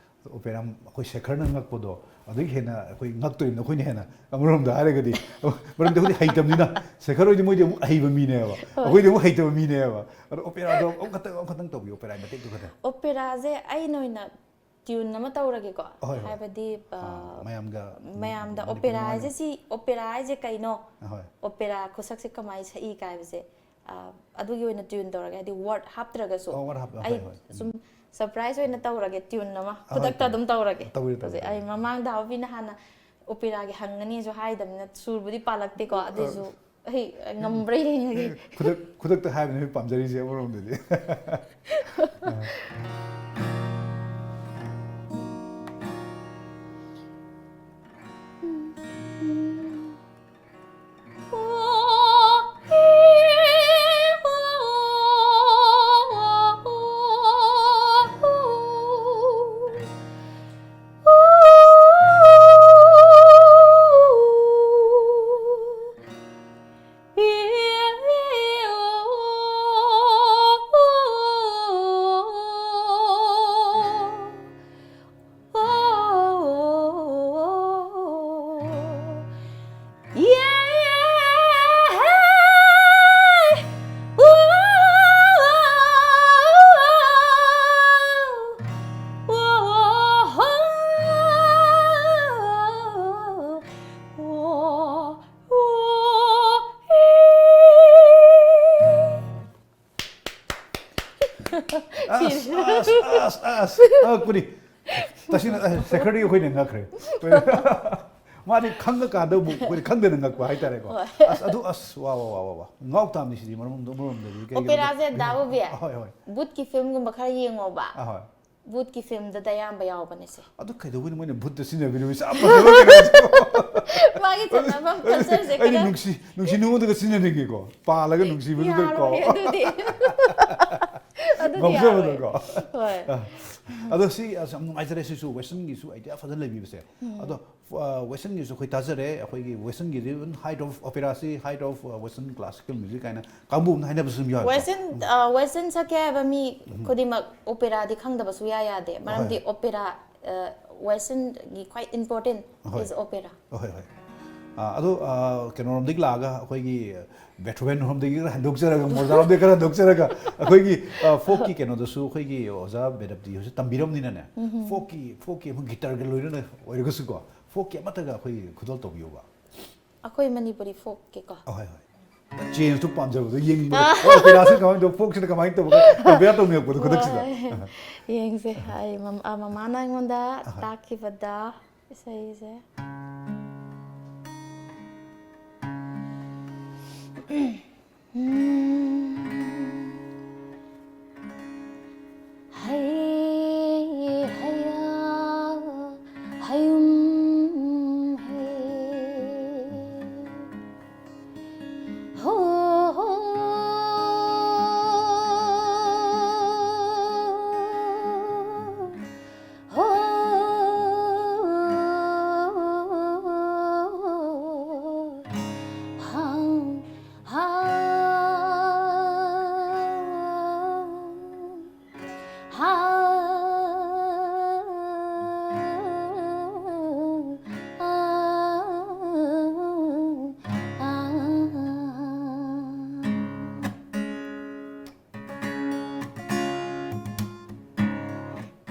ꯑꯣꯄꯦꯔꯥ ꯑꯩꯈꯣꯏ ꯁꯦꯈꯔꯅ ꯉꯛꯄꯗꯣ ꯑꯗꯨꯒꯤ ꯍꯦꯟꯅ ꯑꯩꯈꯣꯏ ꯉꯛꯇꯣꯏꯅꯤ ꯑꯩꯈꯣꯏꯅ ꯍꯦꯟꯅ꯫ ꯑꯃꯔꯣꯝꯗ ꯍꯥꯏꯔꯒꯗꯤ ꯃꯔꯝꯗꯤ ꯑꯩꯈꯣꯏꯗꯤ ꯍꯩꯇꯕꯅꯤꯅ꯫ ꯁꯦꯈꯔ ꯍꯣꯏꯗꯤ ꯃꯣꯏꯗꯤ ꯑꯃꯨꯛ ꯑꯍꯩꯕ ꯃꯤꯅꯦꯕ, ꯑꯩꯈꯣꯏꯗꯤ ꯑꯃꯨꯛ ꯍꯩꯇꯕ ꯃꯤꯅꯦꯕ꯫ ꯑꯗꯣ ꯑꯣꯄꯦꯔꯥꯗꯣ ꯑꯃꯈꯛꯇꯪ ꯑꯃꯈꯛꯇꯪ ꯇꯧꯕꯤꯌꯨ, ꯑꯣꯄꯦꯔꯥꯒꯤ ꯃꯇꯦꯛꯇꯨ ꯈꯛꯇꯪ꯫ ꯑꯣꯄꯦꯔꯥꯁꯦ ꯑꯩꯅ ꯑꯣꯏꯅ ꯇ꯭ꯌꯨꯟ ꯑꯃ ꯇꯧꯔꯒꯦꯀꯣ꯫ ꯍꯣꯏ, ꯍꯣꯏ꯫ ꯍꯥꯏꯕꯗꯤ ꯑ, ꯑꯥ, ꯃꯌꯥꯝꯒ ꯃꯌꯥꯝꯗ ꯃꯅꯤꯄꯨꯔꯤ ꯑꯣꯄꯦꯔꯥ ꯃꯃꯥꯡꯗ꯫ ꯍꯥꯏꯁꯦ ꯁꯤ, ꯑꯣꯄꯦꯔꯥ ꯍꯥꯏꯁꯦ ꯀꯩꯅꯣ? ꯑꯍꯣꯏ꯫ ꯑꯣꯄꯦꯔꯥ ꯈꯨꯁꯛꯁꯦ ꯀꯃꯥꯏꯅ ꯁꯛꯏ ꯀꯥꯏꯕꯁꯦ ꯑ, ꯑꯗꯨꯒꯤ ꯑꯣꯏꯅ ꯇ꯭ꯌꯨꯟ ꯇꯧꯔꯒꯦ, ꯍꯥꯏꯗꯤ ꯋꯥꯔꯗ ꯍꯥꯞꯇ꯭ꯔꯒꯁꯨ꯫ ꯑꯣ, ꯋꯥꯔꯗ ꯍꯥꯞ- ꯑꯩ ꯍꯣꯏ, ꯍꯣꯏ꯫ ꯎꯝ꯫ ꯁꯨꯝ ꯁꯔꯄ꯭ꯔꯥꯏꯁ ꯑꯣꯏꯅ ꯇꯧꯔꯒꯦ, ꯇ꯭ꯌꯨꯟ ꯑꯃ ꯍꯣꯏ, ꯈꯨꯗꯛꯇ ꯍꯣꯏ꯫ ꯑꯗꯨꯝ ꯇꯧꯔꯒꯦ꯫ ꯇꯧꯕꯤꯔꯣ, ꯇꯧꯕꯤꯔꯣ, ꯍꯧꯖꯤꯛ ꯑꯩ ꯇꯧꯕꯤꯔꯣ꯫ ꯃꯃꯥꯡꯗ ꯍꯥꯎꯕꯤꯅ ꯍꯥꯟꯅ ꯑꯣꯄꯦꯔꯥꯒꯤ ꯍꯪꯒꯅꯤꯁꯨ ꯍꯥꯏꯗꯕꯅꯤꯅ ꯁꯨꯔꯕꯨꯗꯤ ꯄꯥꯜꯂꯛꯇꯦꯀꯣ, ꯑꯗꯨꯏꯁꯨ ꯑꯩ ꯉꯝꯕ꯭ꯔꯥ ꯌꯦꯡꯉꯒꯦ꯫ ꯈꯨꯗꯛ ꯈꯨꯗꯛꯇ ꯍꯥꯏꯕꯅꯦ ꯑꯩꯈꯣꯏ ꯄꯥꯝꯖꯔꯤꯁꯦ ꯑꯃꯔꯣꯝꯗꯗꯤ꯫ ꯑꯁ ꯑꯁ ꯑꯁ ꯑꯁ ꯉꯛꯄꯅꯤ꯫ ꯇꯁꯦꯡꯅ ꯑꯁ, ꯁꯦꯀ꯭ꯔꯦꯇꯔꯤ ꯑꯩꯈꯣꯏꯅ ꯉꯛꯈ꯭ꯔꯦ꯫ ꯃꯥꯗꯤ ꯈꯪꯉꯀꯥꯟꯗ ꯑꯃꯨꯛ ꯑꯩꯈꯣꯏꯅ ꯈꯪꯗꯅ ꯉꯛꯄ ꯍꯥꯏꯇꯥꯔꯦꯀꯣ꯫ ꯍꯣꯏ꯫ ꯑꯁ ꯑꯗꯨ ꯑꯁ ꯋꯥ ꯋꯥ ꯋꯥ ꯋꯥ ꯋꯥ ꯉꯥꯎ ꯇꯥꯕꯅꯤ ꯁꯤꯗꯤ ꯃꯔꯝꯗꯣ ꯑꯃꯔꯣꯝꯗꯗꯤ ꯀꯩꯒꯤꯅꯣ? ꯑꯣꯄꯦꯔꯥꯁꯦ ꯗꯥ ꯕꯣꯕꯤ, ꯑꯍꯣꯏ ꯍꯣꯏ ꯚꯨꯠꯀꯤ ꯐꯤꯂꯝꯒꯨꯝꯕ ꯈꯔ ꯌꯦꯡꯉꯣꯕ꯫ ꯑꯍꯣꯏ꯫ ꯚꯨꯠꯀꯤ ꯐꯤꯂꯝꯗꯨꯗ ꯑꯌꯥꯝꯕ ꯌꯥꯎꯕꯅꯦ ꯁꯦ꯫ ꯑꯗꯨ ꯀꯩꯗꯧꯕꯩꯅꯣ ꯃꯣꯏꯅ ꯚꯨꯠꯇ ꯁꯤꯖꯤꯟꯅꯕꯤꯔꯤꯕꯁꯦ? ꯌꯥꯝ ꯐꯖꯕ ꯀꯩꯅꯣ꯫ ꯃꯥꯒꯤ ꯆꯠꯅꯐꯝ ꯀꯜꯆꯔꯁꯦ ꯑꯩꯗꯤ ꯈꯔ ꯅꯨꯡꯁꯤ ꯅꯨꯡꯁꯤ ꯅꯨꯡꯉꯣꯟꯗꯒ ꯁꯤꯖꯤꯟꯅꯅꯤꯡꯉꯤꯀꯣ, ꯄꯥꯜꯂꯒ ꯅꯨꯡꯁꯤꯕꯗꯨꯗ ꯀꯣ꯫ ꯌꯥꯔꯣꯏ ꯑꯗꯨꯗꯤ꯫ ꯑꯗꯨꯗꯤ ꯉꯥꯎꯖꯕꯗꯣ ꯌꯥꯔꯣꯏ꯫ ꯀꯣ꯫ ꯍꯣꯏ꯫ ꯑꯗꯣ ꯁꯤ ꯑꯁ ꯌꯥꯝ ꯅꯨꯡꯉꯥꯏꯖꯔꯦ, ꯁꯤꯁꯨ ꯋꯦꯁꯇꯔꯟꯒꯤꯁꯨ ꯑꯥꯏꯗꯤꯌꯥ ꯐꯖꯅ ꯂꯩꯕꯤꯕꯁꯦ꯫ ꯑꯗꯣ ꯋꯦꯁꯇꯔꯟꯒꯤꯁꯨ ꯑꯩꯈꯣꯏ ꯇꯥꯖꯔꯦ, ꯑꯩꯈꯣꯏꯒꯤ ꯋꯦꯁꯇꯔꯟꯒꯤꯗꯤ even height of opera ꯁꯤ, height of western classical music ꯍꯥꯏꯅ ꯀꯥꯡꯕꯨ ꯑꯃꯅ ꯍꯥꯏꯅꯕꯁꯨ ꯑꯗꯨꯝ ꯌꯥꯎꯋꯦ꯫ ꯋꯦꯁꯇꯔꯟ ꯋꯦꯁꯇꯔꯟ ꯁꯛꯀꯦ ꯍꯥꯏꯕ ꯃꯤ ꯈꯨꯗꯤꯡꯃꯛ ꯑꯣꯄꯦꯔꯥꯗꯤ ꯈꯪꯗꯕ ꯁꯨꯡꯌꯥ ꯌꯥꯗꯦ꯫ ꯃꯔꯝꯗꯤ ꯑꯣꯄꯦꯔꯥ ꯋꯦꯁꯇꯔꯟꯒꯤ ꯈ꯭ꯋꯥꯏ important ꯍꯣꯏ꯫ is opera꯫ ꯍꯣꯏ ꯍꯣꯏ꯫ ꯑꯥ, ꯑꯗꯣ ꯑꯥ, ꯀꯩꯅꯣꯔꯣꯝꯗꯒꯤ ꯂꯥꯛꯑꯒ ꯑꯩꯈꯣꯏꯒꯤ ꯕꯦꯊꯣꯚꯦꯟ ꯔꯣꯝꯗꯒꯤ ꯈꯔ ꯍꯟꯗꯣꯛꯆꯔꯒ, ꯃꯣꯖꯥꯔꯣꯝꯗꯒꯤ ꯈꯔ ꯍꯟꯗꯣꯛꯆꯔꯒ ꯑꯩꯈꯣꯏꯒꯤ ꯐꯣꯛꯀꯤ ꯀꯩꯅꯣꯗꯁꯨ ꯑꯩꯈꯣꯏꯒꯤ ꯑꯣꯖꯥ ꯕꯦꯗꯞꯇꯤ ꯍꯣꯏꯁꯨ ꯇꯝꯕꯤꯔꯝꯅꯤꯅꯅꯦ꯫ ꯐꯣꯛꯀꯤ ꯐꯣꯛꯀꯤ ꯑꯃꯨꯛ ꯒꯤꯇꯔꯒ ꯂꯣꯏꯅꯅ ꯑꯣꯏꯔꯒꯁꯨꯀꯣ, ꯐꯣꯛꯀꯤ ꯑꯃꯠꯇꯒ ꯑꯩꯈꯣꯏ ꯈꯨꯗꯣꯜ ꯇꯧꯕꯤꯌꯣꯕ꯫ ꯑꯩꯈꯣꯏ ꯃꯅꯤꯄꯨꯔꯤ ꯐꯣꯛꯀꯤꯀꯣ꯫ ꯑꯍꯣꯏ ꯍꯣꯏ꯫ ꯆꯦꯟꯖꯇꯣ ꯄꯥꯝꯖꯕꯗꯣ ꯌꯦꯡꯅꯤꯡꯕꯗꯣ꯫ ꯑꯣ, ꯑꯣꯄꯦꯔꯥꯁꯤ ꯀꯃꯥꯏꯅ ꯇꯧꯕ, ꯐꯣꯛꯁꯤꯅ ꯀꯃꯥꯏꯅ ꯇꯧꯕ, ꯀꯝꯄꯤꯌꯔ ꯇꯧꯅꯤꯡꯉꯛꯄꯗꯣ ꯈꯨꯗꯛꯁꯤꯗ꯫ ꯍꯣꯏ꯫ ꯌꯦꯡꯁꯦ꯫ ꯑꯩ ꯃꯝ- ꯑ, ꯃꯃꯥꯅ ꯑꯩꯉꯣꯟꯗ ꯇꯥꯛꯈꯤꯕꯗ ꯏꯁꯩꯁꯦ꯫ ꯍꯩ ꯍꯩꯌꯥ ꯍꯌꯨꯝ ꯍꯦ꯫ ꯍꯣ ꯍꯣ ꯍꯣ꯫ ꯍꯥ ꯍꯥ꯫ ꯍꯥ꯫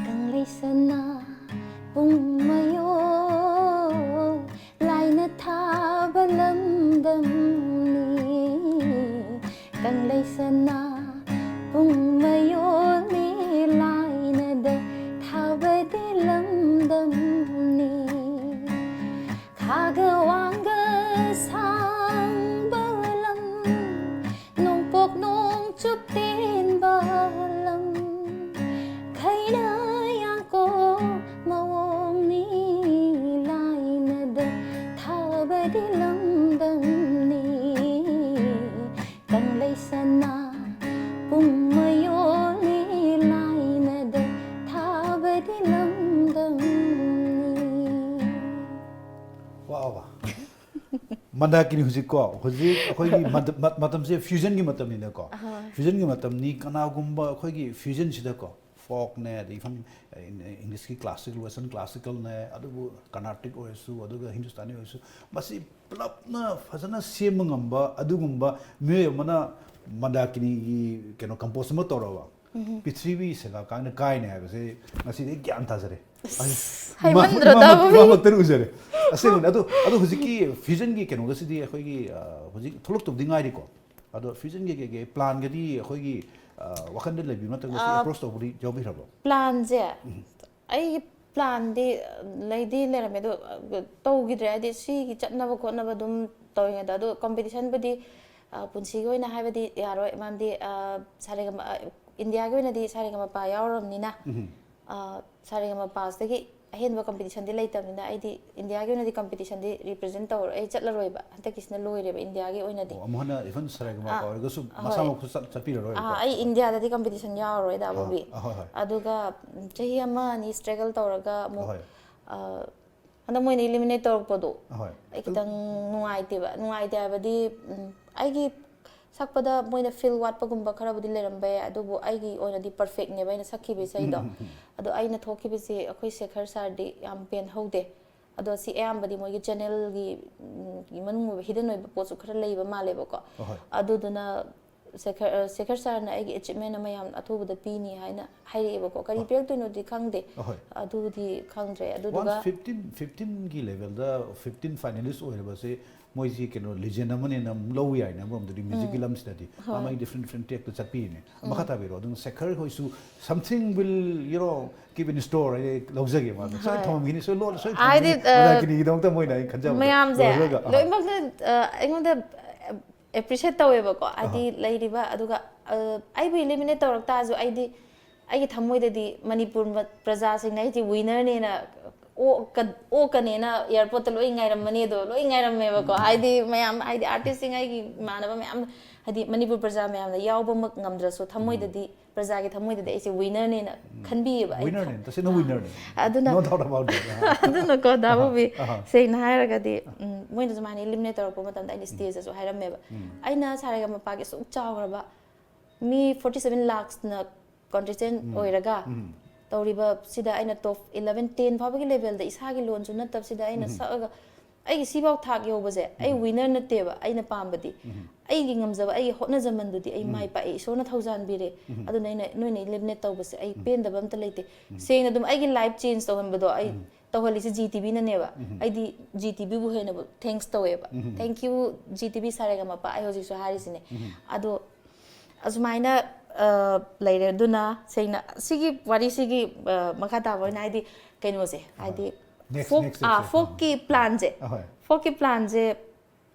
ꯀꯪꯂꯩ ꯁꯅꯥ ꯄꯨꯡ ꯃꯌꯣ ꯂꯥꯏꯅ ꯊꯥꯕ ꯂꯝꯗꯝꯅꯤ꯫ ꯀꯪꯂꯩ ꯁꯅꯥ ꯄꯨꯡ ꯃꯌꯣꯜꯅꯤ꯫ ꯃꯟꯗꯥꯀꯤꯅꯤ ꯍꯧꯖꯤꯛꯀꯣ, ꯍꯧꯖꯤꯛ ꯑꯩꯈꯣꯏꯒꯤ ꯃꯇꯝ-, ꯃꯠ-, ꯃꯇꯝꯁꯦ fusionꯒꯤ ꯃꯇꯝꯅꯤꯅꯀꯣ꯫ Fusionꯒꯤ ꯃꯇꯝꯅꯤ, ꯀꯅꯥꯒꯨꯝꯕ ꯑꯩꯈꯣꯏꯒꯤ fusionꯁꯤꯗꯀꯣ, folkꯅꯦ, ꯑꯗꯩ ꯏꯐꯝ Englishꯀꯤ classical, western classicalꯅꯦ, ꯑꯗꯨꯕꯨ Carnatic ꯑꯣꯏꯔꯁꯨ, ꯑꯗꯨꯒ Hindustani ꯑꯣꯏꯔꯁꯨ, ꯃꯁꯤ ꯄꯨꯂꯞꯅ ꯐꯖꯅ ꯁꯦꯝꯕ ꯉꯝꯕ ꯑꯗꯨꯒꯨꯝꯕ ꯃꯤꯑꯣꯏ ꯑꯃꯅ ꯃꯟꯗꯥꯀꯤꯅꯤꯒꯤ ꯀꯩꯅꯣ compose ꯑꯃ ꯇꯧꯔꯕ, ꯄ꯭ꯔꯤꯊꯤꯕꯤ ꯁꯦꯒꯥ ꯀꯥꯡꯅ ꯀꯥꯏꯅꯤ ꯍꯥꯏꯕꯁꯦ ꯉꯁꯤꯗꯤ ꯑꯩ ꯒ꯭ꯌꯥꯟ ꯇꯥꯖꯔꯦ꯫ ꯑꯩ ꯏꯃꯥ-, ꯍꯩꯃꯟꯗ꯭ꯔꯣ ꯏꯃꯥꯃꯛ-, ꯇꯥꯕ ꯃꯤ? ꯏꯃꯥꯃꯛꯇꯅ ꯎꯖꯔꯦ꯫ ꯑꯁꯦꯡꯕꯅꯤ꯫ ꯑꯗꯣ, ꯑꯗꯣ ꯍꯧꯖꯤꯛꯀꯤ fusionꯒꯤ ꯀꯩꯅꯣꯒꯁꯤꯗꯤ ꯑꯩꯈꯣꯏꯒꯤ, ꯑ, ꯍꯧꯖꯤꯛ ꯊꯣꯛꯂꯛꯇꯕꯗꯤ ꯉꯥꯏꯔꯤꯀꯣ꯫ ꯑꯗꯣ fusionꯒꯤ ꯀꯩꯀꯩ planꯒꯗꯤ ꯑꯩꯈꯣꯏꯒꯤ, ꯑ, ꯋꯥꯈꯜꯗ ꯂꯩꯕꯤ ꯅꯠꯇ꯭ꯔꯒ ꯁꯤ ꯑ, approach ꯇꯧꯕꯗꯤ ꯌꯥꯎꯕꯤꯈ꯭ꯔꯕꯣ? Planꯁꯦ, ꯑꯩꯒꯤ planꯗꯤ ꯂꯩꯗꯤ ꯂꯩꯔꯝꯃꯦ, ꯑꯗꯣ, ꯑ, ꯇꯧꯈꯤꯗ꯭ꯔꯦ꯫ ꯍꯥꯏꯗꯤ ꯁꯤꯒꯤ ꯆꯠꯅꯕ ꯈꯣꯠꯅꯕ ꯑꯗꯨꯝ ꯇꯧꯔꯤꯉꯩꯗ꯫ ꯑꯗꯣ competitionꯕꯨꯗꯤ, ꯑ, ꯄꯨꯟꯁꯤꯒꯤ ꯑꯣꯏꯅ ꯍꯥꯏꯕꯗꯤ ꯌꯥꯔꯣꯏ꯫ ꯃꯔꯝꯗꯤ, ꯑ, ꯁꯥꯔꯦꯒꯃ-, ꯑ, ꯏꯟꯗꯤꯌꯥꯒꯤ ꯑꯣꯏꯅꯗꯤ ꯁꯥꯔꯦꯒꯃꯄꯥ ꯌꯥꯎꯔꯕꯅꯤꯅ, ꯑ, ꯁꯥꯔꯦꯒꯃꯄꯥꯁꯤꯗꯒꯤ ꯑꯍꯦꯟꯕ competitionꯗꯤ ꯂꯩꯇꯕꯅꯤꯅ ꯑꯩꯗꯤ ꯏꯟꯗꯤꯌꯥꯒꯤ ꯑꯣꯏꯅꯗꯤ competitionꯗꯤ represent ꯇꯧꯔꯣꯏ, ꯑꯩ ꯆꯠꯂꯔꯣꯏꯕ꯫ ꯍꯟꯗꯛꯀꯤꯁꯤꯅ ꯂꯣꯏꯔꯦꯕ ꯏꯟꯗꯤꯌꯥꯒꯤ ꯑꯣꯏꯅꯗꯤ꯫ ꯑꯣ, ꯑꯃꯨꯛ ꯍꯟꯅ even ꯁꯥꯔꯦꯒꯃꯄꯥ ꯑꯥ, ꯑꯣꯏꯔꯒꯁꯨ ꯍꯣꯏ꯫ ꯃꯁꯥꯃꯛꯁꯨ ꯆꯠ-, ꯆꯠꯄꯤꯔꯔꯣꯏꯕꯀꯣ? ꯑꯥ, ꯑꯩ ꯏꯟꯗꯤꯌꯥꯗꯗꯤ competition ꯌꯥꯎꯔꯔꯣꯏꯗ ꯑꯥ, ꯑꯃꯨꯛꯕꯤ꯫ ꯑꯥ, ꯍꯣꯏ, ꯍꯣꯏ꯫ ꯑꯗꯨꯒ, ꯎꯝ, ꯆꯍꯤ ꯑꯃ ꯑꯅꯤ struggle ꯇꯧꯔꯒ ꯑꯃꯨꯛ, ꯍꯣꯏ꯫ ꯑ, ꯍꯟꯗꯛ ꯃꯣꯏꯅ eliminate ꯇꯧꯔꯛꯄꯗꯣ, ꯍꯣꯏ꯫ ꯑꯩ ꯈꯤꯇꯪ ꯅꯨꯡꯉꯥꯏꯇꯦꯕ꯫ ꯅꯨꯡꯉꯥꯏꯇꯦ ꯍꯥꯏꯕꯗꯤ, ꯎꯝ, ꯑꯩꯒꯤ ꯁꯛꯄꯗ ꯃꯣꯏꯅ feel ꯋꯥꯠꯄꯒꯨꯝꯕ ꯈꯔꯕꯨꯗꯤ ꯂꯩꯔꯝꯕ ꯌꯥꯏ, ꯑꯗꯨꯕꯨ ꯑꯩꯒꯤ ꯑꯣꯏꯅꯗꯤ perfectꯅꯦꯕ ꯑꯩꯅ ꯁꯛꯈꯤꯕ ꯏꯁꯩꯗꯣ꯫ ꯎꯝ, ꯎꯝ, ꯎꯝ꯫ ꯑꯗꯣ ꯑꯩꯅ ꯊꯣꯛꯈꯤꯕꯁꯦ ꯑꯩꯈꯣꯏ ꯁꯦꯈꯔ ꯁꯥꯔꯗꯤ ꯌꯥꯝ ꯄꯦꯟꯍꯧꯗꯦ꯫ ꯑꯗꯣ ꯁꯤ ꯑꯌꯥꯝꯕꯗꯤ ꯃꯣꯏꯒꯤ channelꯒꯤ, ꯎꯝ, ꯒꯤ ꯃꯅꯨꯡ ꯑꯣꯏꯕ hidden ꯑꯣꯏꯕ ꯄꯣꯠꯁꯨ ꯈꯔ ꯂꯩꯕ ꯃꯥꯜꯂꯦꯕꯀꯣ꯫ ꯑꯍꯣꯏ꯫ ꯑꯗꯨꯗꯨꯅ ꯁꯦꯈꯔ, ꯑ, ꯁꯦꯈꯔ ꯁꯥꯔꯅ ꯑꯩꯒꯤ achievement ꯑꯃ ꯌꯥꯝ ꯑꯊꯨꯕꯗ ꯄꯤꯅꯤ ꯍꯥꯏꯅ ꯍꯥꯏꯔꯛꯑꯦꯕꯀꯣ꯫ ꯀꯔꯤ ꯑ꯫ ꯄꯤꯔꯛꯇꯣꯏꯅꯣꯗꯤ ꯈꯪꯗꯦ꯫ ꯑꯍꯣꯏ꯫ ꯑꯗꯨꯗꯤ ꯈꯪꯗ꯭ꯔꯦ꯫ ꯑꯗꯨꯗꯨꯒ Once fifteen, fifteenꯒꯤ levelꯗ fifteen finalist ꯑꯣꯏꯔꯕꯁꯦ ꯃꯣꯏꯁꯤ ꯀꯩꯅꯣ legend ꯑꯃꯅꯦꯅ ꯑꯃꯨꯛ ꯂꯧꯕ ꯌꯥꯏꯅꯦ꯫ ꯑꯃꯔꯣꯝꯗꯗꯤ musicꯀꯤ ꯎꯝ꯫ ꯂꯝꯁꯤꯗꯗꯤ ꯃꯥ ꯍꯣꯏ꯫ ꯃꯥꯒꯤ different, different trackꯇ ꯆꯠꯄꯤꯅꯦ꯫ ꯎꯝ꯫ ꯃꯈꯥ ꯇꯥꯕꯤꯔꯣ꯫ ꯑꯗꯨꯝ ꯁꯦꯈꯔ ꯍꯣꯏꯁꯨ something will, you know, keep in store ꯍꯥꯏꯗꯤ ꯂꯧꯖꯒꯦ ꯃꯥꯗꯣ꯫ ꯁꯣꯏ ꯍꯣꯏ꯫ ꯊꯝꯃꯝꯈꯤꯅꯤ, ꯁꯣꯏ ꯂꯣꯟ-, ꯁꯣꯏ ꯍꯥꯏꯗꯤ, ꯊꯝꯃꯝꯈꯤꯅꯤ꯫ ꯑ, ꯃꯟꯗꯥꯀꯤꯅꯤꯒꯤꯗꯃꯛꯇ ꯃꯣꯏꯅ ꯑꯩ ꯈꯟꯖꯕꯗ ꯃꯌꯥꯝꯁꯦ ꯂꯣꯏꯔꯒ, ꯑꯍꯣꯏ꯫ ꯂꯣꯏꯅꯃꯛꯅ, ꯑ, ꯑꯩꯉꯣꯟꯗ appreciate ꯇꯧꯋꯦꯕꯀꯣ꯫ ꯍꯥꯏꯗꯤ ꯑꯍꯣꯏ꯫ ꯂꯩꯔꯤꯕ, ꯑꯗꯨꯒ, ꯑ, ꯑꯩꯕꯨ eliminate ꯇꯧꯔꯛ ꯇꯥꯔꯁꯨ ꯑꯩꯗꯤ, ꯑꯩꯒꯤ ꯊꯃꯣꯏꯗꯗꯤ ꯃꯅꯤꯄꯨꯔ ꯃ-, ꯄ꯭ꯔꯖꯥꯁꯤꯡꯅ ꯑꯩꯁꯦ winnerꯅꯦꯅ ꯑꯣꯛꯀ ꯑꯣꯛꯀꯅꯦꯅ ꯑꯦꯌꯥꯔꯄꯣꯔꯠꯇ ꯂꯣꯏ ꯉꯥꯏꯔꯝꯃꯅꯤ ꯑꯗꯣ, ꯂꯣꯏ ꯉꯥꯏꯔꯝꯃꯦꯕꯀꯣ꯫ ꯍꯥꯏꯗꯤ ꯃꯌꯥꯝ, ꯍꯥꯏꯗꯤ ꯑꯥꯔꯇꯤꯁꯁꯤꯡ, ꯑꯩꯒꯤ ꯏꯃꯥꯟꯅꯕ ꯃꯌꯥꯝ, ꯍꯥꯏꯗꯤ ꯃꯅꯤꯄꯨꯔ ꯄ꯭ꯔꯖꯥ ꯃꯌꯥꯝꯅ ꯌꯥꯎꯕꯃꯛ ꯉꯝꯗ꯭ꯔꯁꯨ ꯊꯃꯣꯏꯗꯗꯤ, ꯄ꯭ꯔꯖꯥꯒꯤ ꯊꯃꯣꯏꯗꯗꯤ ꯑꯩꯁꯦ ꯋꯤꯅꯔꯅꯦꯅ ꯈꯟꯕꯤꯌꯦꯕ ꯑꯩꯅ꯫ ꯋꯤꯅꯔꯅꯦ, ꯇꯁꯦꯡꯅ ꯋꯤꯅꯔꯅꯦ꯫ ꯑꯗꯨꯅ No doubt about that. ꯑꯗꯨꯅꯀꯣ ꯗꯥ ꯕꯣꯕꯤ, ꯑꯍꯥ꯫ ꯁꯦꯡꯅ ꯍꯥꯏꯔꯒꯗꯤ, ꯎꯝ, ꯃꯣꯏꯅ ꯁꯨꯃꯥꯏꯅ ꯏꯂꯤꯃꯤꯅꯦꯠ ꯇꯧꯔꯛꯄ ꯃꯇꯝꯗ ꯑꯩꯅ ꯁ꯭ꯇꯦꯖꯇꯁꯨ ꯍꯥꯏꯔꯝꯃꯦꯕ, ꯑꯩꯅ ꯁꯥꯔꯦꯒꯃꯄꯥꯒꯤ ꯑꯁꯨꯛ ꯆꯥꯎꯈ꯭ꯔꯕ ꯃꯤ forty seven lakhsꯅ contestant ꯑꯣꯏꯔꯒ ꯇꯧꯔꯤꯕ ꯁꯤꯗ ꯑꯩꯅ top eleven, ten ꯐꯥꯎꯕꯒꯤ ꯂꯦꯚꯦꯜꯗ ꯏꯁꯥꯒꯤ ꯂꯣꯟꯁꯨ ꯅꯠꯇꯕꯁꯤꯗ ꯑꯩꯅ ꯁꯛꯑꯒ ꯑꯩꯒꯤ ꯁꯤꯐꯥꯎ ꯊꯥꯛ ꯌꯧꯕꯁꯦ ꯑꯩ ꯋꯤꯅꯔ ꯅꯠꯇꯦꯕ꯫ ꯑꯩꯅ ꯄꯥꯝꯕꯗꯤ ꯑꯩꯒꯤ ꯉꯝꯖꯕ, ꯑꯩꯒꯤ ꯍꯣꯠꯅꯖꯃꯟꯗꯨꯗꯤ ꯑꯩ ꯃꯥꯏ ꯄꯥꯛꯑꯦ, ꯏꯁꯣꯔꯅ ꯊꯧꯖꯥꯟꯕꯤꯔꯦ꯫ ꯑꯗꯨꯅ ꯑꯩꯅ, ꯅꯣꯏꯅ ꯏꯂꯤꯃꯤꯅꯦꯠ ꯇꯧꯕꯁꯦ ꯑꯩ ꯄꯦꯟꯗꯕ ꯑꯝꯇ ꯂꯩꯇꯦ꯫ ꯁꯦꯡꯅ ꯑꯗꯨꯝ ꯑꯩꯒꯤ ꯂꯥꯏꯐ ꯆꯦꯟꯖ ꯇꯧꯍꯟꯕꯗꯣ ꯑꯩ ꯇꯧꯍꯜꯂꯤꯁꯦ ꯖꯤ ꯇꯤꯚꯤꯅꯅꯦꯕ꯫ ꯑꯩꯗꯤ ꯖꯤ ꯇꯤꯚꯤꯕꯨ ꯍꯦꯟꯅꯕꯨ ꯊꯦꯡꯛꯁ ꯇꯧꯋꯦꯕ꯫ Thank you, ꯖꯤ ꯇꯤꯚꯤ ꯁꯥꯔꯦꯒꯃꯄꯥ, ꯑꯩ ꯍꯧꯖꯤꯛꯁꯨ ꯍꯥꯏꯔꯤꯁꯤꯅꯦ꯫ ꯑꯗꯣ ꯑꯁꯨꯃꯥꯏꯅ, ꯑ, ꯂꯩꯔꯦ꯫ ꯑꯗꯨꯅ ꯁꯦꯡꯅ ꯁꯤꯒꯤ ꯋꯥꯔꯤꯁꯤꯒꯤ, ꯑ, ꯃꯈꯥ ꯇꯥꯕ ꯑꯣꯏꯅ ꯍꯥꯏꯗꯤ ꯀꯩꯅꯣꯁꯦ, ꯍꯥꯏꯗꯤ Next, ꯐꯣꯛ next ꯑꯥ, stepꯁꯦ꯫ ꯐꯣꯛꯀꯤ ꯄ꯭ꯂꯥꯟꯁꯦ, ꯑꯍꯣꯏ꯫ ꯐꯣꯛꯀꯤ ꯄ꯭ꯂꯥꯟꯁꯦ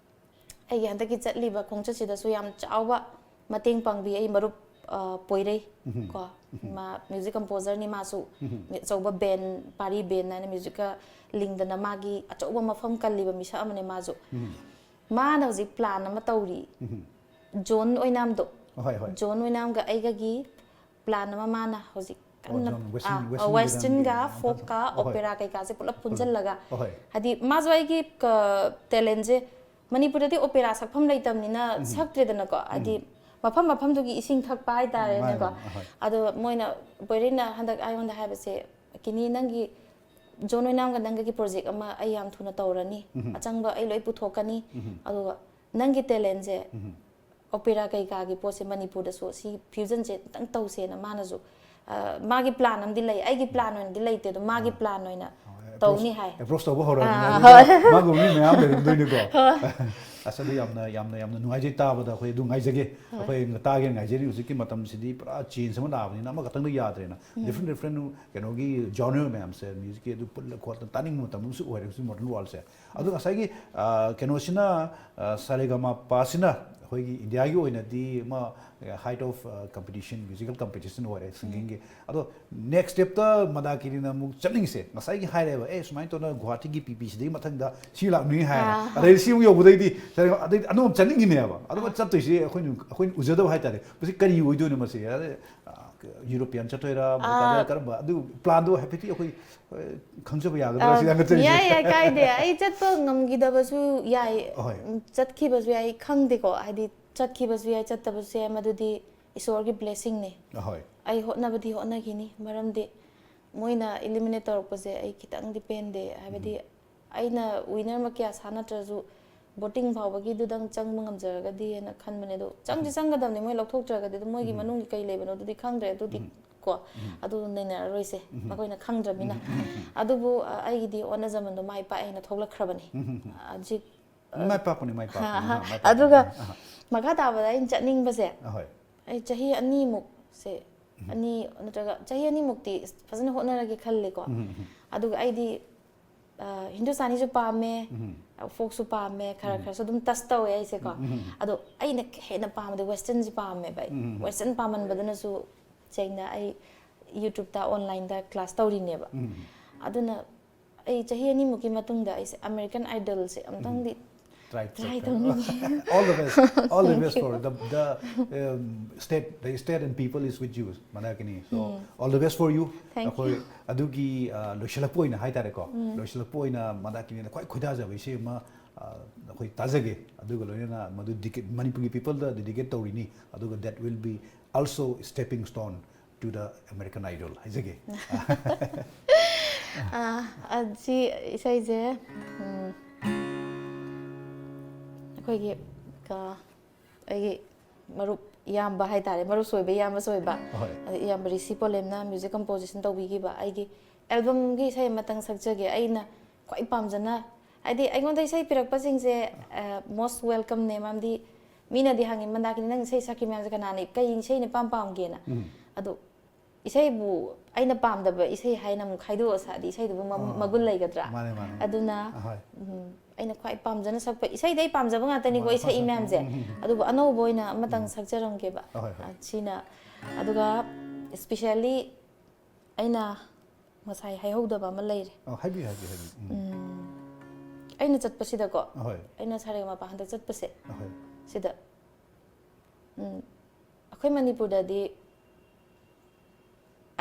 ꯑꯩꯒꯤ ꯍꯟꯗꯛꯀꯤ ꯆꯠꯂꯤꯕ ꯈꯣꯡꯆꯠꯁꯤꯗꯁꯨ ꯌꯥꯝ ꯆꯥꯎꯕ ꯃꯇꯦꯡ ꯄꯥꯡꯕꯤ ꯑꯩ ꯃꯔꯨꯞ, ꯑ, ꯄꯣꯏꯔꯩ ꯀꯣ, ꯃꯥ ꯃ꯭ꯌꯨꯖꯤꯛ ꯀꯝꯄꯣꯖꯔꯅꯤ꯫ ꯃꯥꯁꯨ ꯑꯆꯧꯕ ꯕꯦꯟ, ꯄꯥꯔꯤ ꯕꯦꯟ ꯍꯥꯏꯅ ꯃ꯭ꯌꯨꯖꯤꯛꯀ ꯂꯤꯡꯗꯅ ꯃꯥꯒꯤ ꯑꯆꯧꯕ ꯃꯐꯝ ꯀꯜꯂꯤꯕ ꯃꯤꯁꯛ ꯑꯃꯅꯤ ꯃꯥꯁꯨ꯫ ꯃꯥꯅ ꯍꯧꯖꯤꯛ ꯄ꯭ꯂꯥꯟ ꯑꯃ ꯇꯧꯔꯤ꯫ ꯖꯣꯟ ꯑꯣꯏꯅꯥꯝꯗꯣ, ꯍꯣꯏ, ꯍꯣꯏ꯫ ꯖꯣꯟ ꯑꯣꯏꯅꯥꯝꯒ ꯑꯩꯒꯒꯤ ꯄ꯭ꯂꯥꯟ ꯑꯃ ꯃꯥꯅ ꯍꯧꯖꯤꯛ ꯑꯣ, ꯀꯟꯅ, ꯖꯣꯟ, ꯋꯦꯁꯇꯔꯟ, ꯑꯥ, ꯋꯦꯁꯇꯔꯟꯒꯤ ꯋꯦꯁꯇꯔꯟꯒ ꯖꯣꯟ ꯑꯃ ꯐꯣꯛꯀ ꯍꯣꯏ, ꯍꯣꯏ꯫ ꯑꯣꯄꯦꯔꯥ ꯀꯩꯀꯥꯁꯦ ꯄꯨꯂꯞ ꯄꯨꯟꯁꯤꯜꯂꯒ, ꯍꯣꯏ꯫ ꯍꯥꯏꯗꯤ ꯃꯥꯁꯨ ꯑꯩꯒꯤ ꯇꯦꯂꯦꯟꯁꯦ ꯃꯅꯤꯄꯨꯔꯗꯗꯤ ꯑꯣꯄꯦꯔꯥ ꯁꯛꯐꯝ ꯂꯩꯇꯕꯅꯤꯅ ꯁꯛꯇ꯭ꯔꯦꯗꯅꯀꯣ꯫ ꯍꯥꯏꯗꯤ ꯃꯐꯝ ꯃꯐꯝꯗꯨꯒꯤ ꯏꯁꯤꯡ ꯊꯛꯄ ꯍꯥꯏꯇꯥꯔꯦꯅꯦꯀꯣ꯫ ꯃꯥꯅꯦ, ꯍꯣꯏ꯫ ꯑꯗꯣ ꯃꯣꯏꯅ, ꯄꯣꯏꯔꯩꯅ ꯍꯟꯗꯛ ꯑꯩꯉꯣꯟꯗ ꯍꯥꯏꯕꯁꯦ, "ꯀꯤꯅꯤ, ꯅꯪꯒꯤ ꯖꯣꯟ ꯑꯣꯏꯅꯥꯝꯒ ꯅꯪꯒꯤ ꯄ꯭ꯔꯣꯖꯦꯛ ꯑꯃ ꯑꯩ ꯌꯥꯝ ꯊꯨꯅ ꯇꯧꯔꯅꯤ, ꯑꯆꯪꯕ ꯑꯩ ꯂꯣꯏ ꯄꯨꯊꯣꯛꯀꯅꯤ, ꯑꯗꯨꯒ ꯅꯪꯒꯤ ꯇꯦꯂꯦꯟꯁꯦ ꯑꯣꯄꯦꯔꯥ ꯀꯩꯀꯥꯒꯤ ꯄꯣꯠꯁꯦ ꯃꯅꯤꯄꯨꯔꯗꯁꯨ ꯁꯤ ꯐ꯭ꯌꯨꯖꯟꯁꯦ ꯑꯝꯇꯪ ꯇꯧꯁꯦꯅ" ꯃꯥꯅꯁꯨ, ꯑ, ꯃꯥꯒꯤ ꯄ꯭ꯂꯥꯟ ꯑꯃꯗꯤ ꯂꯩ, ꯑꯩꯒꯤ ꯄ꯭ꯂꯥꯟ ꯑꯣꯏꯅꯗꯤ ꯂꯩꯇꯦ, ꯑꯗꯣ ꯃꯥꯒꯤ ꯄ꯭ꯂꯥꯟ ꯑꯣꯏꯅ ꯇꯧꯅꯤ ꯍꯥꯏ꯫ ꯑꯦꯄ꯭ꯔꯣꯁ ꯇꯧꯕ ꯍꯧꯔꯕꯅꯤꯅ ꯑꯥ, ꯑꯗꯨꯒ ꯍꯣꯏ꯫ ꯃꯥꯒꯨꯝꯕ ꯃꯤ ꯃꯌꯥꯝ ꯂꯩꯔꯝꯗꯣꯏꯅꯤꯀꯣ꯫ ꯑꯁ, ꯑꯗꯨ ꯌꯥꯝꯅ, ꯌꯥꯝꯅ, ꯌꯥꯝꯅ ꯅꯨꯡꯉꯥꯏꯖꯩ ꯇꯥꯕꯗ꯫ ꯑꯩꯈꯣꯏ ꯑꯗꯨꯝ ꯉꯥꯏꯖꯒꯦ꯫ ꯑꯩꯈꯣꯏ ꯇꯥꯒꯦꯅ ꯉꯥꯏꯖꯔꯤ꯫ ꯍꯧꯖꯤꯛꯀꯤ ꯃꯇꯝꯁꯤꯗꯤ ꯄꯨꯔꯥ ꯆꯦꯟꯖ ꯑꯃ ꯂꯥꯛꯑꯕꯅꯤꯅ ꯑꯃꯈꯛꯇꯪꯗ ꯌꯥꯗ꯭ꯔꯦꯅ꯫ ꯗꯤꯐ꯭ꯔꯦꯟ ꯗꯤꯐ꯭ꯔꯦꯟ ꯀꯩꯅꯣꯒꯤ ꯖꯣꯅꯔ ꯃꯌꯥꯝꯁꯦ, ꯃ꯭ꯌꯨꯖꯤꯛꯀꯤ ꯑꯗꯨ ꯄꯨꯜꯂ ꯈꯣꯠꯂ ꯇꯥꯅꯤꯡꯕ ꯃꯇꯝ ꯑꯃꯁꯨ ꯑꯣꯏꯔꯦ ꯍꯧꯖꯤꯛ ꯃꯣꯗꯔꯟ ꯋꯥꯔꯜꯁꯦ꯫ ꯑꯗꯨ ꯉꯁꯥꯏꯒꯤ, ꯑ, ꯀꯩꯅꯣꯁꯤꯅ, ꯑ, ꯁꯥꯔꯦꯒꯃꯄꯥꯁꯤꯅ ꯑꯩꯈꯣꯏꯒꯤ ꯏꯟꯗꯤꯌꯥꯒꯤ ꯑꯣꯏꯅꯗꯤ ꯑꯃ height of competition, musical competition ꯑꯣꯏꯔꯦ ꯁꯤꯡꯒꯤꯡꯒꯤ꯫ ꯑꯗꯣ ꯅꯦꯛꯁ ꯁ꯭ꯇꯦꯞꯇ ꯃꯟꯗꯥꯀꯤꯅꯤꯅ ꯑꯃꯨꯛ ꯆꯠꯅꯤꯡꯉꯤꯁꯦ, ꯉꯁꯥꯏꯒꯤ ꯍꯥꯏꯔꯦꯕ, ꯑꯦ, ꯁꯨꯃꯥꯏꯅ ꯇꯧꯅ ꯒꯨꯍꯥꯇꯤꯒꯤ ꯄꯤ ꯄꯤ ꯁꯤꯗꯒꯤ ꯃꯊꯪꯗ ꯁꯤ ꯂꯥꯛꯅꯤ ꯍꯥꯏ꯫ ꯑꯥ꯫ ꯑꯗꯩ ꯁꯤ ꯑꯃꯨꯛ ꯌꯧꯕꯗꯩꯗꯤ ꯑꯗꯩꯗꯤ ꯑꯅꯧꯕ ꯆꯠꯅꯤꯡꯉꯤꯅꯦꯕ꯫ ꯑꯗꯨꯒ ꯑꯥ꯫ ꯆꯠꯇꯣꯏꯁꯦ ꯑꯩꯈꯣꯏꯅ, ꯑꯩꯈꯣꯏꯅ ꯎꯖꯗꯕ ꯍꯥꯏꯇꯥꯔꯦ꯫ ꯃꯁꯤ ꯀꯔꯤ ꯑꯣꯏꯗꯣꯏꯅꯣ ꯃꯁꯤ? ꯑꯗꯩ, ꯑ, ꯌꯨꯔꯣꯄꯤꯌꯥꯟ ꯆꯠꯇꯣꯏꯔꯥ, ꯑꯥ꯫ ꯑꯃꯦꯔꯤꯀꯥꯗ ꯀꯔꯝꯕ? ꯑꯗꯨ ꯄ꯭ꯂꯥꯟꯗꯣ ꯍꯥꯏꯐꯦꯠꯇꯤ ꯑꯩꯈꯣꯏ, ꯑ, ꯈꯪꯖꯕ ꯌꯥꯒꯗ꯭ꯔꯥ? ꯑ, ꯁꯤ ꯍꯪꯒꯠꯆꯔꯤꯁꯦ꯫ ꯌꯥꯏ, ꯌꯥꯏ, ꯀꯥꯏꯗꯦ꯫ ꯑꯩ ꯆꯠꯄ ꯉꯝꯈꯤꯗꯕꯁꯨ ꯌꯥꯏ꯫ ꯑꯍꯣꯏ꯫ ꯎꯝ, ꯆꯠꯈꯤꯕꯁꯨ ꯌꯥꯏ, ꯈꯪꯗꯦꯀꯣ꯫ ꯍꯥꯏꯗꯤ ꯆꯠꯈꯤꯕꯁꯨ ꯌꯥꯏ, ꯆꯠꯇꯕꯁꯨ ꯌꯥꯏ, ꯃꯗꯨꯗꯤ ꯏꯁꯣꯔꯒꯤ blessingꯅꯦ꯫ ꯑꯍꯣꯏ꯫ ꯑꯩ ꯍꯣꯠꯅꯕꯗꯤ ꯍꯣꯠꯅꯈꯤꯅꯤ, ꯃꯔꯝꯗꯤ ꯃꯣꯏꯅ eliminate ꯇꯧꯔꯛꯄꯁꯦ ꯑꯩ ꯈꯤꯇꯪꯗꯤ ꯄꯦꯟꯗꯦ꯫ ꯍꯥꯏꯕꯗꯤ ꯎꯝ꯫ ꯑꯩꯅ winnerꯃꯛ ꯀꯌꯥ ꯁꯥ ꯅꯠꯇ꯭ꯔꯁꯨ voting ꯐꯥꯎꯕꯒꯤꯗꯨꯗꯪ ꯆꯪꯕ ꯉꯝꯖꯔꯒꯗꯤ ꯍꯥꯏꯅ ꯈꯟꯕꯅꯦ꯫ ꯑꯗꯣ ꯆꯪꯗꯤ ꯎꯝ꯫ ꯆꯪꯒꯗꯕꯅꯤ, ꯃꯣꯏ ꯂꯧꯊꯣꯛꯇ꯭ꯔꯒꯗꯤ꯫ ꯑꯗꯣ ꯃꯣꯏꯒꯤ ꯎꯝ꯫ ꯃꯅꯨꯡꯒꯤ ꯀꯩ ꯂꯩꯕꯅꯣ ꯑꯗꯨꯗꯤ ꯈꯪꯗ꯭ꯔꯦ꯫ ꯑꯗꯨꯗꯤ ꯎꯝ꯫ ꯀꯣ, ꯎꯝ꯫ ꯑꯗꯨ ꯅꯩꯅꯔꯔꯣꯏꯁꯦ, ꯎꯝ꯫ ꯃꯈꯣꯏꯅ ꯈꯪꯗ꯭ꯔꯕꯅꯤꯅ꯫ ꯎꯝ꯫ ꯑꯗꯨꯕꯨ, ꯑ, ꯑꯩꯒꯤꯗꯤ ꯍꯣꯠꯅꯖꯃꯟꯗꯣ ꯃꯥꯏ ꯄꯥꯛꯑꯦꯅ ꯊꯣꯛꯂꯛꯈ꯭ꯔꯕꯅꯤ꯫ ꯎꯝ꯫ ꯍꯧꯖꯤꯛ, ꯑ, ꯃꯥꯏ ꯄꯥꯛꯄꯅꯤ, ꯃꯥꯏ ꯄꯥꯛꯄꯅꯤ꯫ ꯑꯍꯥ, ꯑꯍꯥ, ꯃꯥꯏ ꯄꯥꯛꯄꯅꯤ꯫ ꯑꯗꯨꯒ ꯑꯍꯥ꯫ ꯃꯈꯥ ꯇꯥꯕꯗ ꯑꯩꯅ ꯆꯠꯅꯤꯡꯕꯁꯦ, ꯑꯍꯣꯏ꯫ ꯑꯩ ꯆꯍꯤ ꯑꯅꯤꯃꯨꯛꯁꯦ, ꯎꯝ꯫ ꯑꯅꯤ ꯅꯠꯇ꯭ꯔꯒ ꯆꯍꯤ ꯑꯅꯤꯃꯨꯛꯇꯤ ꯐꯖꯅ ꯍꯣꯠꯅꯔꯒꯦ ꯈꯜꯂꯦꯀꯣ꯫ ꯎꯝ, ꯎꯝ꯫ ꯑꯗꯨꯒ ꯑꯩꯗꯤ, ꯑ, ꯍꯤꯟꯗꯨꯁꯇꯥꯅꯤꯁꯨ ꯄꯥꯝꯃꯦ, ꯎꯝ꯫ folkꯁꯨ ꯄꯥꯝꯃꯦ, ꯈꯔ ꯎꯝ꯫ ꯈꯔꯁꯨ ꯑꯗꯨꯝ touch ꯇꯧꯋꯦ ꯑꯩꯁꯦꯀꯣ꯫ ꯎꯝ, ꯎꯝ꯫ ꯑꯗꯣ ꯑꯩꯅ ꯍꯦꯟꯅ ꯄꯥꯝꯕꯗꯤ westernꯁꯦ ꯄꯥꯝꯃꯦꯕ ꯑꯩ꯫ ꯎꯝ, ꯎꯝ꯫ Western ꯄꯥꯝꯃꯟꯕꯗꯨꯅꯁꯨ ꯁꯦꯡꯅ ꯑꯩ YouTubeꯇ, onlineꯗ class ꯇꯧꯔꯤꯅꯦꯕ꯫ ꯎꯝ꯫ ꯑꯗꯨꯅ ꯑꯩ ꯆꯍꯤ ꯑꯅꯤꯃꯨꯛꯀꯤ ꯃꯇꯨꯡꯗ ꯑꯩꯁꯦ American Idolꯁꯦ ꯑꯝꯇꯪꯗꯤ ꯎꯝ꯫ Try try ꯇꯧ-, ꯇꯧꯅꯤꯡꯉꯦ꯫ All the best. All the best Thank you. For the, the, um, state, the state and people is with you, Mandakini. So, um. All the best for you. Thank you. ꯑꯩꯈꯣꯏ ꯑꯗꯨꯒꯤ, ꯑ, ꯂꯣꯏꯁꯤꯜꯂꯛꯄ ꯑꯣꯏꯅ ꯍꯥꯏꯇꯥꯔꯦꯀꯣ꯫ ꯎꯝ꯫ ꯂꯣꯏꯁꯤꯜꯂꯛꯄ ꯑꯣꯏꯅ ꯃꯟꯗꯥꯀꯤꯅꯤꯅ ꯈ꯭ꯋꯥꯏ ꯈꯣꯏꯗꯥꯖꯕ ꯏꯁꯩ ꯑꯃ, ꯑ, ꯑꯩꯈꯣꯏ ꯇꯥꯖꯒꯦ꯫ ꯑꯗꯨꯒ ꯂꯣꯏꯅꯅ ꯃꯗꯨ dedicate, ꯃꯅꯤꯄꯨꯔꯒꯤ peopleꯗ dedicate ꯇꯧꯔꯤꯅꯤ꯫ ꯑꯗꯨꯒ that will be also stepping stone to the American Idol ꯍꯥꯏꯖꯒꯦ꯫ ꯑ, ꯑ, ꯁꯤ ꯏꯁꯩꯁꯦ, ꯎꯝ, ꯑꯩꯈꯣꯏꯒꯤ, ꯀ-, ꯑꯩꯒꯤ ꯃꯔꯨꯞ ꯏꯌꯥꯝꯕ ꯍꯥꯏꯇꯥꯔꯦ, ꯃꯔꯨꯞ ꯁꯣꯏꯕ, ꯏꯌꯥꯝꯕ ꯁꯣꯏꯕ꯫ ꯍꯣꯏ꯫ ꯑꯗ ꯏꯌꯥꯝꯕ ꯔꯤꯁꯤ ꯄꯣꯂꯦꯝꯅ music composition ꯇꯧꯕꯤꯈꯤꯕ ꯑꯩꯒꯤ albumꯒꯤ ꯏꯁꯩ ꯑꯃꯇꯪ ꯁꯛꯆꯒꯦ꯫ ꯑꯩꯅ ꯈ꯭ꯋꯥꯏ ꯄꯥꯝꯖꯅ, ꯍꯥꯏꯗꯤ ꯑꯩꯉꯣꯟꯗ ꯏꯁꯩ ꯄꯤꯔꯛꯄꯁꯤꯡꯁꯦ, ꯑ, most welcomeꯅꯦ, ꯃꯔꯝꯗꯤ ꯃꯤꯅꯗꯤ ꯍꯪꯉꯤ, "ꯃꯟꯗꯥꯀꯤꯅꯤ, ꯅꯪ ꯏꯁꯩ ꯁꯛꯈꯤ ꯃꯌꯥꯝꯁꯦ ꯀꯅꯥꯅ, ꯀꯩ ꯏꯁꯩꯅ ꯏꯄꯥꯝ ꯄꯥꯝꯒꯦꯅ?" ꯎꯝ꯫ ꯑꯗꯣ ꯏꯁꯩꯕꯨ ꯑꯩꯅ ꯄꯥꯝꯗꯕ ꯏꯁꯩ ꯍꯥꯏꯅ ꯑꯃꯨꯛ ꯈꯥꯏꯗꯣꯛꯑ ꯁꯛꯑꯗꯤ ꯏꯁꯩꯗꯨꯕꯨ ꯃ-, ꯑꯥ꯫ ꯃꯒꯨꯟ ꯂꯩꯒꯗ꯭ꯔꯥ? ꯃꯥꯅꯦ, ꯃꯥꯅꯦ꯫ ꯑꯗꯨꯅ, ꯑꯍꯣꯏ꯫ ꯎꯝ, ꯑꯩꯅ ꯈ꯭ꯋꯥꯏ ꯄꯥꯝꯖꯅ ꯁꯛꯄ ꯏꯁꯩꯗꯤ ꯑꯩ ꯄꯥꯝꯖꯕ ꯉꯥꯛꯇꯅꯤꯀꯣ, ꯃꯥꯅꯦ, ꯏꯁꯩ ꯃꯥꯅꯦ꯫ ꯃꯌꯥꯝꯁꯦ꯫ ꯎꯝ, ꯎꯝ, ꯎꯝ꯫ ꯑꯗꯨꯕꯨ ꯑꯅꯧꯕ ꯑꯣꯏꯅ ꯑꯃꯇꯪ ꯎꯝ꯫ ꯁꯛꯆꯔꯝꯒꯦꯕ꯫ ꯍꯣꯏ, ꯍꯣꯏ꯫ ꯑ, ꯁꯤꯅ, ꯑꯗꯨꯒ especially ꯑꯩꯅ ꯉꯁꯥꯏ ꯍꯥꯏꯍꯧꯗꯕ ꯑꯃ ꯂꯩꯔꯦ꯫ ꯑꯣ, ꯍꯥꯏꯕꯤꯌꯨ, ꯍꯥꯏꯕꯤꯌꯨ, ꯍꯥꯏꯕꯤꯌꯨ꯫ ꯎꯝ꯫ ꯎꯝ, ꯑꯩꯅ ꯆꯠꯄꯁꯤꯗꯀꯣ, ꯍꯣꯏ꯫ ꯑꯩꯅ ꯁꯥꯔꯦꯒꯃꯥꯄꯥ ꯍꯟꯗꯛ ꯆꯠꯄꯁꯦ, ꯍꯣꯏ꯫ ꯁꯤꯗ, ꯎꯝ, ꯑꯩꯈꯣꯏ ꯃꯅꯤꯄꯨꯔꯗꯗꯤ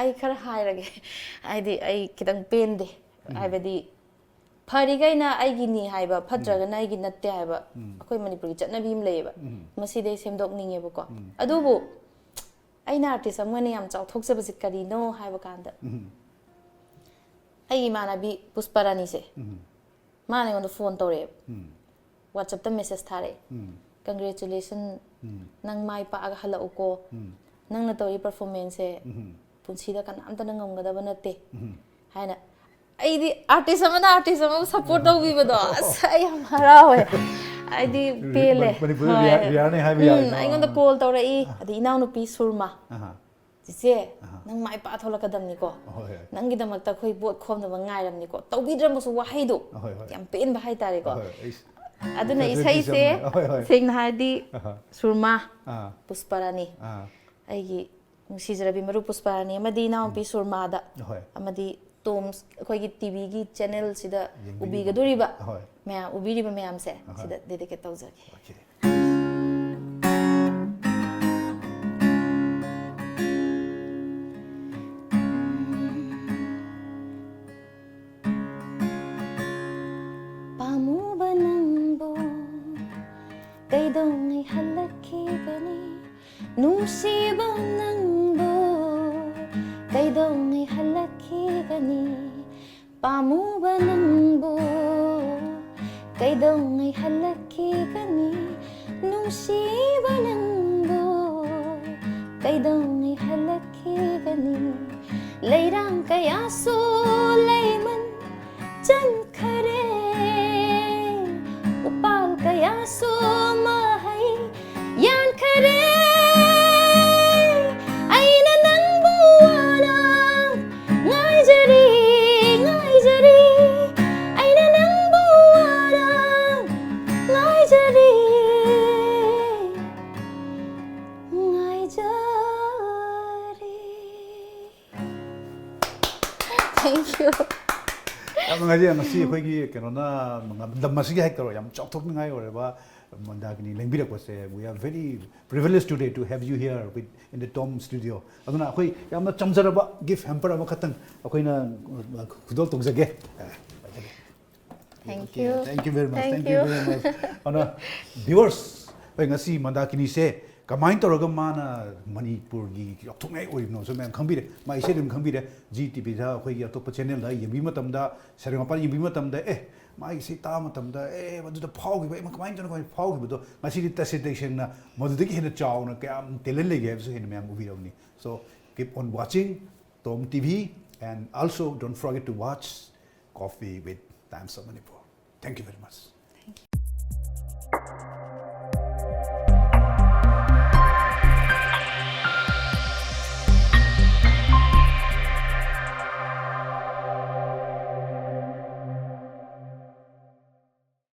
ꯑꯩ ꯈꯔ ꯍꯥꯏꯔꯒꯦ꯫ ꯍꯥꯏꯗꯤ ꯑꯩ ꯈꯤꯇꯪ ꯄꯦꯟꯗꯦ꯫ ꯎꯝ꯫ ꯍꯥꯏꯕꯗꯤ ꯐꯔꯤꯈꯩꯅ ꯑꯩꯒꯤꯅꯤ ꯍꯥꯏꯕ, ꯎꯝ꯫ ꯐꯠꯇ꯭ꯔꯒꯅ ꯑꯩꯒꯤ ꯅꯠꯇꯦ ꯍꯥꯏꯕ, ꯎꯝ꯫ ꯑꯩꯈꯣꯏ ꯃꯅꯤꯄꯨꯔꯒꯤ ꯆꯠꯅꯕꯤ ꯑꯃ ꯂꯩꯌꯦꯕ꯫ ꯎꯝ꯫ ꯃꯁꯤꯗꯤ ꯑꯩ ꯁꯦꯝꯗꯣꯛꯅꯤꯡꯉꯦꯕꯀꯣ꯫ ꯎꯝ꯫ ꯑꯗꯨꯕꯨ ꯑꯩꯅ artist ꯑꯃꯅ ꯌꯥꯝ ꯆꯥꯎꯊꯣꯛꯆꯕꯁꯦ ꯀꯔꯤꯅꯣ ꯍꯥꯏꯕ ꯀꯥꯟꯗ, ꯎꯝ꯫ ꯑꯩꯒꯤ ꯏꯃꯥꯟꯅꯕꯤ ꯄꯨꯁꯄꯥꯔꯥꯅꯤꯁꯦ, ꯎꯝ꯫ ꯃꯥꯅ ꯑꯩꯉꯣꯟꯗ phone ꯇꯧꯔꯛꯑꯦꯕ꯫ ꯎꯝ꯫ WhatsApp-ꯇ message ꯊꯥꯔꯛꯑꯦ꯫ ꯎꯝ꯫ "Congratulation, ꯎꯝ꯫ ꯅꯪ ꯃꯥꯏ ꯄꯥꯛꯑꯒ ꯍꯜꯂꯛꯎꯀꯣ꯫ ꯎꯝ꯫ ꯅꯪꯅ ꯇꯧꯔꯤ performance-ꯁꯦ ꯎꯝ꯫ ꯄꯨꯟꯁꯤꯗ ꯀꯅꯥꯝꯇꯅ ꯉꯝꯒꯗꯕ ꯅꯠꯇꯦ" ꯎꯝ꯫ ꯍꯥꯏꯅ꯫ ꯑꯩꯗꯤ artist ꯑꯃꯅ artist ꯑꯃꯕꯨ support ꯇꯧꯕꯤꯕꯗꯣ, ꯑꯁ, ꯑꯩ ꯌꯥꯝ ꯍꯔꯥꯎꯋꯦ꯫ ꯑꯩꯗꯤ ꯄꯦꯜꯂꯦ꯫ ꯃꯅꯤꯄꯨꯔꯗ ꯍꯣꯏ꯫ ꯔꯤꯌꯥ-, ꯔꯤꯌꯥꯔꯅꯤ ꯍꯥꯏꯕ ꯎꯝ, ꯌꯥꯏ꯫ ꯑꯩꯉꯣꯟꯗ ꯑꯥ꯫ Call ꯇꯧꯔꯛꯏ꯫ ꯑꯥ꯫ ꯑꯗꯩ ꯏꯅꯥꯎꯅꯨꯄꯤ ꯁꯨꯔꯃꯥ꯫ ꯑꯍꯥ꯫ "ꯆꯤꯆꯦ, ꯑꯍꯥ꯫ ꯅꯪ ꯃꯥꯏ ꯄꯥꯛꯑ ꯊꯣꯛꯂꯛꯀꯗꯕꯅꯤꯀꯣ꯫ ꯍꯣꯏ, ꯍꯣꯏ꯫ ꯅꯪꯒꯤꯗꯃꯛꯇ ꯑꯩꯈꯣꯏ vote ꯈꯣꯝꯅꯕ ꯉꯥꯏꯔꯕꯅꯤꯀꯣ"꯫ ꯇꯧꯕꯤꯗ꯭ꯔꯃꯁꯨ ꯋꯥꯍꯩꯗꯣ ꯍꯣꯏ, ꯍꯣꯏ꯫ ꯌꯥꯝ ꯄꯦꯟꯕ ꯍꯥꯏꯇꯥꯔꯦꯀꯣ꯫ ꯍꯣꯏ, ꯍꯣꯏ꯫ ꯑꯩꯁ-, ꯑꯗꯨꯅ ꯐꯖꯗ꯭ꯔꯗꯤ ꯏꯁꯩꯁꯦ ꯆꯝꯅ-, ꯍꯣꯏ, ꯍꯣꯏ꯫ ꯁꯦꯡꯅ ꯍꯥꯏꯔꯗꯤ ꯑꯍꯥ꯫ ꯁꯨꯔꯃꯥ, ꯑꯥ꯫ ꯄꯨꯁꯄꯥꯔꯥꯅꯤ, ꯑꯥ꯫ ꯑꯩꯒꯤ ꯅꯨꯡꯁꯤꯖꯔꯕꯤ ꯃꯔꯨꯞ ꯄꯨꯁꯄꯥꯔꯥꯅꯤ ꯑꯃꯗꯤ ꯏꯅꯥꯎꯄꯤ ꯎꯝ꯫ ꯁꯨꯔꯃꯥꯗ ꯍꯣꯏ꯫ ꯑꯃꯗꯤ ꯇꯣꯝꯁ ꯑꯩꯈꯣꯏꯒꯤ ꯇꯤꯚꯤꯒꯤ channel-ꯁꯤꯗ ꯌꯦꯡꯕꯤꯔꯤꯕ꯫ ꯎꯕꯤꯒꯗꯣꯔꯤꯕ ꯍꯣꯏ꯫ ꯃꯌꯥꯝ, ꯎꯕꯤꯔꯤꯕ ꯃꯌꯥꯝꯁꯦ ꯑꯍꯣꯏ꯫ ꯁꯤꯗ dedicate ꯇꯧꯖꯒꯦ꯫ Okay꯫ ꯄꯥꯝꯃꯨꯕ ꯅꯪꯕꯨ ꯀꯩꯗꯧꯉꯩ ꯍꯜꯂꯛꯈꯤꯒꯅꯤ? ꯅꯨꯡꯁꯤꯕ ꯅꯪꯕꯨ ꯀꯩꯗꯧꯉꯩ ꯍꯜꯂꯛꯈꯤꯒꯅꯤ? ꯄꯥꯝꯃꯨꯕ ꯅꯪꯕꯨ ꯀꯩꯗꯧꯉꯩ ꯍꯜꯂꯛꯈꯤꯒꯅꯤ? ꯅꯨꯡꯁꯤꯕ ꯅꯪꯕꯨ ꯀꯩꯗꯧꯉꯩ ꯍꯜꯂꯛꯈꯤꯒꯅꯤ? ꯂꯩꯔꯥꯡ ꯀꯌꯥꯁꯨ ꯂꯩꯃꯟ ꯆꯟꯈꯔꯦ, ꯎꯄꯥꯜ ꯀꯌꯥꯁꯨ ꯃꯍꯩ ꯌꯥꯟꯈꯔꯦ꯫ ꯑꯩꯅ ꯅꯪꯕꯨ ꯋꯥꯅ ꯉꯥꯏꯖꯔꯤ, ꯉꯥꯏꯖꯔꯤ꯫ ꯑꯩꯅ ꯅꯪꯕꯨ ꯋꯥꯅ ꯅꯨꯡꯉꯥꯏꯖꯩ꯫ ꯉꯁꯤ ꯑꯩꯈꯣꯏꯒꯤ ꯀꯩꯅꯣꯅ ꯂꯝ ꯑꯁꯤꯒꯤ ꯍꯥꯏ ꯇꯧꯔꯣ, ꯌꯥꯝ ꯆꯥꯎꯊꯣꯛꯅꯤꯡꯉꯥꯏ ꯑꯣꯏꯔꯕ ꯃꯟꯗꯥꯀꯤꯅꯤ ꯂꯦꯡꯕꯤꯔꯛꯄꯁꯦ, we are very privileged today to have you here with in the Tom studio. ꯑꯗꯨꯅ ꯑꯩꯈꯣꯏ ꯌꯥꯝꯅ ꯆꯝꯖꯔꯕ gift hamper ꯑꯃꯈꯛꯇꯪ ꯑꯩꯈꯣꯏꯅ ꯈꯨꯗꯣꯜ ꯇꯧꯖꯒꯦ꯫ Thank you. Thank you very much. Thank Thank you you. Very much. ꯑꯗꯨꯅ viewers, ꯑꯩꯈꯣꯏ ꯉꯁꯤ ꯃꯟꯗꯥꯀꯤꯅꯤꯁꯦ ꯀꯃꯥꯏꯅ ꯇꯧꯔꯒ ꯃꯥꯅ ꯃꯅꯤꯄꯨꯔꯒꯤ ꯆꯥꯎꯊꯣꯛꯅꯤꯡꯉꯥꯏ ꯑꯣꯏꯔꯤꯕꯅꯣꯁꯨ ꯃꯌꯥꯝ ꯈꯪꯕꯤꯔꯦ꯫ ꯃꯥ ꯏꯁꯩ ꯑꯗꯨꯝ ꯈꯪꯕꯤꯔꯦ꯫ ꯖꯤ ꯇꯤ ꯚꯤꯗ ꯑꯩꯈꯣꯏꯒꯤ ꯑꯇꯣꯞꯄ ꯆꯦꯅꯦꯜꯗ ꯌꯦꯡꯕꯤꯕ ꯃꯇꯝꯗ, ꯁꯩꯔꯦꯡ ꯃꯄꯥꯟ ꯌꯦꯡꯕꯤꯕ ꯃꯇꯝꯗ, ꯑꯦ, ꯃꯥꯒꯤ ꯏꯁꯩ ꯇꯥꯕ ꯃꯇꯝꯗ, ꯑꯦ, ꯃꯗꯨꯗ ꯐꯥꯎꯈꯤꯕ, ꯑꯦ, ꯀꯃꯥꯏꯅ ꯇꯧꯅ ꯀꯃꯥꯏꯅ ꯐꯥꯎꯈꯤꯕꯗꯣ, ꯉꯁꯤꯗꯤ ꯇꯁꯦꯡ ꯇꯁꯦꯡꯅ ꯃꯗꯨꯗꯒꯤ ꯍꯦꯟꯅ ꯆꯥꯎꯅ ꯀꯌꯥꯝ talent ꯂꯩꯒꯦ ꯍꯥꯏꯕꯁꯨ ꯍꯦꯟꯅ ꯃꯌꯥꯝ ꯎꯕꯤꯔꯕꯅꯤ꯫ So keep on watching Tom T V and also don't forget to watch Coffee with Times of Manipur. Thank you very much.